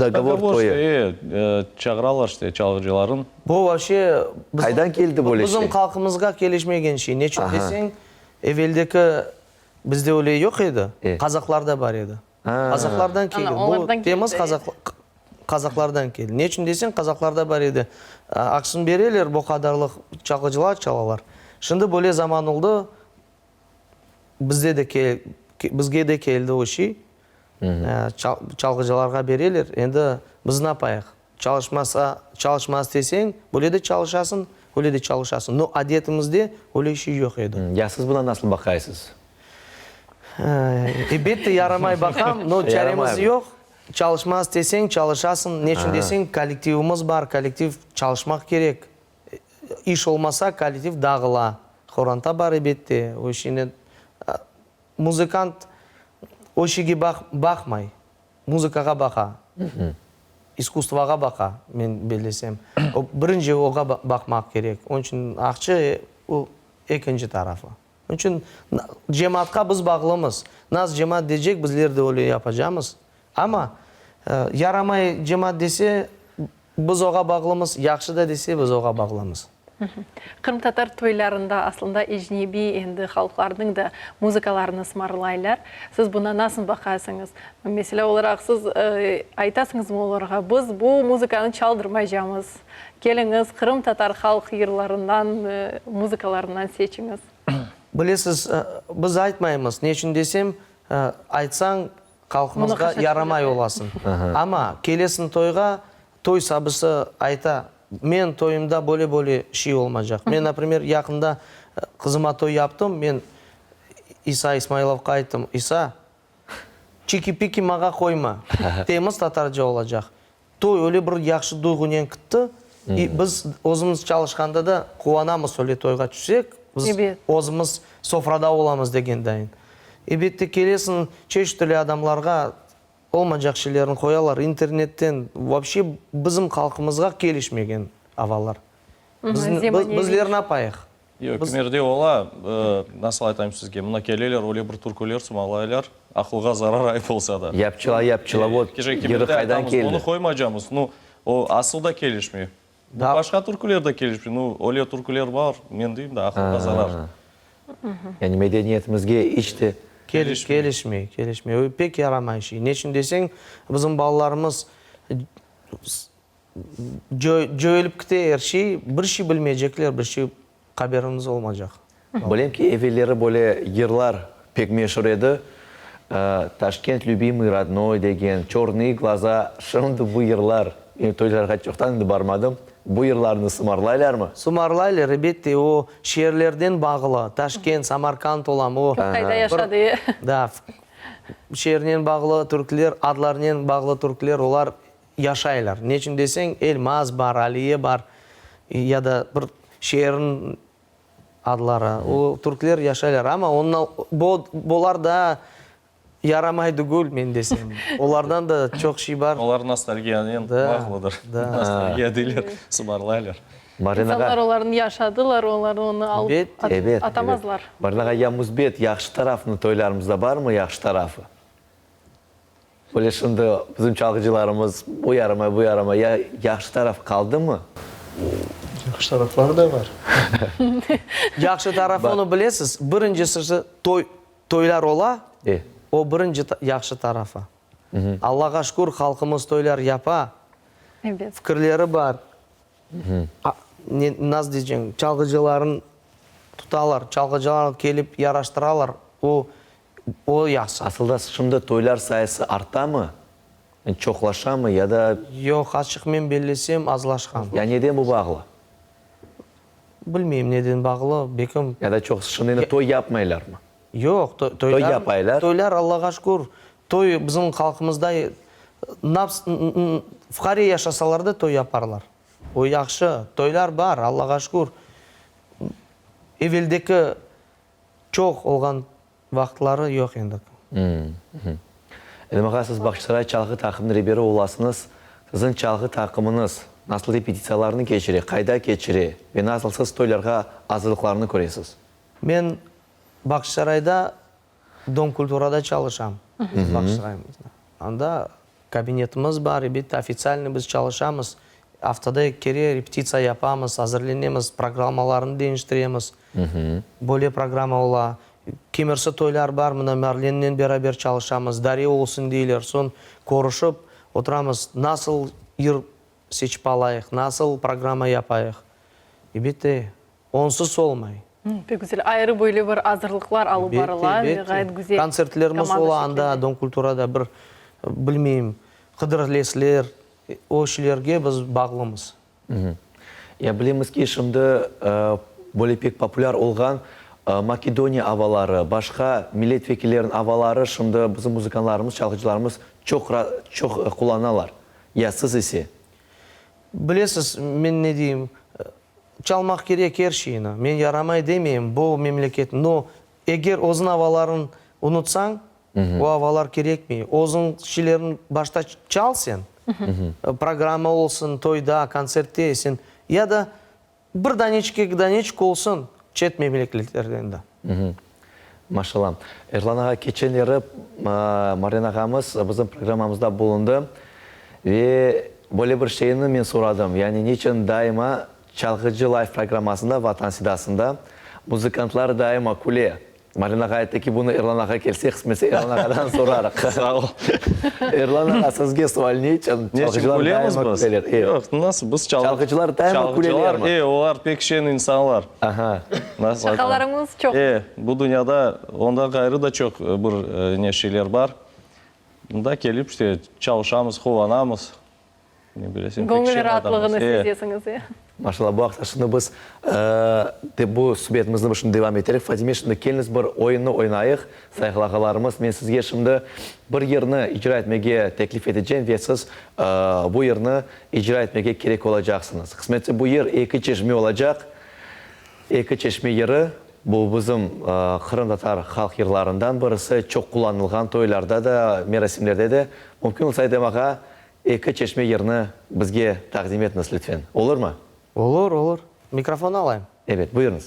dogovor toyı? Dogovor işte, çağıralar işte çalğıcıların. Bu vapşe Qaydan keldi böyle şey? Bizim halqımızğa kelişmegen şey. Neçün deseñ, eveldeki bizde öyle yoq edi, qazaqlarda bar edi. Qazaqlardan keldi. Bu temiz qazaqlardan keldi. Neçün deseñ, qazaqlarda bar edi. Aqşını bereler, bu qadarlıq çalğıcılar çalalar. Şimdi böyle zaman oldı, Bizde de bizge de keldi o şey. Çalğıcılarğa bereler. Endi biz napayıq? Çalışmasa, çalışmaz deseñ, böyle de çalışasıñ, öyle de çalışasıñ. No, adetimizde öyle şey yoq edi. Ya siz buna nasıl baqaysız? Elbette yaramay baqam, no, çaremiz yoq. Çalışmaz deseñ, çalışasıñ. Neçün deseñ, kollektivimiz bar, kollektiv çalışmaq kerek. İş olmasa, kollektiv dağıla. Qoranta bar, elbette, o şeynen. Muzıkant o şeyge baqmay, muzıkağa baqa, iskusstvoğa baqa, men bellesem. O, birinci oğa baqmaq kerek. Onıñ içün aqça, o, ekinci tarafı. Onıñ içün cemaatqa biz bağlımız. Nasıl cemaat deycek, bizler de öyle yapacamız. Amma yaramay cemaat dese, biz oğa bağlımız, yahşı da dese, biz oğa bağlımız. Qırımtatar toylarında aslında ecnebiy endi halqlarnıñ da muzıkalarını sımarlaylar. Siz buna nasıl baqasıñız? Meselâ olaraq, siz aytasıñızmı olarğa, biz bu muzıkanı çaldırmaycamız, keliñiz, qırımtatar halq yırlarından, muzıkalarından seçiñiz? Bilesiz, biz aytmaymız. Ne içün desem, aytsañ, Halqımızğa yaramay olasıñ. Amma kelesiñ toyğa, toy sabısı ayta, men toyumda böyle-böyle şey olmacaq. Men, naprimer, yaqında qızıma toy yaptım, men İsa İsmailovqa ayttım, İsa, çiki-piki mağa qoyma, temiz tatarca olacaq. Toy öyle bir yahşı duyğunen kitti, i biz özümiz çalışqanda da quvanamız öyle toyğa tüşsek, biz özümiz sofrada olamız degen dayın. Ebette, kelesiñ çeşit türlü adamlarğa olmaycaq şeylerni qoyalar, internetten, vapşe bizim halqımızğa kelişmegen avalar. Bizler napayıq? Yoq, kimerde ola, nasıl aytayım sizge, mına keleler, öyle bir türküler sımalaylar, aqılğa zarar ayıp olsa da. Yapçıla, yapçıla, vot, yırı qaydan keldi? Onı qoymaycamız, nu, o asıl da kelişmey. Başqa türküler de kelişmey, nu, öyle türküler bar, men deyim da, aqılğa zarar. Yani medeniyetimizge iç de. Kelişmey, kelişmey, o pek yaramay şey. Neçün deseñ, bizim balalarımız Coyulıp kite er şey, bir şey bilmeycekler, bir şey haberimiz olmacaq. Bilem ki, evelleri böyle yırlar pek meşur edi, Taşkent lübimıy rodnoy degen, Çornıy glaza, şimdi bu yırlar, men toylarğa çoqtan endi barmadım, bu yırlarnı sımarlaylarmı? Sımarlaylar, elbette, o şeerlerden bağlı, Taşkent, Samarkand olam, o. Kim qayda yaşadı, e? Da, şeernen bağlı türkler, adlarnen bağlı türkler, olar Yaşaylar. Neçün deseñ, Elmaz bar, Aliye bar, ya da bir şeerniñ adları. O türkler yaşaylar. Amma ondan, bular da yaramay tügül, men desem. Olardan da çoq şey bar. Olar nostalgiyanen bağlıdır. Nostalgiya deyler, sımarlaylar. İnsanlar olarnı yaşadılar, olar onı alıp atamazlar. Marina ağa, ya müsbet, yahşı tarafını toylarımızda barmı, yahşı tarafı? Böyle şimdi bizim çalğıcılarımız o yaramay, bu yaramay, ya yahşı taraf qaldımı? Yahşı tarafları da bar. Yahşı tarafı onı bilesiz, birincisi toy, toylar ola, o birinci yahşı tarafı. Allağa şükür, halqımız toylar yapa, fikirleri bar. Nasıl diyeceñ, çalğıcıların tutalar, çalğıcılar kelip yaraştıralar, o O yahşı. Asılda şimdi toylar sayısı artamı, çoqlaşamı ya da? Yoq, açıq men bellesem, azlaşqan. Ya neden bu bağlı? Bilmeyim neden bağlı, bekim. Ya da çoqusı şimdi endi toy yapmaylarmı? Yoq, toy yapaylar. Toylar, Allağa şükür, toy bizim halqımızda fuqare yaşasalar da toy yaparlar. O yahşı, toylar bar, Allağa şükür. Eveldeki Çoq olğan vaqıtları yoq endi. Edem ağa, siz Bağçasaray çalğı taqımınıñ reberi olasıñız. Siziñ çalğı taqımıñız nasıl repetitsiyalarnı keçire, qayda keçire ve nasıl siz toylarğa azırlıqlarnı köresiz? Men Bağçasarayda Dom kulturada çalışam, Bağçasaraymızda. Anda kabinetimiz bar, elbette, ofitsialnıy biz çalışamız. Aftada eki kere repetitsiya yapamız, azırlenemiz, programmalarnı deñiştiremiz. Böyle programma ola. Kemersi toylar bar, mına Marlennen beraber çalışamız, dare olsun deyler. Soñ körüşip oturamız, nasıl yır seçip alayıq, nasıl programma yapayıq. Elbette, Onsız olmay. Pek güzel. Ayrı böyle bir azırlıqlar alıp barıla ve ğayet güzel. Kontsertlerimiz ola anda, Domkulturada bir, bilmeyim, Hıdırlezler, o şeylerge biz bağlımız. Ya bilemiz ki, şimdi böyle pek populâr olğan Makedoniya avaları, başqa millet vekilleriniñ avaları şimdi bizim muzıkanlarımız, çalğıcılarımız çoq çoq qullanalar. Ya siz ise? Bilesiz, men ne deyim, Çalmaq kerek er şeyni. Men yaramay demeyim, bu memleket, no, eger özüñ avalarıñ unutsañ, o avalar kerekmey. Özüñ şeylerni başta çal sen, programma olsun, toyda, kontsertte sen, ya da bir daneçik, eki daneçik olsun çet memleketlerden de. Maşallah. Erlan ağa, keçenleri Marlen ağamız bizim programmamızda bulundı ve böyle bir şeyni men soradım, yani niçün daima Çalğıcı Live programmasında, Vatan sedasında muzıkantlar daima küle? Marlen ağa ayttı ki, bunı Erlan ağa kelse, qısmetse Erlan ağadan sorarıq. Sağ ol. Erlan ağa, sizge sual, niçün çalğıcılar daima küleler? Yoq, nasıl, biz Çalğıcılar daima külelermi? E, olar pek şeñ insanlar. Aha. Şaqalarıñız çoq. E, bu dünyada ondan ğayrı da çoq bir ne şeyler bar. Mında kelip işte çalışamız, quvanamız. Ne bilesem, pek Göñül şeñ adamız. raatlığını E. sezesiñiz, e. Maşallah, bu aqta şimdi biz de bu subetimizni biz şimdi devam eterik. Fadime, şimdi keliñiz bir oyunnı oynayıq. Sayğılı ağalarımız, men sizge şimdi bir yırnı icra etmege teklif etecem ve siz bu yırnı icra etmege kerek olacaqsıñız. Qısmetse bu yır Eki çeşme olacaq. Eki çeşme yırı, bu bizim qırımtatar halq yırlarından birisi, çoq qullanılğan toylarda da, merasimlerde de. Mümkün olsa, Edem ağa, Eki çeşme yırnı bizge taqdim etiñiz, lütfen. Olurmı? Olur, olur. Mikrofon alayım. Ebet, buyurıñız.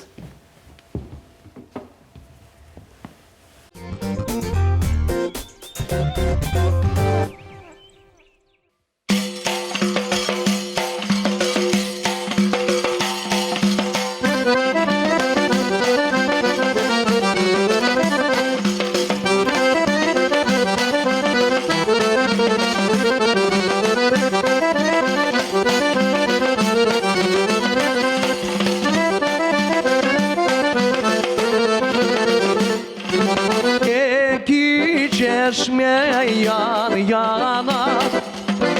Eki çeşme yan-yana,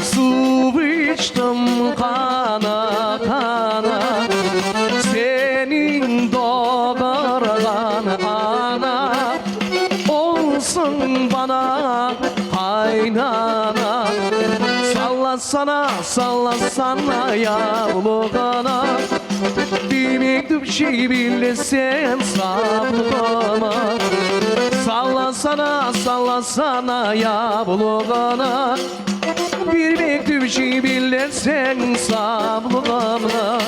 Suv içtim qana-qana, Seniñ doğurğan ana, Olsun bana qaynana. Sallasana, sallasana yavluğını, Bir mektüp çivilesen saflığıma. Sallasana, sallasana yavluğını, Bir mektüp çivilesen saflığımnı.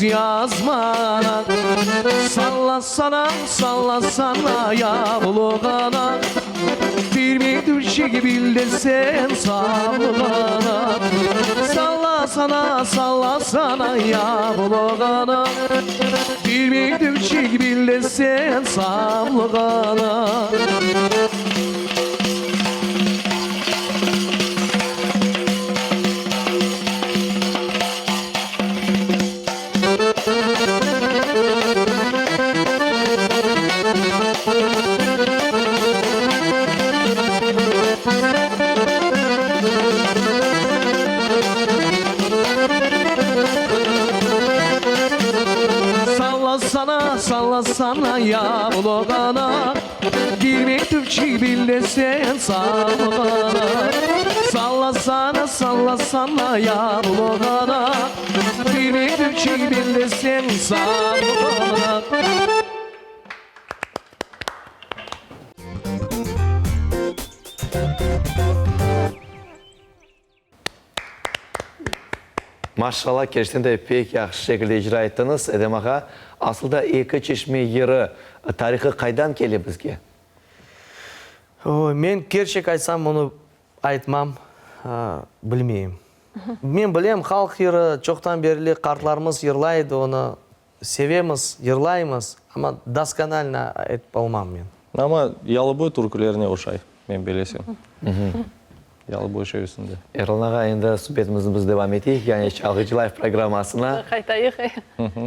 yazmana. Sallasana, sallasana yavluğına, Bir mektüp çekip bildirsen savlığına. Sallasana, sallasana yavluğına, Bir mektüp çekip bildirsen savlığına. Sallasana, sallasana yavluğına, Bir mektüpçik bildirsen savlığına. Sallasana, sallasana yavluğına, Bir mektüpçik bildirsen savlığına. Maşallah, kerçekten de pek yahşı şekilde icra ettiñiz, Edem ağa. Asıl da Eki çeşme yırı tarihı qaydan kele bizge? Oy, men kerçek aytsam, bunı aytmam, bilmeyim. Men bilem, halq yırı, çoqtan berli qartlarımız yırlay edi onı, sevemiz, yırlaymız, amma doskonalno aytıp olmam men. Amma Yalıboy türkülerine oşay, men bilesem. Yalıboy şevisinde. Erlan ağa, endi subetimizni biz devam eteyik, yani Çalğıcı Live programmasına. Qaytayıq.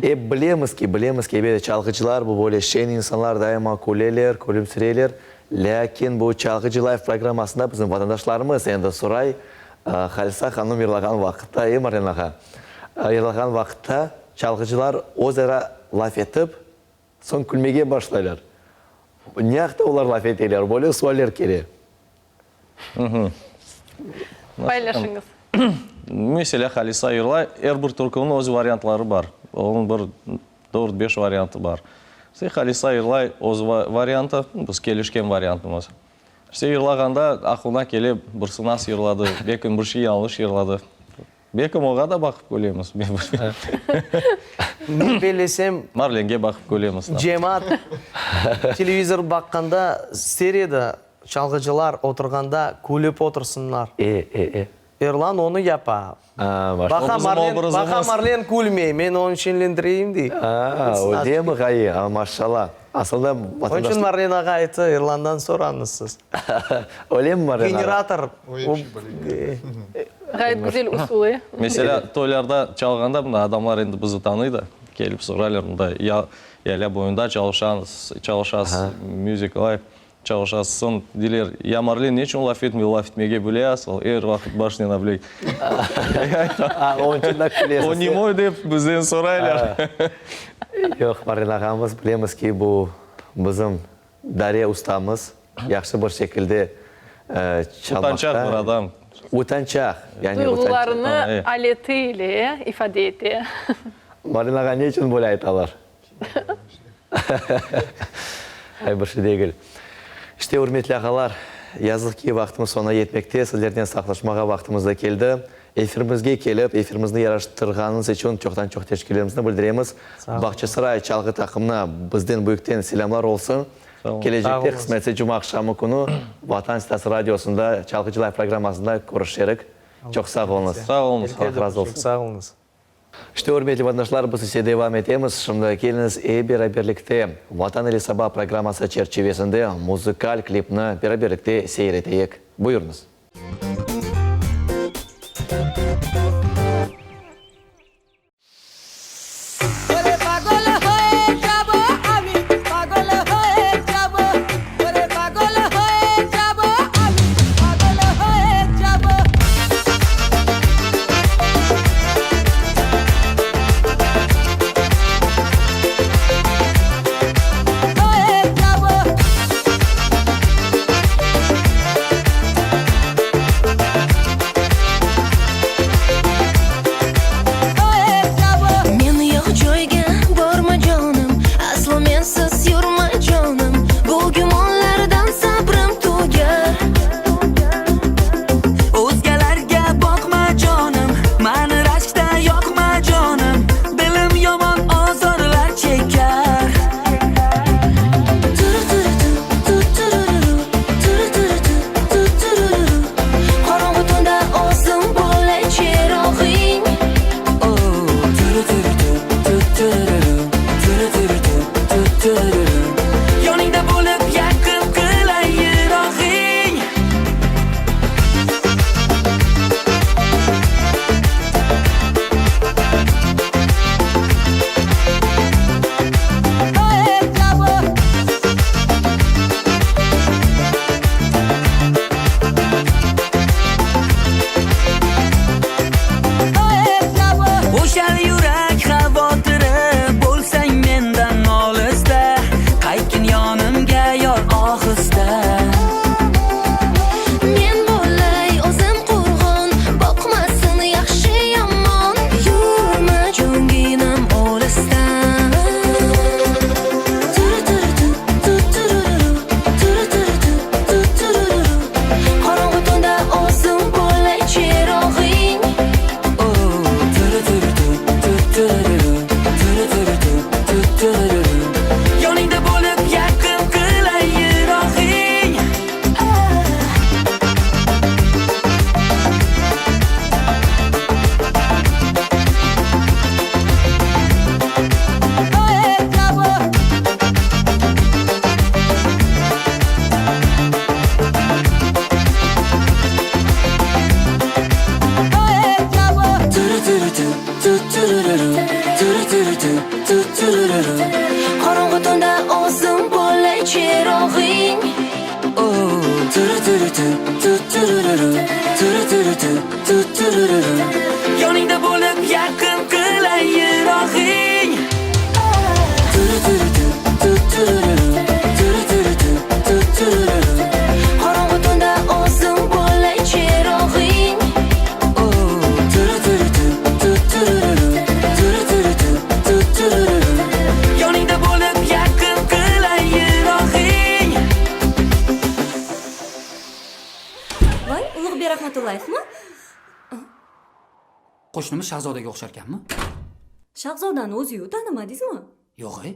Ep bilemiz ki, bilemiz ki, ebet, çalğıcılar bu böyle şeñ insanlar, daima küleler, külümsireyler. Lâkin bu Çalğıcı Live programmasında bizim vatandaşlarımız endi soray, Halisa hanım yırlağan vaqıtta, e, Marlen ağa? Yırlağan vaqıtta çalğıcılar öz ara laf etip, soñ külmege başlaylar. Ne aqta olar laf eteler? Böyle sualler kele. Paylaşıñız. Meselâ, Halisa yırlay, er bir türküniñ öz variantları bar. Onıñ bir dört, beş variantı bar. İşte, Halisa yırlay, öz variantı, biz kelişken variantımız. İşte, yırlağanda aqlına kele, birisi nasıl yırladı, belki bir şey yañlış yırladı. Belki oña da baqıp külemiz. Men bellesem. Marlenge baqıp külemiz. Cemaat televizor baqqanda ister edi, çalğıcılar oturğanda külip otursınlar. E, e, e. Erlan onı yapa. Baqa Marlen, baqa Marlen külmey, men onı şeñlendireyim dey. A, öylemi, ğaye, a, maşallah. Asılda vatandaş. Onıñ içün Marlen ağa ayttı, Erlandan sorañız siz. Öylemi, Marlen ağa? Generator. Ğayet güzel usul, e. Meselâ, toylarda çalğanda mında adamlar endi bizi tanıy da, kelip soraylar, mında Yayla boyunda çalışañız, çalışasız, Music Live çalışasız. Soñ deyler, ya Marlen ne içün laf etmey, laf etmege bile asıl, er vaqıt başnen avley. A, onıñ içün de külesiz. O nemoy dep bizden soraylar. Yoq, Marlen ağamız, bilemiz ki, bu bizim Dare ustamız yahşı bir şekilde çalmaqta. Utançaq bir adam. Utançaq, yani Duyğularını aleti ile ifade ete. Marina ağa, ne içün böyle aytalar? Ay, bir şey degil. İşte, ürmetli ağalar, yazıq ki, vaqtımız soñuna yetmekte, sizlernen saqlaşmağa vaqtımız da keldi. Efirimizge kelip, efirimizni yaraştırğanıñız içün çoqtan-çoq teşekkürlerimizni bildiremiz. Bağçasaray çalğı taqımına bizden büyükten selâmlar olsun. Kelecekte, qısmetse, cuma aqşamı künü Vatan Sitası radiosında Çalğıcı Live programmasında körüşerik. Çoq sağ oluñız. Sağ oluñız. Allah razı olsun. Sağ oluñız. İşte, ürmetli vatandaşlar, biz ise devam etemiz. Şimdi keliñiz, ep beraberlikte Vatan ile saba programması çerçivesinde muzıkal klipni beraberlikte seyir eteyik. Buyurıñız. Bo'lib yaqin qilay yurag'ing. Qorong'u tunda o'zim bo'lay chirog'ing. Yoningda bo'lib yaqin qilay yurag'ing. Voy, Ulug'bek Rahmatullayevmi? Qo'shnimiz Shahzodaga o'xsharkanmi? Shahzodani o'zi-yu, tanimadingizmi? Yo'q-e.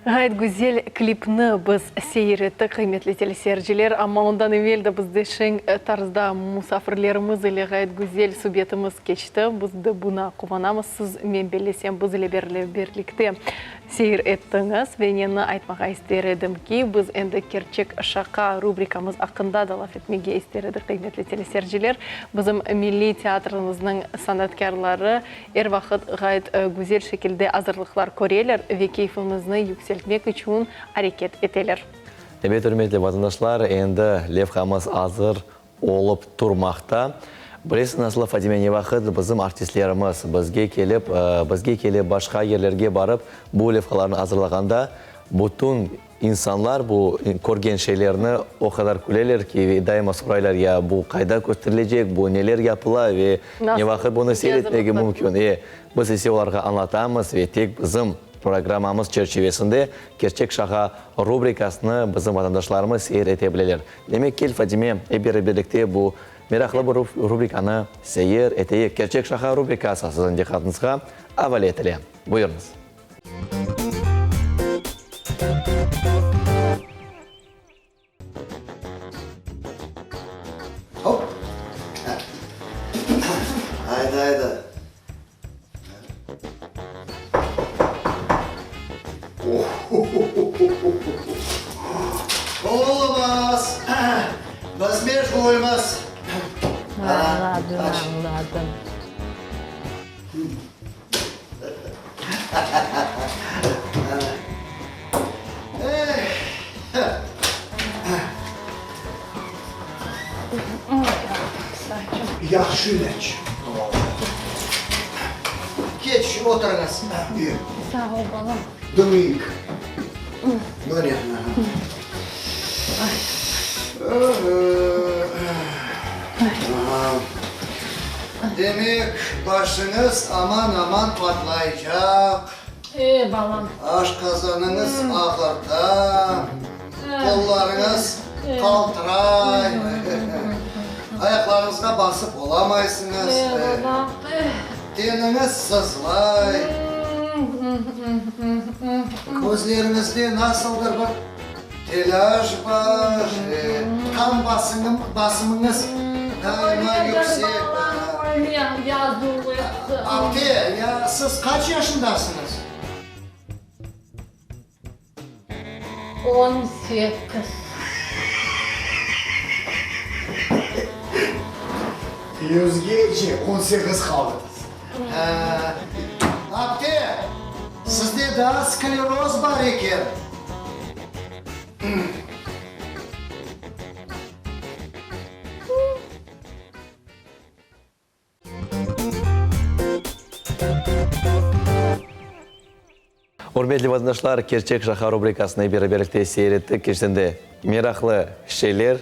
Ğayet güzel klipni biz seyir ettik, qıymetli teleseyirciler, amma ondan evel de bizde şeñ tarzda musafirlerimiz ile ğayet güzel subetimiz keçti. Biz de buna quvanamız. Siz, men bellesem, biz ile birlikte seyir ettiñiz. Ve neni aytmağa ister edim ki, biz endi Kerçek şaqa rubrikamız aqqında da laf etmege ister edik, qıymetli teleseyirciler. Bizim milliy teatrimizniñ sanatkârları Er vaqıt ğayet güzel şekilde azırlıqlar köreler ve keyfimizni yükseltmek içün areket eteler. Ebet, ürmetli vatandaşlar, endi levhamız azır olıp turmaqta. Bilesiz nasıl, Fadime, ne vaqıt bizim artistlerimiz bizge kelip, bizge kelip başqa yerlerge barıp bu levhalarnı azırlağanda, bütün İnsanlar bu körgen şeylerni o qadar küleler ki, ve daima soraylar, ya bu qayda kösterilecek, bu neler yapıla ve ne vaqıt bunı seyir etmege mümkün. E, biz ise olarğa añlatamız ve tek bizim programmamız çerçivesinde Kerçek şaqa rubrikasını bizim vatandaşlarımız seyir ete bileler. Demek, kel, Fatime, ep beraberlikte bu meraqlı bir rubrikanı seyir eteyik. Kerçek şaqa rubrikası siziñ diqqatıñızğa avale etile. Buyurıñız. Hop! Ayda, ayda. Olamaz! Biz meşğulmız. Añladım, añladım. Yahşı ilâc. Keç, oturıñız. Sağ ol, balam. Dımıyıq. Böyle. Demek, başıñız aman-aman patlaycaq. E, balam. Aşqazanıñız ağırta, qollarıñız qaltıray, ayaqlarıñızğa basıp olamaysıñız. E, balam. Teniñiz sızlay. Közleriñizde nasıldır bir telâş bar, qan basımıñız daima yüksek. Apte, ya siz qaç yaşındasıñız? 18. Yüzgece 18 qaldıñız. Apte, sizde daa skleroz bar eken. Ürmetli vatandaşlar, Kerçek şaqa rubrikasını beraberlikte seyir ettik. Kerçekten de meraqlı şeyler.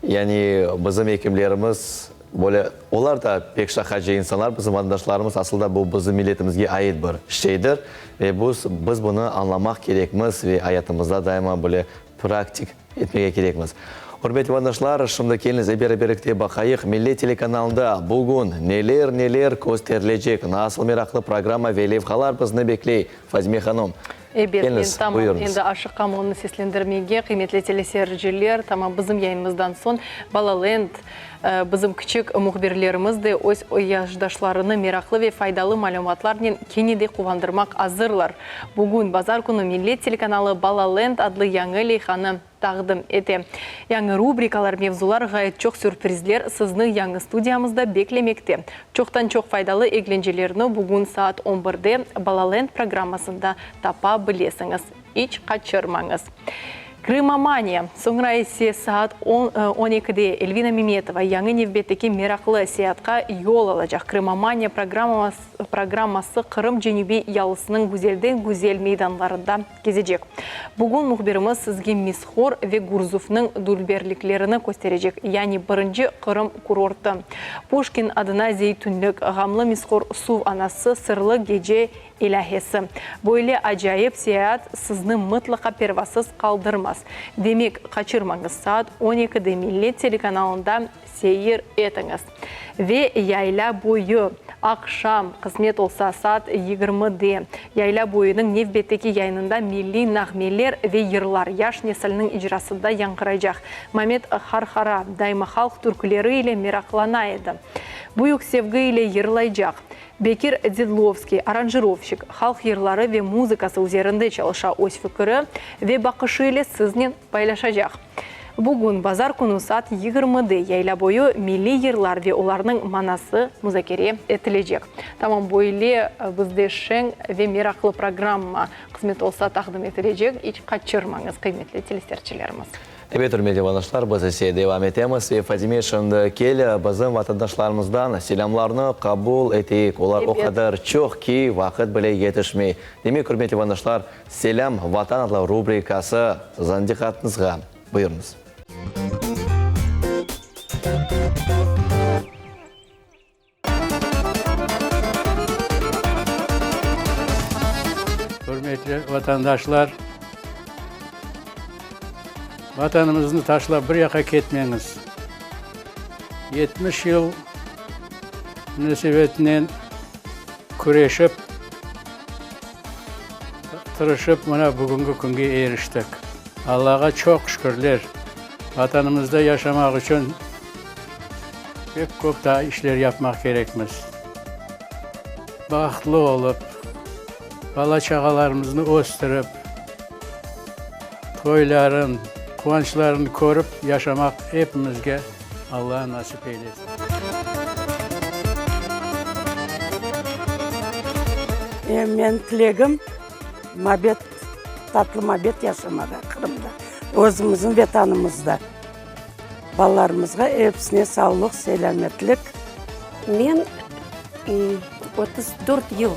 Yani bizim ekimlerimiz böyle, olar da pek şaqacı insanlar, bizim vatandaşlarımız, asıl da bu bizim milletimizge ait bir şeydir. Ve biz, biz bunı añlamaq kerekmiz ve ayatımızda daima böyle praktik etmege kerekmiz. Ürmetli vatandaşlar, şimdi keliñiz ep beraberlikte baqayıq, Millet telekanalında bugün neler-neler kösterilecek, nasıl meraqlı programma ve levhalar bizni bekley? Fazime hanım, Ebet, men keliñiz, tamam buyurıñız. endi aşıqam onı seslendirmege. Qıymetli teleseyirciler, tamam bizim yayınımızdan soñ Balalend, bizim kiçik mühbirlerimiz de öz yaşdaşlarını meraqlı ve faydalı malümatlarnen kene de quvandırmaq azırlar. Bugün, bazar künü, Millet telekanalı Balalend adlı yañı leyhanı taqdim ete. Yañı rubrikalar, mevzular, ğayet çoq sürprizler sizni yañı studiyamızda beklemekte. Çoqtan-çoq faydalı eglencelerni bugün saat on birde Balalend programmasında tapa bilesiñiz. İç qaçırmañız! Krımomaniya, soñra ise saat on, on ekide Elvina Memetova yañı nevbetteki meraqlı seyaatqa yol alacaq. Krımomaniya programması Qırım cenübiy yalısınıñ güzelden-güzel meydanlarında kezecek. Bugün mühbirimiz sizge Mishor ve Gurzufnıñ dülberliklerini kösterecek, yani birinci Qırım kurortı, Puşkin adına zeytünlik, ğamlı Mishor suv anası, sırlı gece İlâhesi. Böyle acayip seyaat sizni mıtlaqa pervasız qaldırmaz. Demek, qaçırmañız, saat on ekide Millet telekanalında seyir etiñiz. Ve Yayla boyu, aqşam, qısmet olsa, saat yigirmide, Yayla boyunıñ nevbetteki yayınında milliy nağmeler ve yırlar yaş nesilniñ icrasında yañğıraycaq. Mamet Harhara daima halq türküleri ile meraqlana edi. Büyük sevgi ile yırlaycaq. Bekir Zidlovskiy, aranjirovşik, halq yırları ve muzıkası üzerinde çalışa, öz fikiri ve baqışı ile siznen paylaşacaq. Bugün, bazar künü saat yigirmide Yayla boyu milliy yırlar ve olarnıñ manası muzakere etilecek. Tamam böyle bizde şeñ ve meraqlı programma, qısmet olsa, taqdim etilecek, iç qaçırmañız, qıymetli teleserçilerimiz. Ebet, ürmetli vatandaşlar, biz ise devam etemiz ve Fatime, şimdi kel, bizim vatandaşlarımızdan selâmlarnı qabul eteyik. Olar o qadar çoq ki, vaqıt bile yetişmey. Demek, ürmetli vatandaşlar, Selâm, Vatan adlı rubrikası siziñ diqqatıñızğa. Buyurıñız. Ürmetli vatandaşlar, Vatanımıznı taşlap bir yaqqa ketmeñiz. 70 yıl munasebetinen küreşip, tırışıp mına bugünki künge eriştik. Allağa çoq şükürler, Vatanımızda yaşamaq içün Pek köp daa işler yapmaq kerekmiz. Bahtlı olıp, bala-çağalarımıznı östürip, toyların, quvançlarını körip yaşamaq epimizge Alla nasip eylesin. Menim tilegim, mabet, tatlı mabet yaşamağa Qırımda, özümizniñ Vetanımızda. Balalarımızğa episine savlıq, selâmetlik. Men 34 yıl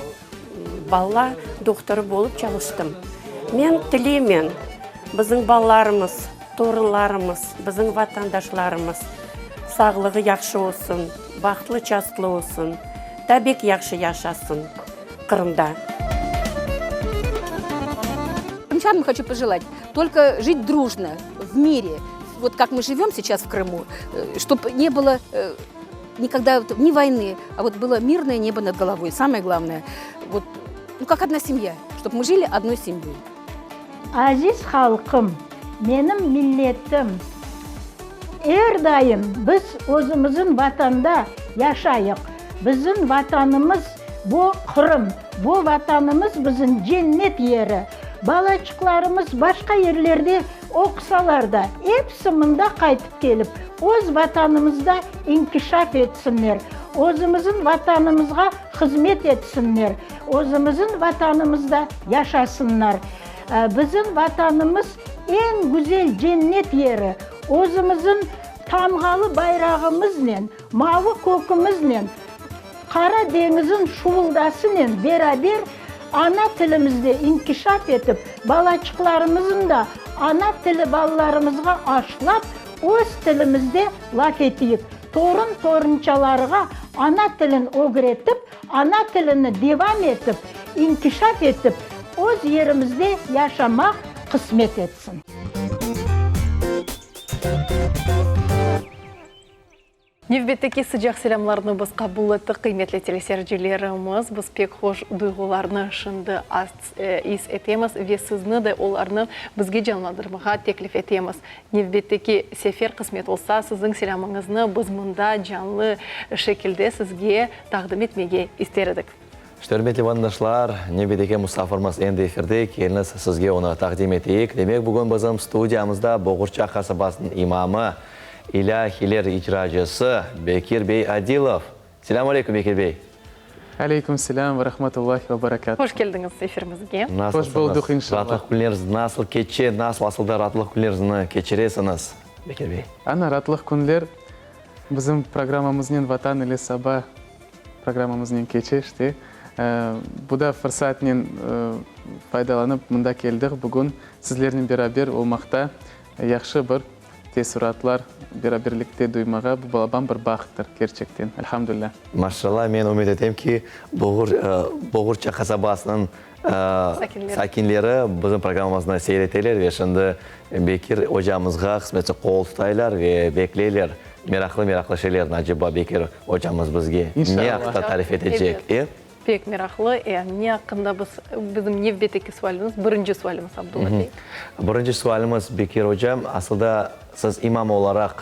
bala dohtorı bolıp çalıştım. Men tileymen, bizim balalarımız, torunlarımız, bizim vatandaşlarımız sağlığı yahşı olsun, bahtlı-çastlı olsun, da bek yahşı yaşasın Qırımda. Крымчанам хочу пожелать только жить дружно, в мире, Вот как мы живем сейчас в Крыму, чтоб не было никогда ни войны, а вот было мирное небо над головой. Самое главное, вот, ну, как одна семья, чтобы мы жили одной семьей. Aziz halqım, menim milletim, er daim biz özümizin Vatanda yaşayıq. Bizim Vatanımız bu Qırım, bu Vatanımız bizim cennet yeri. Balaçıqlarımız başqa yerlerde Oqusalar da, episi mında qaytıp kelip, öz Vatanımızda inkişaf etsinler, özümizin Vatanımızğa hızmet etsinler, özümizin Vatanımızda yaşasınlar. Bizim Vatanımız eñ güzel cennet yeri, özümizin tamğalı bayrağımıznen, mavı kökümiznen, Qara deñizin şuvuldasınen beraber ana tilimizde inkişaf etip, balaçıqlarımızın da ana tili balalarımızğa aşlap, öz tilimizde laf eteyik, torun-torunçalarğa ana tilin ögretip, ana tilini devam etip, inkişaf etip, öz yerimizde yaşamaq qısmet etsin. Nevbetteki sıcaq selâmlarnı biz qabul ettik, qıymetli teleseyircilerimiz. Biz pek hoş duyğularnı şimdi is etemiz ve sizni de olarnı bizge canlandırmağa teklif etemiz. Nevbetteki sefer qısmet olsa, siziñ selâmıñıznı biz mında canlı şekilde sizge taqdim etmege ister edik. İşte, ürmetli vatandaşlar, nevbetteki musafirimiz endi efirde, keliñiz, sizge onı taqdim eteyik. Demek, bugün bizim studiyamızda Boğurça qasabasınıñ imamı, ilâhiler icracısı Bekir bey Adilov. Selâm aleyküm, Bekir bey! Aleyküm selâm ve rahmetullahi ve berekâtuhu. Hoş keldiñiz efirimizge. Hoş buldıq, inşallah. Raatlıq künleriñiz nasıl keçe, nasıl asılda raatlıq künleriñizni keçiresiñiz, Bekir bey? Ana, raatlıq künler bizim programmamıznen Vatan ile saba programmamıznen keçe işte. Bu da fırsatnen faydalanıp mında keldik bugün sizlernen beraber olmaqta yahşı bir Teessuratlar beraberlikte duymağa bu balaban bir bahttır, kerçekten. Elhamdülilâ. Maşallah, men ümüt etem ki, Boğur, Boğurça qasabasınıñ sakinleri bizim programmamıznı seyir eteler ve şimdi Bekir ocamızğa qısmetse qol tutaylar ve bekleyler meraqlı-meraqlı şeylerni, aceba Bekir ocamız bizge ne aqta tarif etecek, e? Pek meraqlı. E, ne aqqında biz, bizim nevbetteki sualimiz, birinci sualimiz, Abdulla bey? Birinci sualimiz, Bekir ocam, asılda siz imam olaraq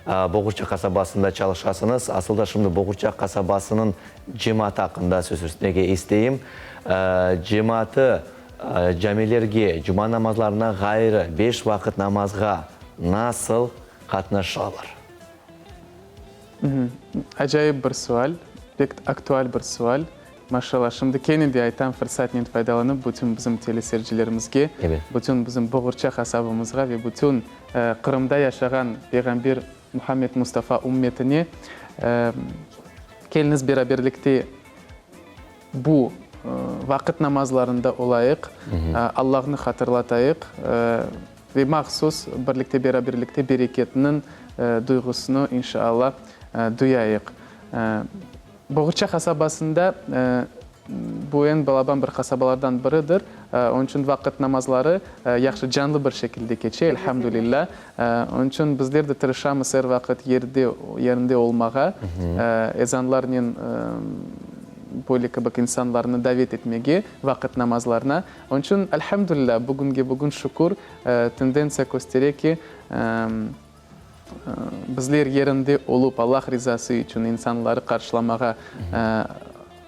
Boğurça qasabasında çalışasıñız. Asılda şimdi Boğurça qasabasınıñ cemaatı aqqında söz yürütmege isteyim. Cemaatı camilerge, cuma namazlarına ğayrı, beş vaqıt namazğa nasıl qatnaşalar? Acayip bir sual, pek aktual bir sual. Maşallah, şimdi kene de aytam, fırsatnen faydalanıp, bütün bizim teleseyircilerimizge, bütün bizim Boğurça qasabamızğa ve bütün Qırımda yaşağan Peyğamber Muhammed Mustafa ümmetine, keliñiz beraberlikte bu vaqıt namazlarında olayıq, Allahnı hatırlatayıq ve mahsus birlikte, beraberlikte bereketniñ duyğusını, inşaAllah, duyayıq. Boğurça qasabasında, bu eñ balaban bir qasabalardan biridir, onıñ içün vaqıt namazları yahşı, canlı bir şekilde keçe, elhamdülillah. Onıñ içün bizler de tırışamız er vaqıt yerde, yerinde olmağa, ezanlarnen böyle kibi insanlarnı davet etmege vaqıt namazlarına. Onıñ içün, elhamdülillah, bugünge bugün şükür, tendentsiya köstere ki, bizler yerinde olup, Allah rizası içün insanları qarşılamağa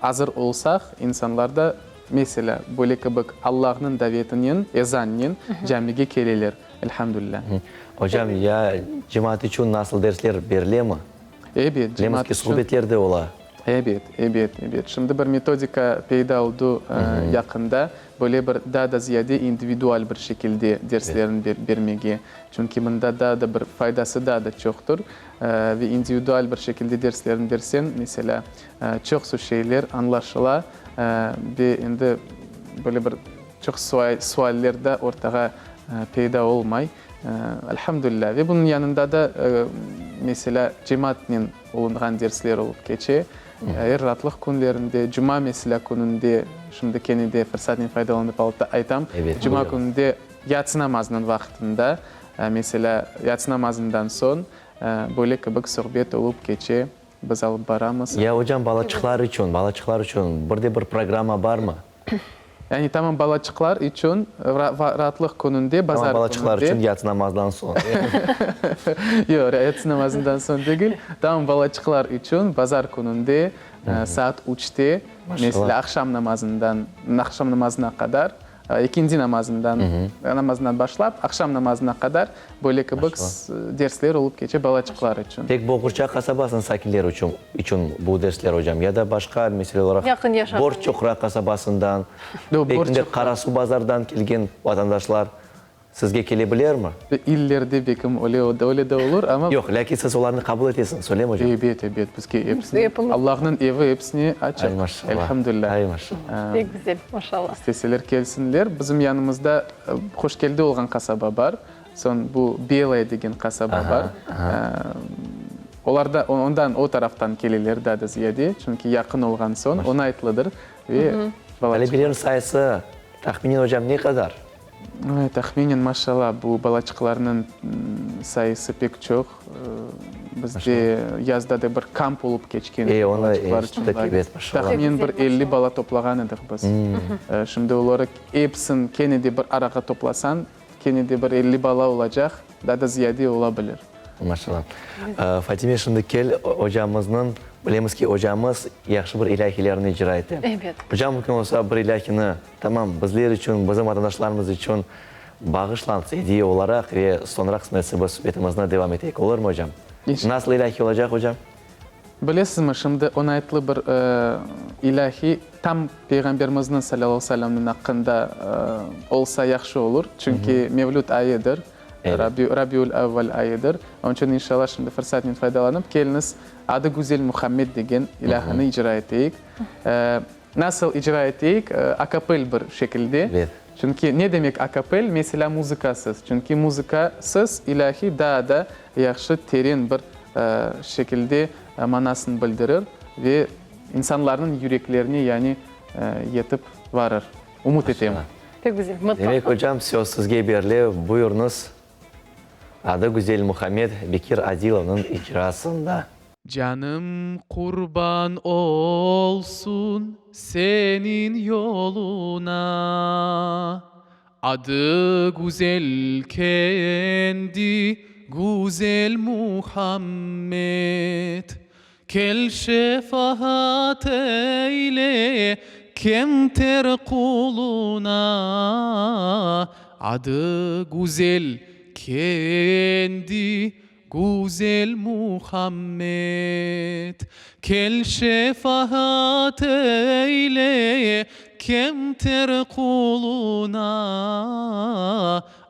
azır olsaq, insanlar da, meselâ, böyle kibi Allahnıñ davetinen, ezannen camige keleler, elhamdülillah. Ocam, ya cemaat içün nasıl dersler berilemi? Ebet, cemaat içün. Suhbetler de ola. Ebet, ebet, ebet. Şimdi bir metodika peyda oldu yaqında, böyle bir daa da ziyade individual bir şekilde derslerni bermege. Çünki mında daa da bir faydası daa da çoqtur. Ve individual bir şekilde derslerni berseñ, meselâ, çoqsu şeyler añlaşıla ve endi böyle bir çoq sualler da ortağa peyda olmay. Elhamdülilâ. Ve bunıñ yanında da, meselâ, cemaatnen olunğan dersler olıp keçe. Er raatlıq künlerinde, cuma, meselâ, kününde, şimdi kene de fırsatnen faydalanıp aytam, cuma kününde yatsı namazınıñ vaqtında, meselâ, yatsı namazından soñ böyle kibi suhbet olıp keçe, biz alıp baramız. Ya, ocam, balaçıqlar içün, balaçıqlar içün bir de bir programma barmı? Yani tamam balaçıqlar içün raatlıq kününde, bazar kününde. Tamam balaçıqlar içün yatsı namazdan soñ. Yoq, yatsı namazından soñ degil. Tamam balaçıqlar içün bazar kününde saat üçte, meselâ, aqşam namazından, aqşam namazına qadar Ekindi namazından, namazından başlap, aqşam namazına qadar böyle kibi dersler olıp keçe balaçıqlar içün. Tek Boğurça qasabasınıñ sakinleri içün içün bu dersler, ocam, ya da başqa, mesele olaraq, Yaqın yaşağan. Borçoqra qasabasından, belki de Qarasuvbazardan kelgen vatandaşlar Sizge kele bilermi? İllerde bekim öyle, öyle de olur, amma. Yoq, lâkin siz olarnı qabul etesiñiz, öylemi, ocam? Ebet, ebet, bizge episine, Allahnıñ evi episine açıq. Ay, maşallah. Elhamdülilâ. Ay, maşallah. Pek güzel, maşallah. İsteseler kelsinler. Bizim yanımızda Hoşkeldi olğan qasaba bar. Soñ bu Belaya degen qasaba bar. Olar da ondan, o taraftan keleler daa da ziyade, çünki yaqın olğan soñ, oñaytlıdır ve balaçıqlar. Talebelerniñ sayısı tahminen, ocam, ne qadar? Tahminen, maşallah, bu balaçıqlarnıñ sayısı pek çoq. Bizde yazda da bir kamp olıp keçken edi balaçıqlar içün. Tahminen bir 50 bala toplağan edik biz. Şimdi oları episini kene de bir arağa toplasañ, kene de bir 50 bala olacaq, daa da ziyade ola bilir. Maşallah. Fatime, şimdi kel ocamıznıñ, bilemiz ki, ocamız yahşı bir ilâhilerni icra ete. Ebet. Ocam, mümkün olsa, bir ilâhini, tamam, bizler içün, bizim vatandaşlarımız içün bağışlañız ediye olaraq ve soñra qısmetse biz subetimizni devam eteyik. Olurmı, ocam? İnşallah. Nasıl ilâhi olacaq, ocam? Bilesizmi, şimdi oñaytlı bir ilâhi tam Peyğamberimizniñ salâllahu selâmniñ aqqında olsa yahşı olur, çünki Mevlüt ayıdır, Rabiul-Avval ayıdır. Onıñ içün, inşallah, şimdi fırsatnen faydalanıp, keliñiz, Adı güzel Muhammed degen ilâhini icra eteyik. Nasıl icra eteyik? Akapel bir şekilde. Çünki ne demek akapel? Meselâ, muzıkasız. Çünki muzıkasız ilâhi daa da yahşı, teren bir şekilde manasını bildirir ve insanlarnıñ yüreklerine yani yetip varır. Ümüt etem. Pek güzel. Mıtlaqa. Demek, ocam, söz sizge berile. Buyurıñız. Adı güzel Muhammed Bekir Adilovnıñ icrasında. Canım qurban olsun seniñ yoluna, Adı güzel kendi güzel Muhammed. Kel şefaat eyle kemter quluna, Adı güzel kendi Güzel Muhammed, kel şefaat eyle kemter quluna,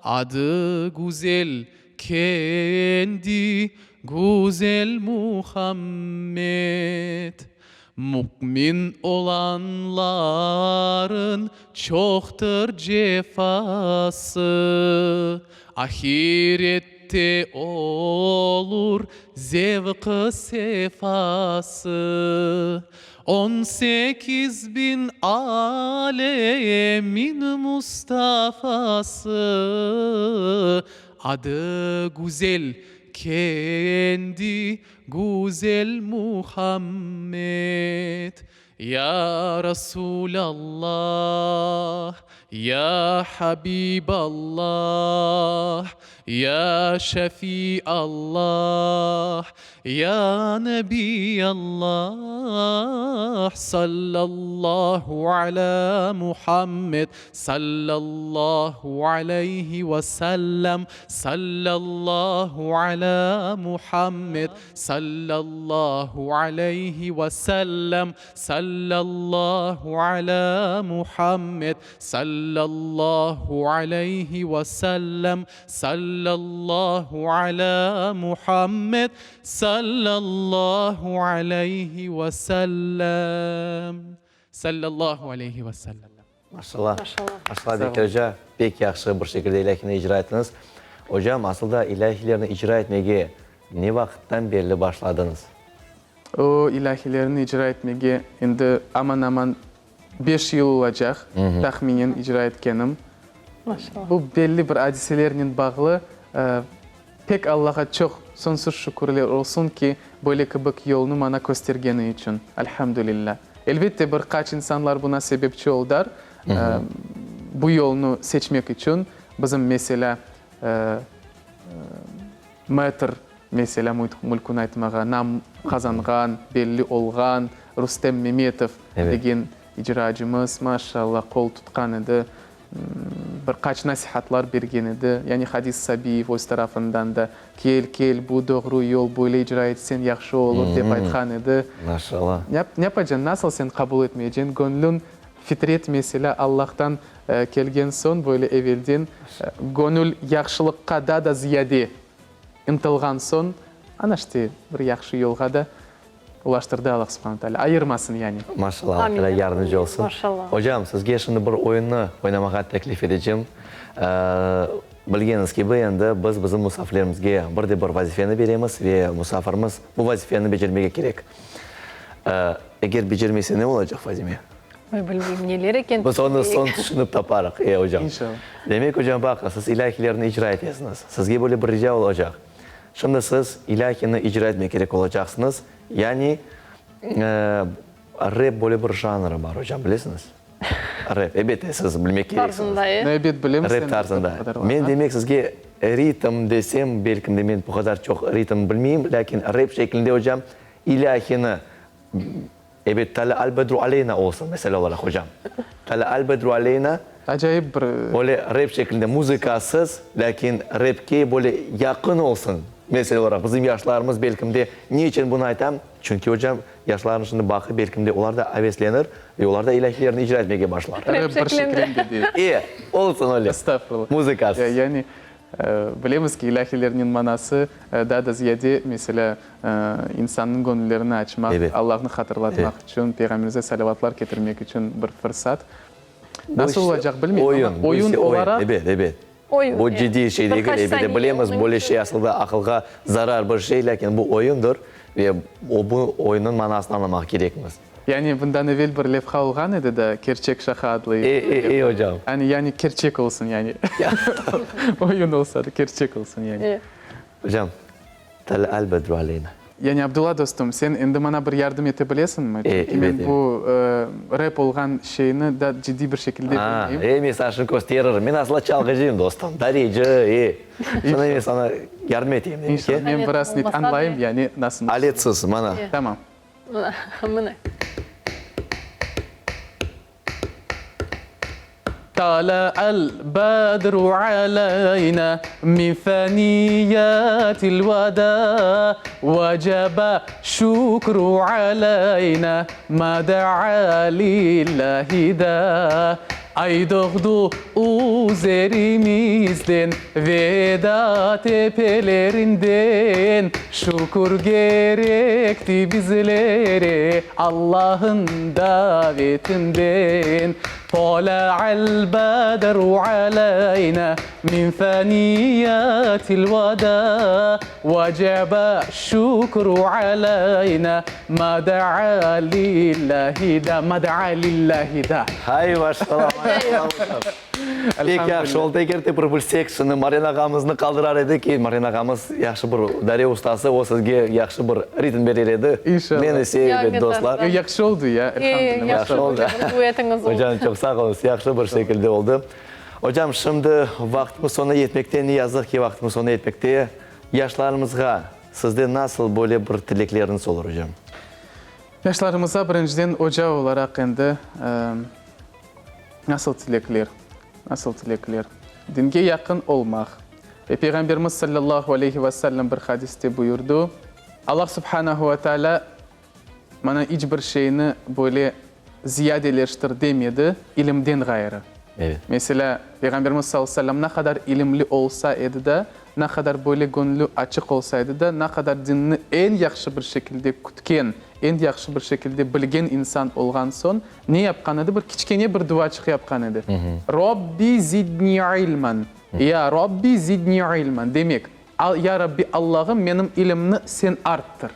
Adı güzel kendi güzel Muhammed. Mümin olanların çoqtır cefası, Ahirette olur zevqı sefası. 18 biñ alemin Mustafası, Adı güzel kendi Güzel Muhammed, ya Rasul-Allah, ya Habib-Allah, ya Şefi-Allah, ya Nebi-Allah, sallallahu ala Muhammed, sallallahu aleyhi ve sellem, Sallallahu ala Muhammed, sallallahu aleyhi ve sellem, sallallahu ala Muhammed, sallallahu aleyhi ve sellem, sallallahu ala Muhammed, sallallahu aleyhi ve sellem, sallallahu aleyhi ve sellem. Maşallah. Maşallah, Bekir oca, pek yahşı bir şekilde ilâhini icra ettiñiz. Ocam, asıl da ilâhilerni icra etmege ne vaqıttan berli başladıñız? O ilâhilerni icra etmege endi aman-aman beş yıl olacaq, tahminen icra etkenim. Maşallah. Bu belli bir adiselernen bağlı. Pek Allağa çoq soñsuz şükürler olsun ki, böyle kibik yolnı maña köstergeni içün. Elhamdülillah. Elbette, bir qaç insanlar buna sebepçi oldar, bu yolnı seçmek içün. Bizim, meselâ, metr, meselâ, mülkün aytmağa, nam qazanğan, belli olğan Rustem Memetov degen icracımız, maşallah, qol tutqan edi. Bir qaç nasihatlar bergen edi. Yani Hadis Sabiyev öz tarafından da, Kel, kel, bu doğru yol, böyle icra etseñ yahşı olur, dep aytqan edi. Maşallah. Ne yapacañ, nasıl sen qabul etmeyeceñ? Göñlüñ, fitret meselâ, Allahtan kelgen soñ, böyle evelden, göñül yahşılıqqa daa da ziyade ıntılğan soñ, ana işte, bir yahşı yolğa da Ulaştırdı Allah subhane teala. Ayırmasın yani. Maşallah, Allah Teala yardımcı olsun. Maşallah. Ocam, sizge şimdi bir oyunnı oynamağa teklif edecem. Bilgeniñiz kibi, endi biz bizim musafirlerimizge bir de bir vazifeni beremiz ve musafirimiz bu vazifeni becermege kerek. Eger becermese ne olacaq, Fadime? Oy, bilmeyim, neler eken. Biz onı soñ tüşünip taparıq, e, ocam. İnşallah. Demek, ocam, baqıñ, siz ilâhilerni icra etesiñiz. Sizge böyle bir rica olacaq. Şimdi siz ilâhini icra etmek kerek olacaqsıñız. Yani, rep böyle bir janrı bar, ocam, bilesiñiz? Rep, elbette, siz bilmek kereksiñiz. Tarzında, e? Ebet, bilemiz. Rep tarzında. Men, demek, sizge ritm desem, belkim de men bu qadar çoq ritm bilmeyim, lâkin rep şeklinde, ocam, ilâhini Ebet, Tala al-bedru aleyna olsun, mesele olaraq, ocam. Tala al-bedru aleyna. Acayip bir. Böyle rep şeklinde, muzıkasız, lâkin repke böyle yaqın olsun. Mesele olaraq, bizim yaşlarımız belkim de, ne içün bunı aytam? Çünki, ocam, yaşlarnı şimdi baqıp, belkim de, olar da aveslenir ve olar da ilâhilerni icra etmege başlar. Rep bir şeklinde de. E, olsun öyle. Estağfurullah. Muzıkasız. Yani, bilemiz ki, ilâhilerniñ manası daa da ziyade, meselâ, insannıñ göñüllerini açmaq, Allahnı hatırlatmaq içün, Peyğamberimize salâvatlar ketirmek içün bir fırsat. Nasıl olacaq bilmeyim, amma oyun olaraq. Ebet, ebet. Oyun, Bu ciddiy şey degil, elbette, bilemiz, böyle şey aslında aqılğa zarar bir şey, lâkin bu oyundır ve o bu oyunnıñ manasını añlamaq kerekmiz. Yani bundan evel bir levha olğan edi da, Kerçek şaqa adlı. E, e, e, ocam. Yani, yani kerçek olsun, yani. Oyun olsa da, kerçek olsun, yani. Ocam, Talâ al-bedru aleyna. Yani, Abdulla dostum, sen endi maña bir yardım ete bilesiñmi? Çünki men bu rep olğan şeyni da ciddiy bir şekilde bilmeyim. E, men saña şunı kösteririm. Men asla çalğıcıyım, dostum. Dareci, e. Şunı men saña yardım eteyim, demek ki. İnşallah, men biraz net añlayım, yani nasıl. Aletsiz, mana. Tamam. Mına. Talâ'al bedru aleyna min feniyyatil vedâ Vecebe şükru aleyna ma da'a lillahi dâ Ay doğdu üzerimizden veda tepelerinden Şükür gerekti bizlere Allah'ın davetinden Tala'al bedru aleyna min feniyyatil veda Vecebe şükru aleyna ma da'a lillahi da Ma da'a lillahi da. Hay maşallah, maşallah ocam. Pek yahşı oldı. Eger de bir bilsek, şimdi Marlen ağamıznı qaldırar edik. Marlen ağamız yahşı bir dare ustası, o sizge yahşı bir ritm berer edi. İnşallah. Men ise, elbet, dostlar. Yo, yahşı oldı ya, elhamdülillah. Yahşı oldı. Ocam, çoq sağ oluñız, yahşı bir şekilde oldı. Ocam, şimdi vaqtımız soñuna yetmekte, ne yazıq ki, vaqtımız soñuna yetmekte. Yaşlarımızğa sizden nasıl böyle bir tilekleriñiz olur, ocam? Yaşlarımıza birinciden oca olaraq endi Nasıl tilekler? Nasıl tilekler? Dinge yaqın olmaq. Ve Peyğamberimiz sallallahu aleyhi ve sellem bir hadiste buyurdı, Allah subhanehu ve teala maña iç bir şeyni böyle ziyadeleştir demedi, ilimden ğayrı. Evet. Meselâ, Peyğamberimiz sallallahu aleyhi ve sellem ne qadar ilimli olsa edi de, ne qadar böyle göñlü açıq olsa edi de, ne qadar dinni eñ yahşı bir şekilde kütken, eñ yahşı bir şekilde bilgen insan olğan soñ, Ne yapqan edi? Bir kiçkene bir duaçıq yapqan edi. Rabbi zidni ilman. Ya Rabbi zidni ilman. Demek, Ya Rabbi Allahım, menim ilimni sen arttır.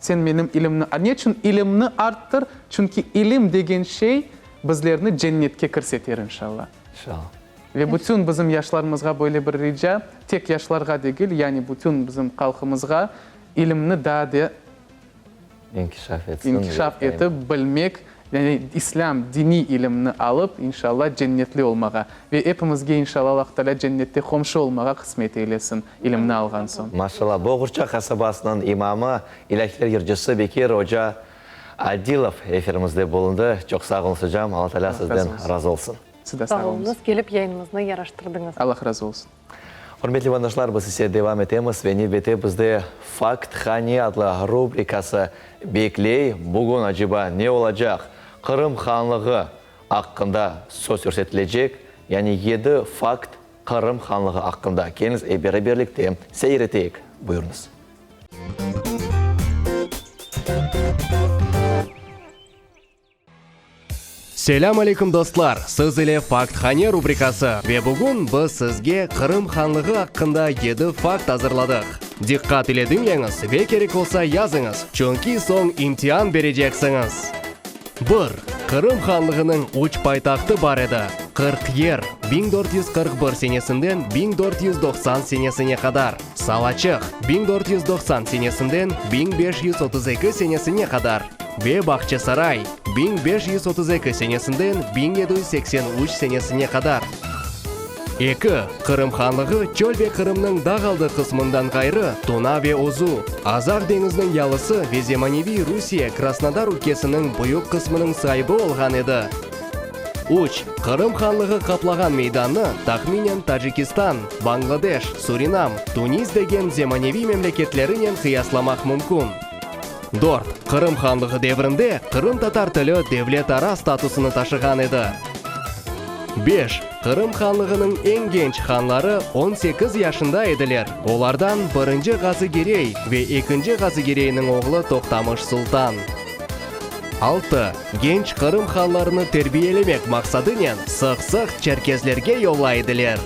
Sen menim ilimni, ne içün ilimni arttır? Çünki ilim degen şey bizlerni cennetke kirseter, inşallah. İnşallah. Ve bütün bizim yaşlarımızğa böyle bir rica, tek yaşlarğa degil, yani bütün bizim halqımızğa ilimni daa de İnkişaf etsin. İnkişaf etip, bilmek, yani İslâm diniy ilimni alıp, inşallah, cennetli olmağa. Ve epimizge, inşallah, Allah Teala cennette qomşu olmağa qısmet eylesin, ilimni alğan soñ. Maşallah. Boğurça qasabasınıñ imamı, ilâhiler yırcısı Bekir oca Adilov efirimizde bulundı. Çoq sağ oluñız, ocam. Allah Teala sizden razı olsun. Siz de sağ Sağ oluñız, kelip yayınımıznı yaraştırdıñız. Allah razı olsun. Ürmetli vatandaşlar, biz ise devam etemiz ve nevbette bizde Fakthane adlı rubrikası bekley. Bugün aceba ne olacaq? Qırım hanlığı aqqında söz yürsetilecek, yani yedi fakt Qırım hanlığı aqqında. Keliñiz ep beraberlikte seyir eteyik. Buyurıñız. Selâm aleyküm, dostlar! Siz ile Fakthane rubrikası ve bugün biz sizge Qırım hanlığı aqqında yedi fakt azırladıq. Diqqat ile diñleñiz ve kerek olsa yazıñız, çünki soñ imtian bereceksiñiz. Bir. Qırım hanlığınıñ üç paytahtı bar edi, 40 Yer, 1441 senesinden 1490 senesine qadar, Salaçıq, 1490 senesinden 1532 senesine qadar, Ve Bağçasaray, 1532 senesinden 1783 senesine qadar. Eki, Qırım hanlığı çöl ve Qırımnıñ dağ aldı qısmından ğayrı, Tuna ve Ozu, Azaq deñiziniñ yalısı ve zemaneviy Rusiye Krasnodar ülkesiniñ büyük qısmınıñ saibi olğan edi. Üç, Qırım hanlığı qaplağan meydannı tahminen Tacikistan, Bangladeş, Surinam, Tunis degen zemaneviy memleketlerinen qıyaslamaq mümkün. Dört, Qırım hanlığı devrinde qırımtatar tili devletara statusını taşığan edi. Beş, Qırım hanlığınıñ eñ genç hanları 18 yaşında ediler, olardan birinci Ğazı Girey ve ekinci Ğazı Gireyniñ oğlu Toqtamış Sultan. Altı, Genç Qırım hanlarını terbiyelemek maqsadınen sıq-sıq çerkezlerge yollay ediler.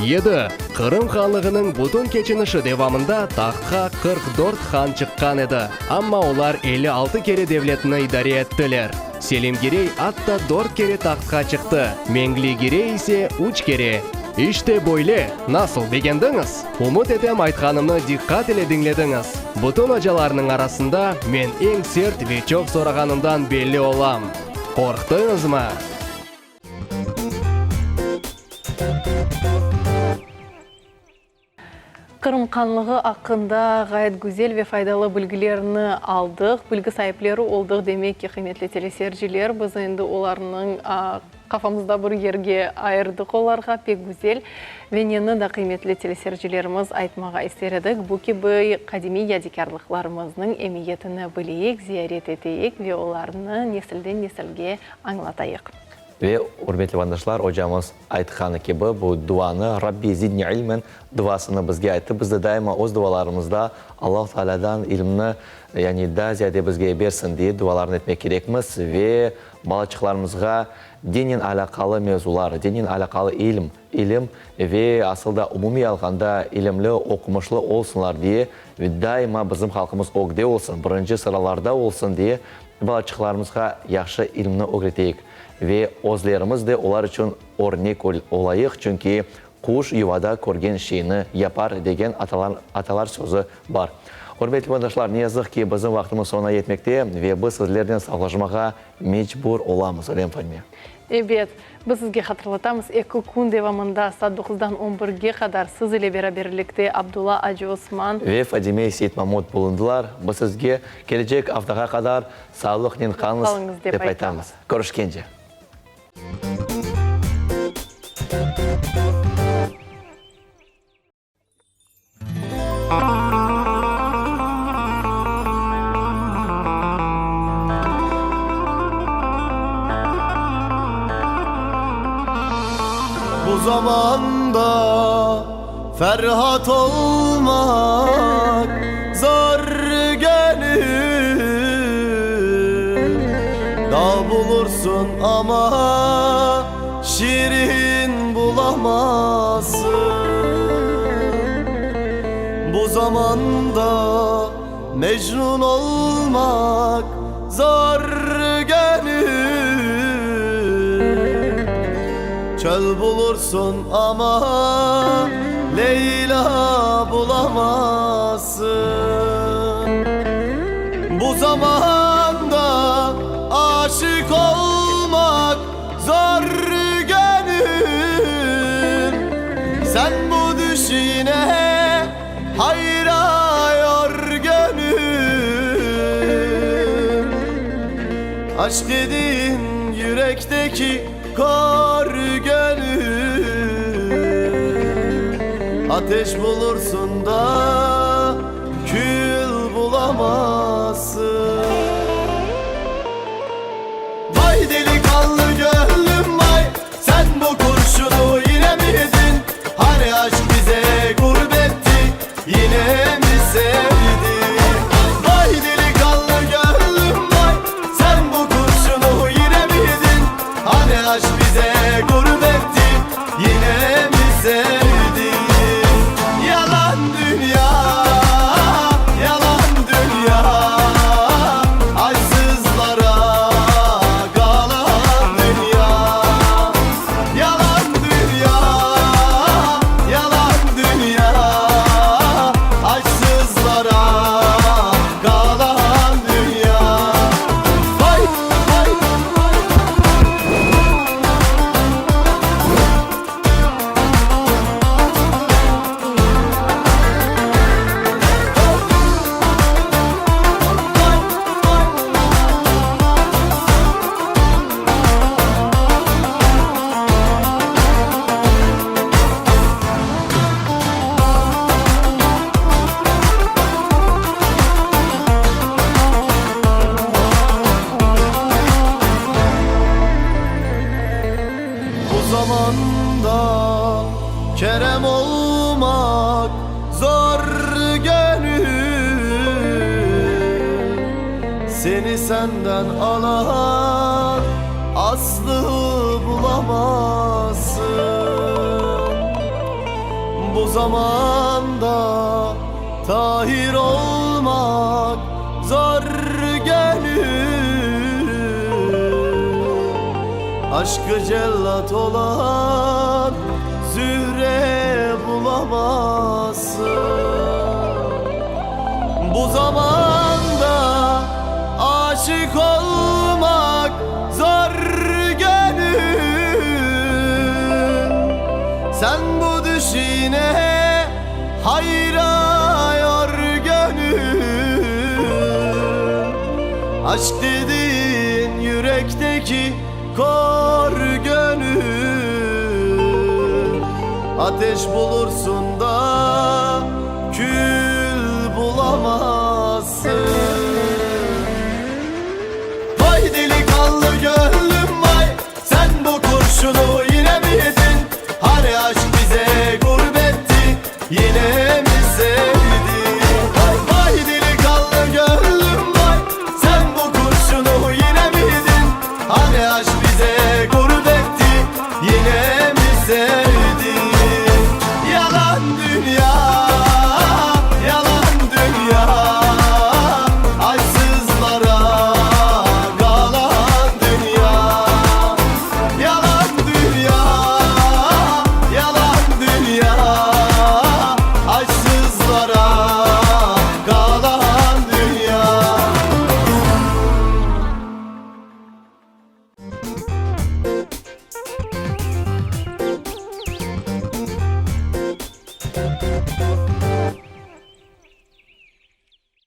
Yedi, Qırım hanlığınıñ bütün keçinişi devamında tahtqa 44 han çıqqan edi, amma olar 56 kere devletni idare ettiler. Selim Girey atta dört kere tahtqa çıqtı, Mengli Girey ise üç kere. İşte böyle! Nasıl, begendiñiz? Ümüt etem aytqanımnı diqqat ile diñlediñiz. Bütün ocalarnıñ arasında men eñ sert ve çoq sorağanımdan belli olam. Qorqtıñızmı? Qırım Hanlığı aqqında ğayet güzel ve faydalı bilgilerni aldıq, bilgi saipleri oldıq, demek ki, qıymetli teleseyirciler, biz endi olarnıñ qafamızda bir yerge ayırdıq olarğa, pek güzel. Ve neni da qıymetli teleseyircilerimiz aytmağa ister edik, bu kibi qadimiy yadikârlıqlarımıznıñ emiyetini bileyik, ziyaret eteyik ve olarnı nesilden nesilge añlatayıq. Ve, ürmetli vatandaşlar, ocamız aytqanı kibi, bu duanı, Rabbi zidni ilmen duasını bizge ayttı. Biz de daima öz dualarımızda Allahu Tealâdan ilimni, yani daa ziyade bizge bersin diye dualarnı etmek kerekmiz ve balaçıqlarımızğa dinen alâqalı mevzular, dinen alâqalı ilm, ilim ve asıl da umumiy alğanda ilimli, oqumışlı olsunlar diye ve daima bizim halqımız ögde olsun, birinci sıralarda olsun diye Balaçıqlarımızğa yahşı ilimni ögreteyik ve özlerimiz de olar içün örnek olayıq, çünki quş yuvada körgen şeyni yapar degen atalar sözü bar. Ürmetli vatandaşlar, ne yazıq ki, bizim vaqtımız soñuna yetmekte ve biz sizlernen sağlaşmağa mecbur olamız, öylemi, Fadime? Ebet. Biz sizge hatırlatamız, eki kün devamında saat doquzdan on birge qadar siz ile beraberlikte Abdulla Acı-Osman. Ve Fadime Seytmamut bulundılar. Biz sizge kelecek aftağa qadar sağlıqnen qalıñız dep aytamız. Körüşkence! Bu zamanda Ferhat olmaq zor gelir Dağ bulursun ama Şirin bulamazsın Bu zamanda Mecnun olmaq zor gelir Çöl bulursun ama Leyla bulamazsın Bu zamanda aşık olmaq Zor gönül, sen bu düşüne hayrayor gönül. Aşk dediğin yürekteki kor gönül. Ateş bulursun da kül bulamazsın. Vay delikanlı gönlüm vay Sen bu kurşunu yine mi yedin Hani aşk bize gurbetti Yine mi sevdin Vay delikanlı gönlüm vay Sen bu kurşunu yine mi yedin Hani aşk bize gurbetti Yine mi sevdin Yalan dünya Yalan dünya. Seni senden alan aslı bulamazsın. Bu zamanda Tahir olmaq zor gönül, Aşkı cellat olan Zühre bulamazsın. Bu zamanda aşık olmaq zor gönül, Sen bu düşine hayrayor gönül, Aşk dediğin yürekteki kor gönül, Ateş bulursun da kül bulamazsın.